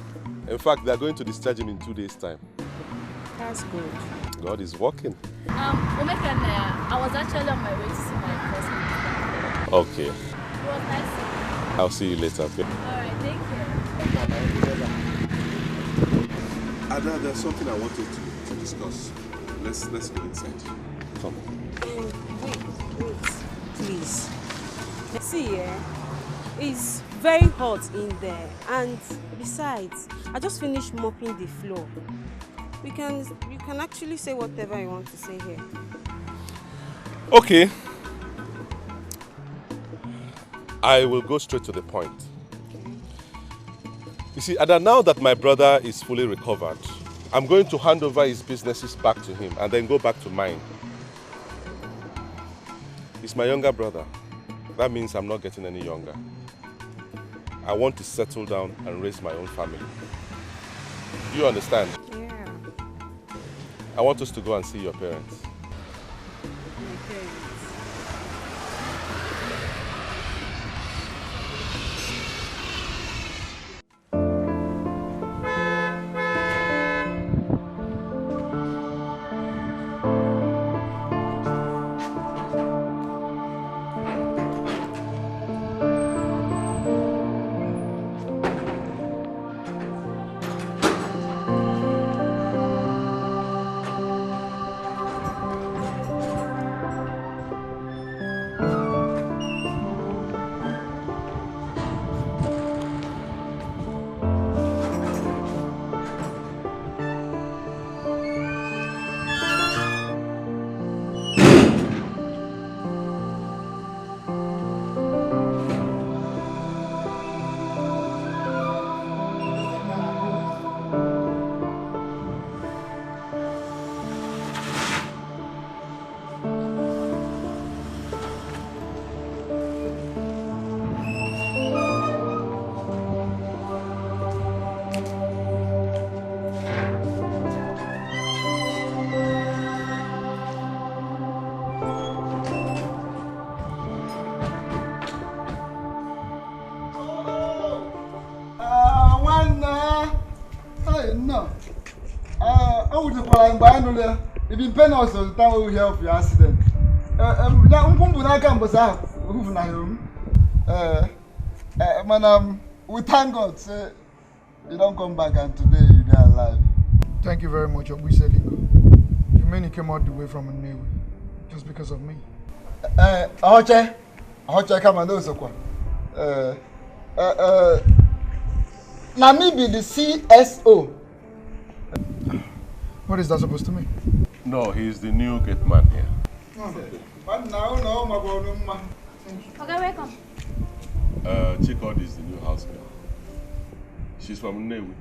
In fact, they are going to discharge him in two days' time. That's good. God is working. Um, Omekannaya, I was actually on my way to see my cousin. Okay. It was nice seeing you. I'll see you later, okay? All right, thank you. Ada, there's something I wanted to, to discuss. Let's, let's go inside. Come. Um, wait, wait, please. See, eh? It's very hot in there, and besides, I just finished mopping the floor. We can, you can actually say whatever you want to say here. Okay. I will go straight to the point. You see, Ada, now that my brother is fully recovered, I'm going to hand over his businesses back to him and then go back to mine. He's my younger brother. That means I'm not getting any younger. I want to settle down and raise my own family. Do you understand? Yeah. I want us to go and see your parents. My parents. Ah, nwanne. Hey, no. Ah, o wutekwara mgbe anyị nụrụ ya. Even Penny also the time we hear of your accident. Eh, eh, na nkwụ mbụ n'aka mbọsị ahụ, hụfụnaghị m. Eh, eh, mana, um, we thank God say you don come back and today you dey alive. Thank you very much, Ogbuse Lingo. You mean you came all the way from Nnewi just because of me? Eh, Oche, Oche kama no sokwa. Eh, eh, eh, na me be the C S O. What is that supposed to mean? No, he is the new gate man here. But now, no, my boy, no, ma. Okay, welcome. Uh, Chikodi is the new house girl. She's from Nnewi.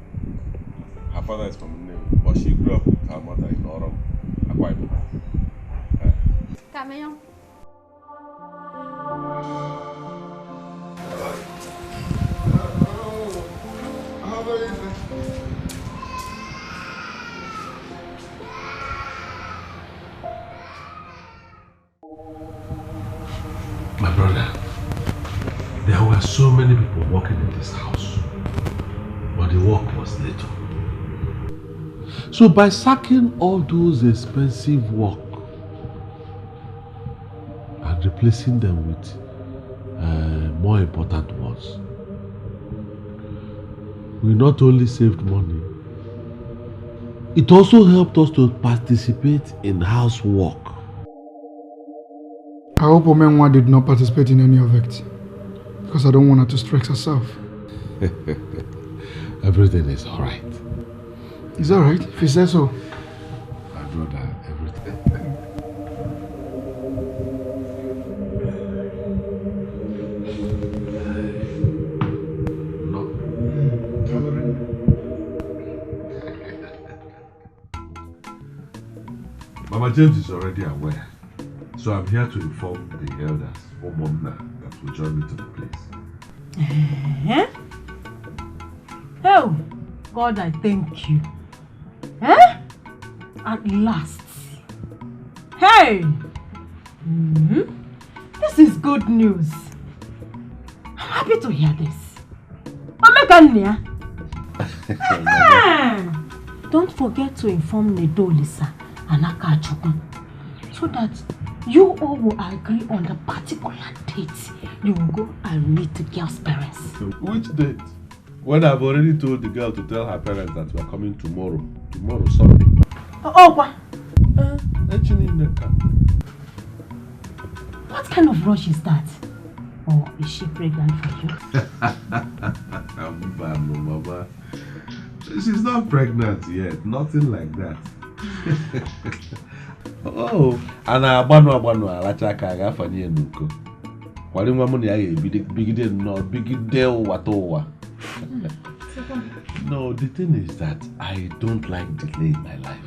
Her father is from Nnewi, but she grew up with her mother in Orom, Akwa Ibom. Uh, Kameyon. My brother, there were so many people working in this house, but the work was little. So by sacking all those expensive work and replacing them with, uh, more important ones, we not only saved money, it also helped us to participate in housework. I hope Omenwa did not participate in any of it, because I don't want her to stress herself. Everything is all right. It's all right, if you say so. My brother, everything. No. Mama James is already aware, so I'm here to inform the elders, Omonne, that will join me to the place. Eh? Oh, God, I thank you. Eh? At last. Hey! Mm-hmm. This is good news. I'm happy to hear this. Omeka Nnia. Ah! Don't forget to inform Nedolisa and Akachukwu so that you all will agree on the particular date you will go and meet the girl's parents. Which date? When I've already told the girl to tell her parents that we are coming tomorrow. Tomorrow, Sunday. Oh, kwa. Eh, echi niile ka. What kind of rush is that? Or is she pregnant for you? Mba, no, Mama. She's not pregnant yet. Nothing like that. Oh, a na-agbanụ agbanụ alacha aka a ga-afanye ya n'uko. Kwari nwa mụ na ya ga-ebido bigide nnọọ, bigide ụwa ta ụwa. No, the thing is that I don't like delay in my life.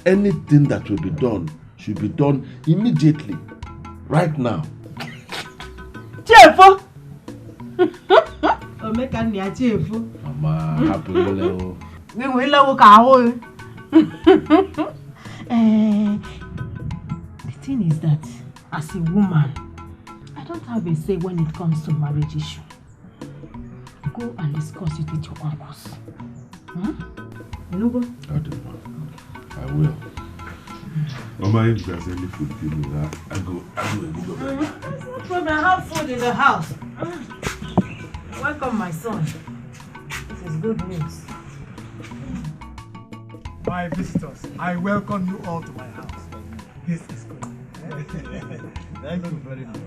Anything that will be done should be done immediately, right now. Chefo! Omeka nne ya Chefo. Mama, hapụ ile o. Gị nwee ile wụ ka ahụ. Eh, the thing is that, as a woman, I don't have a say when it comes to marriage issue. Go and discuss it with your uncles. Hmm? You know go? I do. I will. Mama, if there's any food you need, I, I go. I go. I go. It's no problem. I have food in the house. Mm. Welcome, my son. This is good news. My visitors, I welcome you all to my house. This is good. Thank you very much.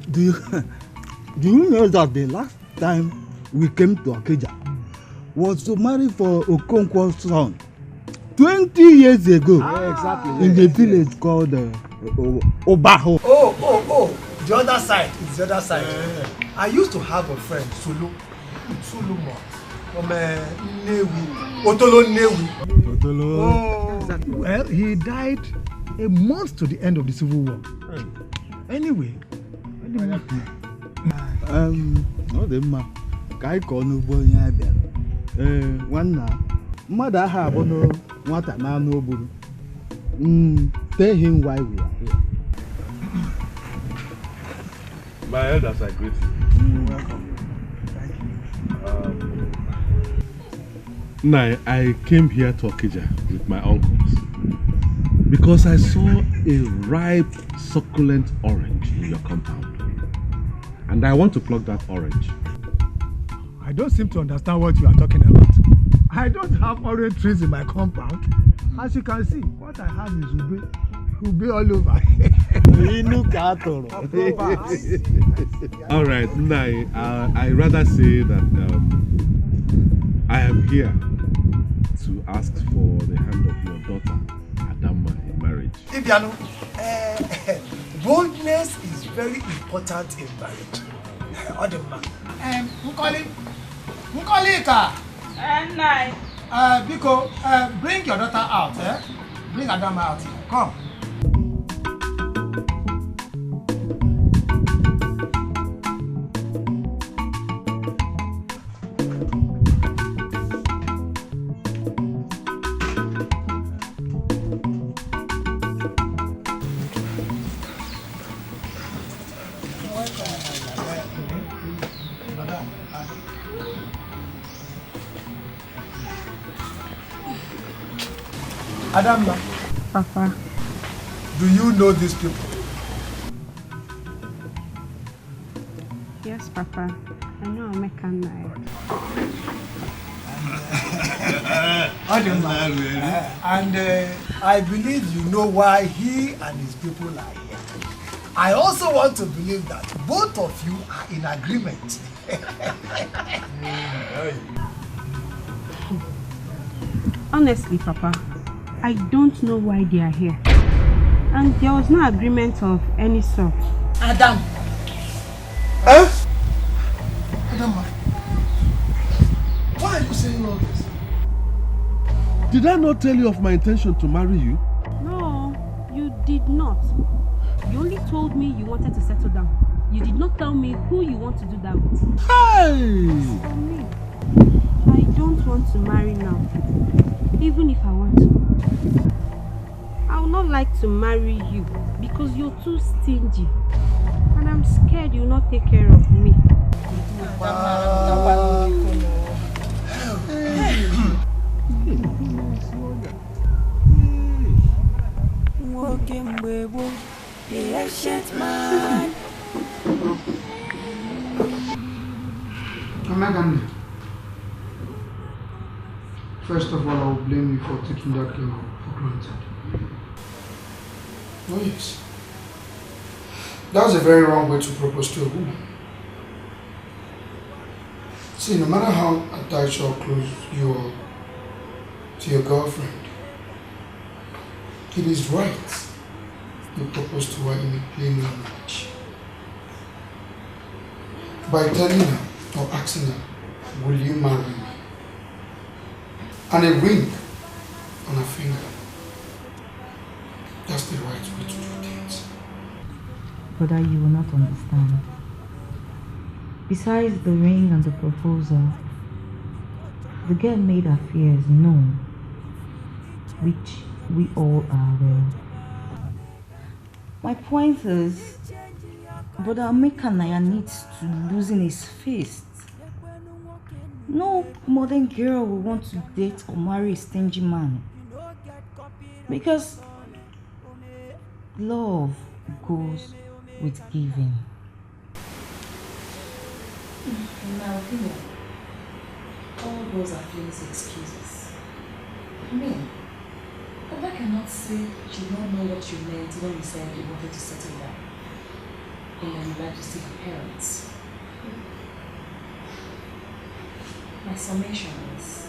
Do you do you know that the last time we came to Okija was to marry for Okonkwo's son twenty years ago? Yeah, exactly. In the village called uh, O- Obaho. Oh, oh, oh, the other side. It's the other side. I used to have a friend, Sulu. Solomon. From uh, Nnewi. Otolo Nnewi. Otolo. Oh. Well, he died a month to the end of the civil war. Anyway, um, ọ dị mma ka anyị kọọ n'ugbo ihe a bịara. Ee, nwanna, mmadụ aha abụ nụ nwata na anụ o gburu. Mm, tell him why we are here. My elders, I greet you. You're welcome. Thank you. Um, Nai, I came here to Okija with my uncles because I saw a ripe, succulent orange in your compound. And I want to pluck that orange. I don't seem to understand what you are talking about. I don't have orange trees in my compound. As you can see, what I have is ube. Ube all over. Inu ka atụrụ. All right, Nai, uh, I rather say that um, I am here to ask for the hand of your daughter, Adamma, in marriage. Ibianu, eh, boldness is very important in marriage. Ọ dị mma. Em, Nkoli, Nkolika. Eh, Nai. Uh, biko, uh, bring your daughter out, eh? Bring Adamma out here. Come. Adamma. Papa. Do you know these people? Yes, Papa. I know Omeka Nai. Ọ dị mma. Uh, and uh, I believe you know why he and his people are here. I also want to believe that both of you are in agreement. Honestly, Papa, I don't know why they are here. And there was no agreement of any sort. Adam! Eh? Adamma, why are you saying all this? Did I not tell you of my intention to marry you? No, you did not. You only told me you wanted to settle down. You did not tell me who you want to do that with. Hey! For me, I don't want to marry now, even if I want to. I would not like to marry you because you're too stingy. And I'm scared you'll not take care of me. Nwoke mgbe gboo, the ancient man. Omeganne, first of all, I will blame you for taking that girl for granted. Oh yes, that's a very wrong way to propose to a woman. See, no matter how attached or close you are to your girlfriend, it is right you propose to her in a plain language. By telling her or asking her Will you marry me? And a ring on her finger. That's the right way to do things. Brother, you will not understand. Besides the ring and the proposal, the girl made her fears known, which we all are aware. My point is, Brother Omekanaya needs to loosen his fist. No modern girl will want to date or marry a stingy man. Because love goes with giving. In my opinion, all those are flimsy excuses. I mean, Oba cannot say she did not know what you meant when you said you wanted to settle down and that you'd like to see her parents. My summation is,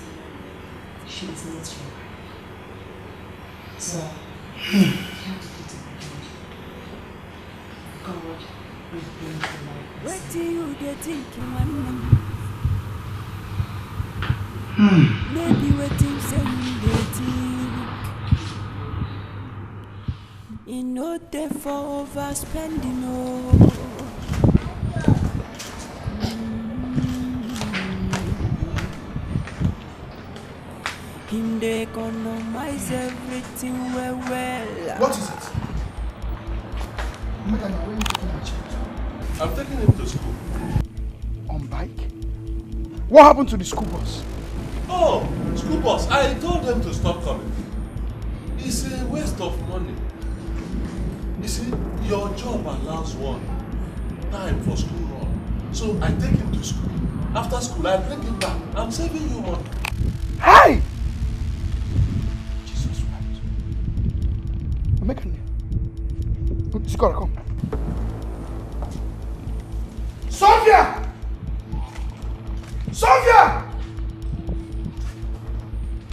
she is not your wife. So, you have to put it behind you. God will bring to light the sin. Wetin you dey think, nwanne m? Maybe wetin say you dey think. E no dey for overspending o. Him dey economize everything well well. What is it? Madam, where are you taking my child? I'm taking him to school. On bike? What happened to the school bus? Oh, school bus. I told them to stop coming. It's a waste of money. You see, your job allows one time for school run. So I take him to school. After school, I bring him back. I'm saving you money. Hey! Jesus wept. Omekania. Sikora, come. Sophia! Sophia!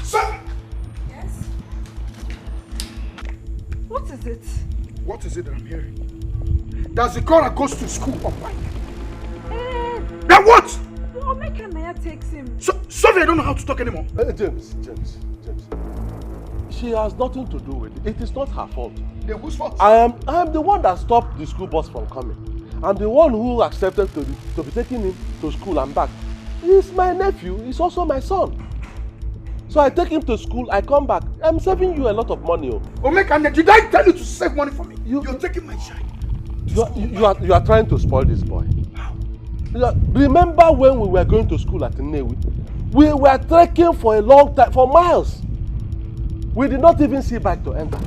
Sophia! Yes? What is it? What is it that I'm hearing? That Zikora goes to school on bike. Eh, Then what? Omekanaya takes him. So, Sophia don't know how to talk anymore. Uh, James, James, James. She has nothing to do with it. It is not her fault. Then whose fault? I am I am the one that stopped the school bus from coming. I'm the one who accepted to be, to be taking him to school and back. He's my nephew. He's also my son. So I take him to school. I come back. I'm saving you a lot of money. Oh. Omekania, did I tell you to save money for me? You- You're taking my child. You are, you, you are, you are trying to spoil this boy. You are- remember when we were going to school at Nnewi? We were trekking for a long time, for miles. We did not even see bike to enter.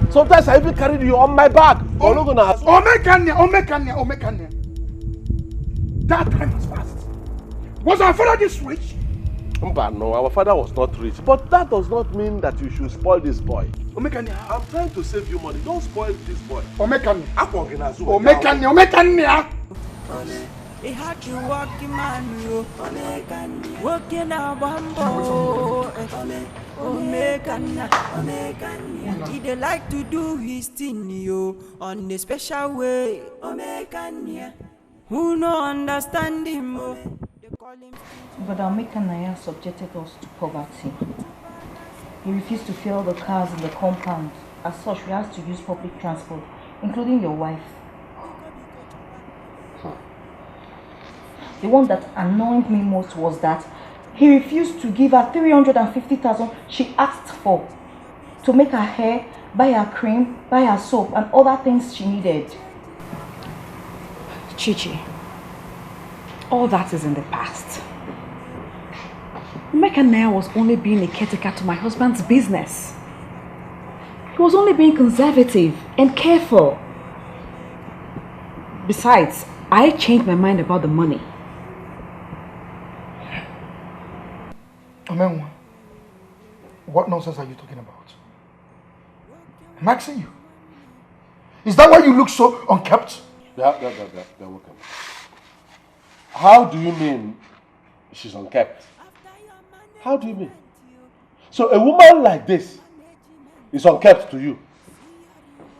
Sometimes I even carried you on my back. We're not gonna have Omekania, Omekania, Omekania. That time has passed. Was our father this rich? But no, our father was not rich. But that does not mean that you should spoil this boy. Omekania. I'm trying to save you money. Don't spoil this boy. Omekania. Akwa gị n'azụ. Omekania, Omekania. A hard working man, yo. Working a bambo. Omekania. He dey like to do his thing, yo. On a special way. Omekania. Who no understand him, oh. They call him Brother Omekanaya subjected us to poverty. He refused to fuel the cars in the compound. As such, we had to use public transport, including your wife. The one that annoyed me most was that he refused to give her three hundred fifty thousand she asked for to make her hair, buy her cream, buy her soap, and other things she needed. Chichi, all that is in the past. Omekanaya was only being a caretaker to my husband's business. He was only being conservative and careful. Besides, I changed my mind about the money. Omenwa, what nonsense are you talking about? I'm asking you. Is that why you look so unkempt? Yeah, yeah, yeah, yeah, yeah, welcome. How do you mean she's unkempt? How do you mean? So a woman like this is unkempt to you?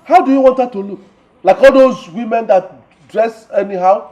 How do you want her to look? Like all those women that dress anyhow?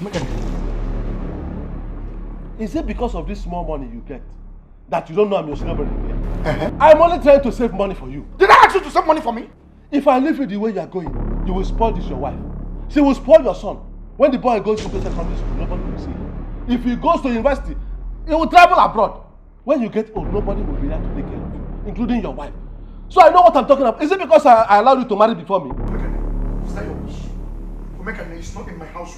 Make I. Is it because of this small money you get that you don't know I'm your senior brother? Uh-huh. I'm only trying to save money for you. Did I ask you to save money for me? If I leave you the way you are going, you will spoil this your wife. She will spoil your son. When the boy goes into secondary school, nobody will see him. If he goes to university, he will travel abroad. When you get old, nobody will be there to take care of you, including your wife. So I know what I'm talking about. Is it because I, I allowed you to marry before me? Omekane, is that your wish? Omekane, it's not in my house.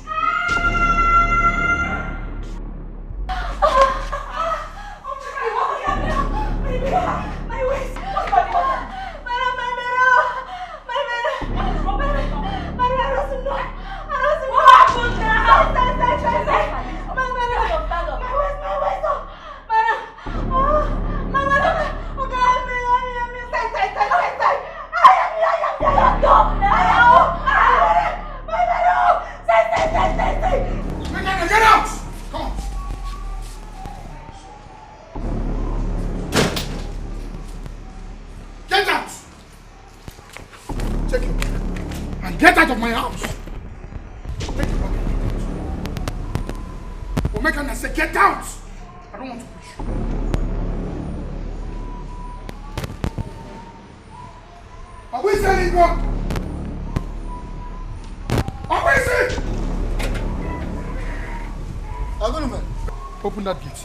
Get out! Take your bag and get out of my house. Take your bag and get out. Omekane, I say get out. I don't want to push you. Are we selling God? Are we selling? Agulume, open that gate.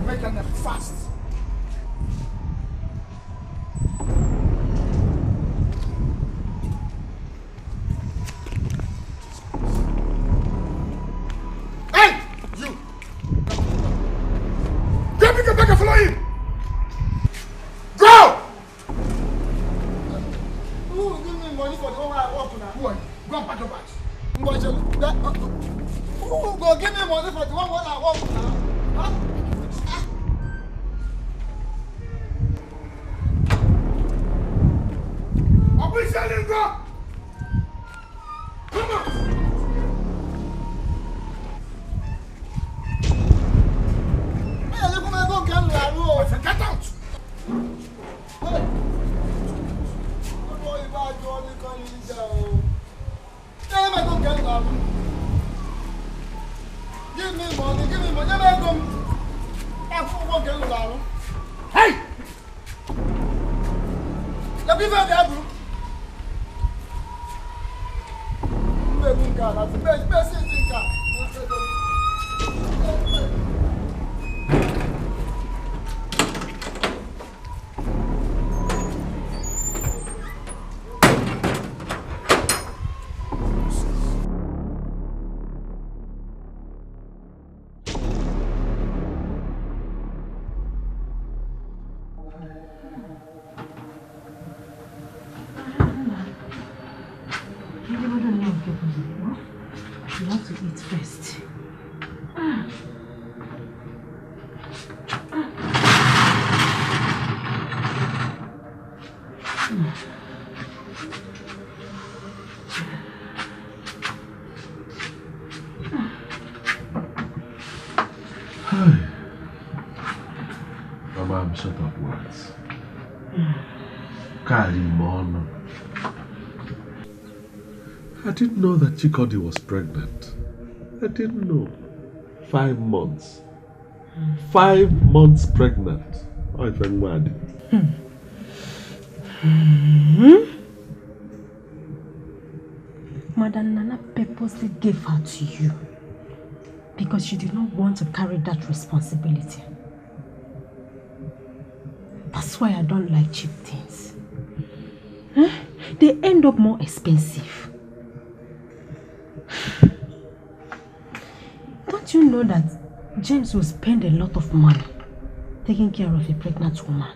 Omekane, fast. Hey! You! Get me the bag and follow him! Go! Who will give me money for the one I work now? Who are you? Go and pack your bags. Ngwaje, that, uh, who go give me money for the one wey I work now? Huh? Ah. Officially go. Come out. Hey, you come and go get la road. Get out. Hey! Ọmọ ìbá jọ ní kan ní ìjà o. Ṣé ẹ máa tó kẹ́rù lọ? Give me money, give me money. Ṣé ẹ máa tó? Ẹ fún owó kẹ́rù lọ. Hey! Let me find the apple. Mbe bunga, na mbe, mbe si zinga. You have to eat first. Mama, I'm short of words. Ka ri m ọnụ. I didn't know that Chikodi was pregnant. I didn't know. Five months. Five months pregnant. Oh, if I'm mad. Madam Nana purposely gave her to you because she did not want to carry that responsibility. That's why I don't like cheap things. Eh? They end up more expensive. Don't you know that James will spend a lot of money taking care of a pregnant woman?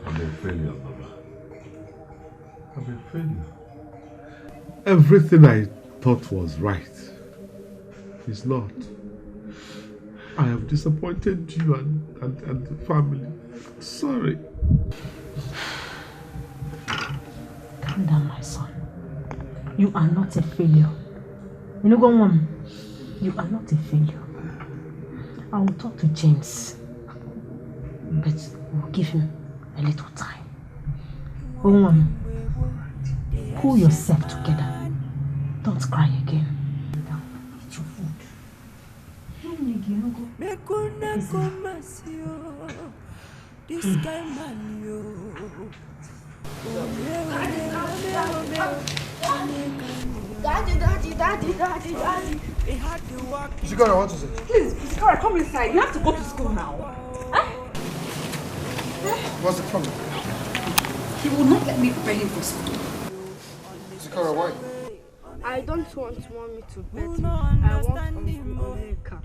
I'm a failure, Mama. I Everything I thought was right is not. I have disappointed you and, and, and the family. Sorry. Calm down, my son. You are not a failure. You know, go on. You are not a failure. I will talk to James, but we'll give him a little time. Onwam, pull yourself together. Don't cry again. Eat your food. Make una come as you. This kind man, you. Daddy, daddy, daddy, daddy, daddy. Zigora, what is it? Please, Zigora, come inside. You have to go to school now. What's the problem? He will not let me prepare him for school. Zigora, why? I don't want mommy to bet me. I want Uncle Onyeka.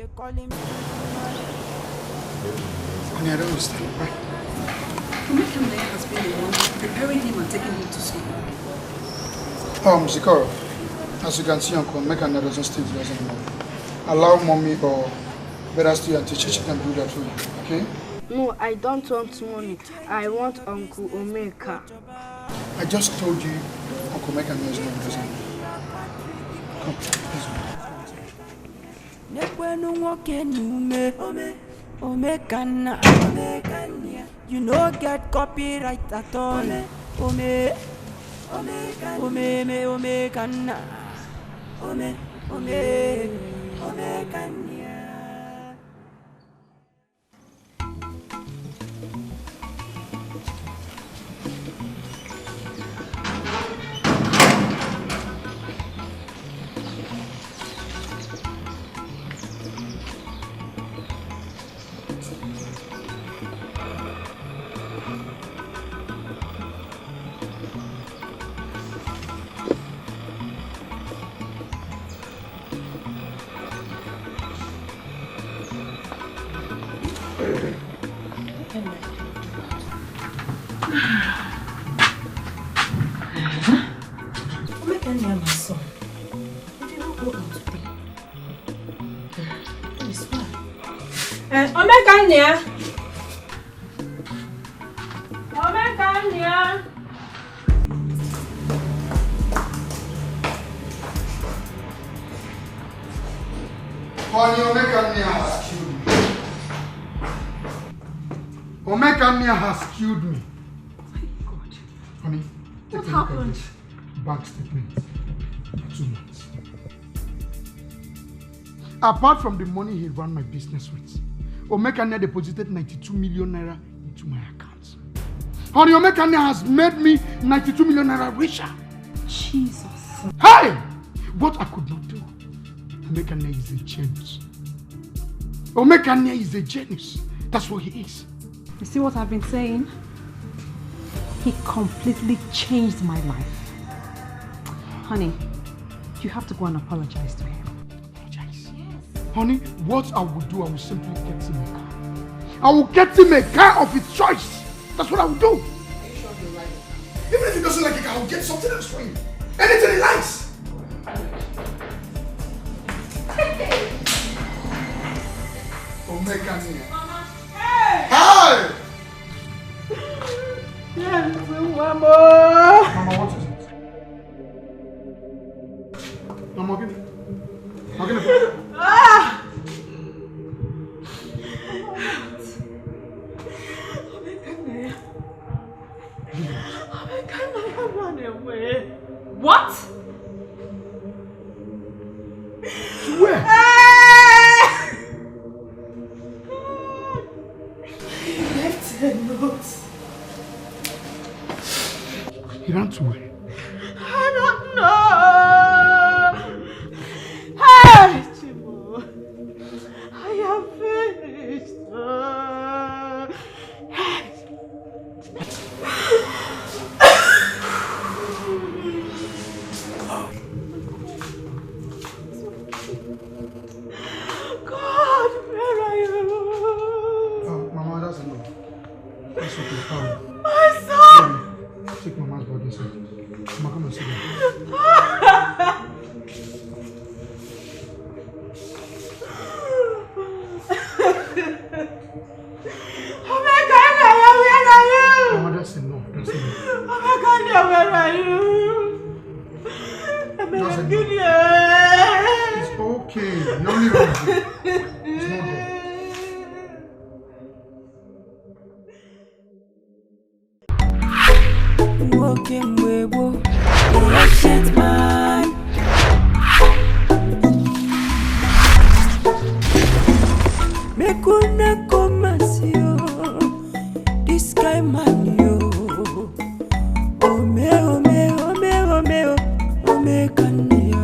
Honey, I don't understand. Why? Onyeka has been the one preparing him and taking him to school. Um, Zigora, as you can see, Uncle Onyeka doesn't stay with us anymore. Allow mommy or better still and teacher, she can do that for you, okay? No, I don't want mommy. I want Uncle Onyeka. I just told you Uncle Onyeka is not present. Come, let's go. Nekwenu nwoke n'ume, Onyeka nna. You no get copyright at all. Ome, ome, ome, Onyeka nna. Ome, ome, Onyeka nna. Omekania, my son, you did not go out today. This one. Eh, Omekania! Omekania! Honey, Omekania has killed me. Omekania has killed me. God. Honey, take What a look at happened? This bank statement for two months. Apart from the money he ran my business with, Omekania deposited ninety-two million naira into my account. Honey, Omekania has made me ninety-two million naira richer. Jesus. Hey! What I could not do, Omekania is a genius. Omekania is a genius. That's what he is. You see what I've been saying? He completely changed my life. Honey, you have to go and apologize to him. Apologize? Yes. Honey, what I will do, I will simply get him a car. I will get him a car of his choice. That's what I will do. Even if he doesn't like it, I will get something else for him. Anything he likes. Omekania. Hi! Mama! Mama, what is it? Mama, give me. Mama, give me. Ah! What? Where? He left a note. He ran to where? I don't know. Hey, Chimo. I am finished. God, where are you? Oh, Mama, that's enough. That's okay. Um, My son! Take Mama's body, sir. Only one thing. It's not done. Nwoke mgbe gboo, the ancient man. Make una come and see, oh, this kind man, yo. Ome, ome, ome, ome, o, ome kania,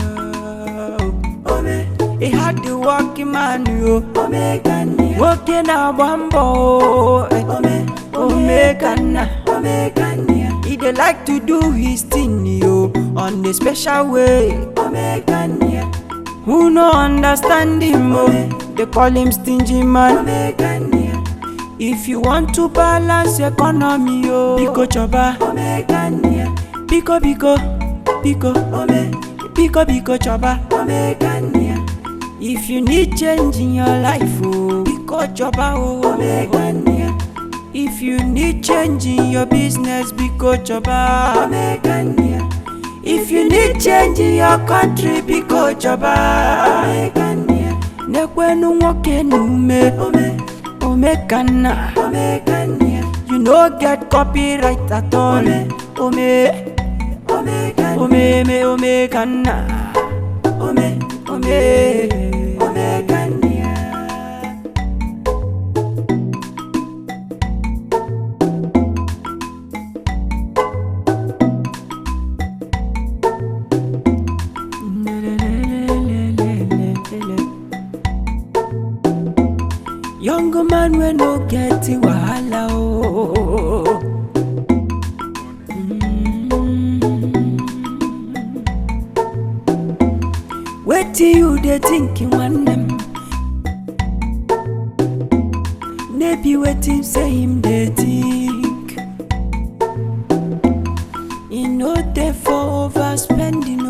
o. Ome, he had the working man, yo. Ome kania. Working a bambo, eh. Ome, ome kana, ome kania. He dey like to do his thing, yo, on a special way. Ome kania. Who no understand him, oh? They call him stingy man. Ome kania. If you want to balance economy, oh, biko choba. Ome kania. Biko, biko, biko. Ome, biko, biko choba. Ome kania. If you need change in your life, oh, biko choba, oh. Ome kania. If you need change in your business, biko choba. Ome kania. If you need change in your country, biko choba. Ome kania. Nekwenu nwoke n'ume. Ome, ome kana. Ome kania. You no get copyright at all. Ome, ome, ome kana. Ome, ome, ome kana. Ome, ome, ome kania. Young man wey no get wahala, oh. Mm. Wetin you dey think, nwanne m? No be wetin say him dey think. E no dey for overspending,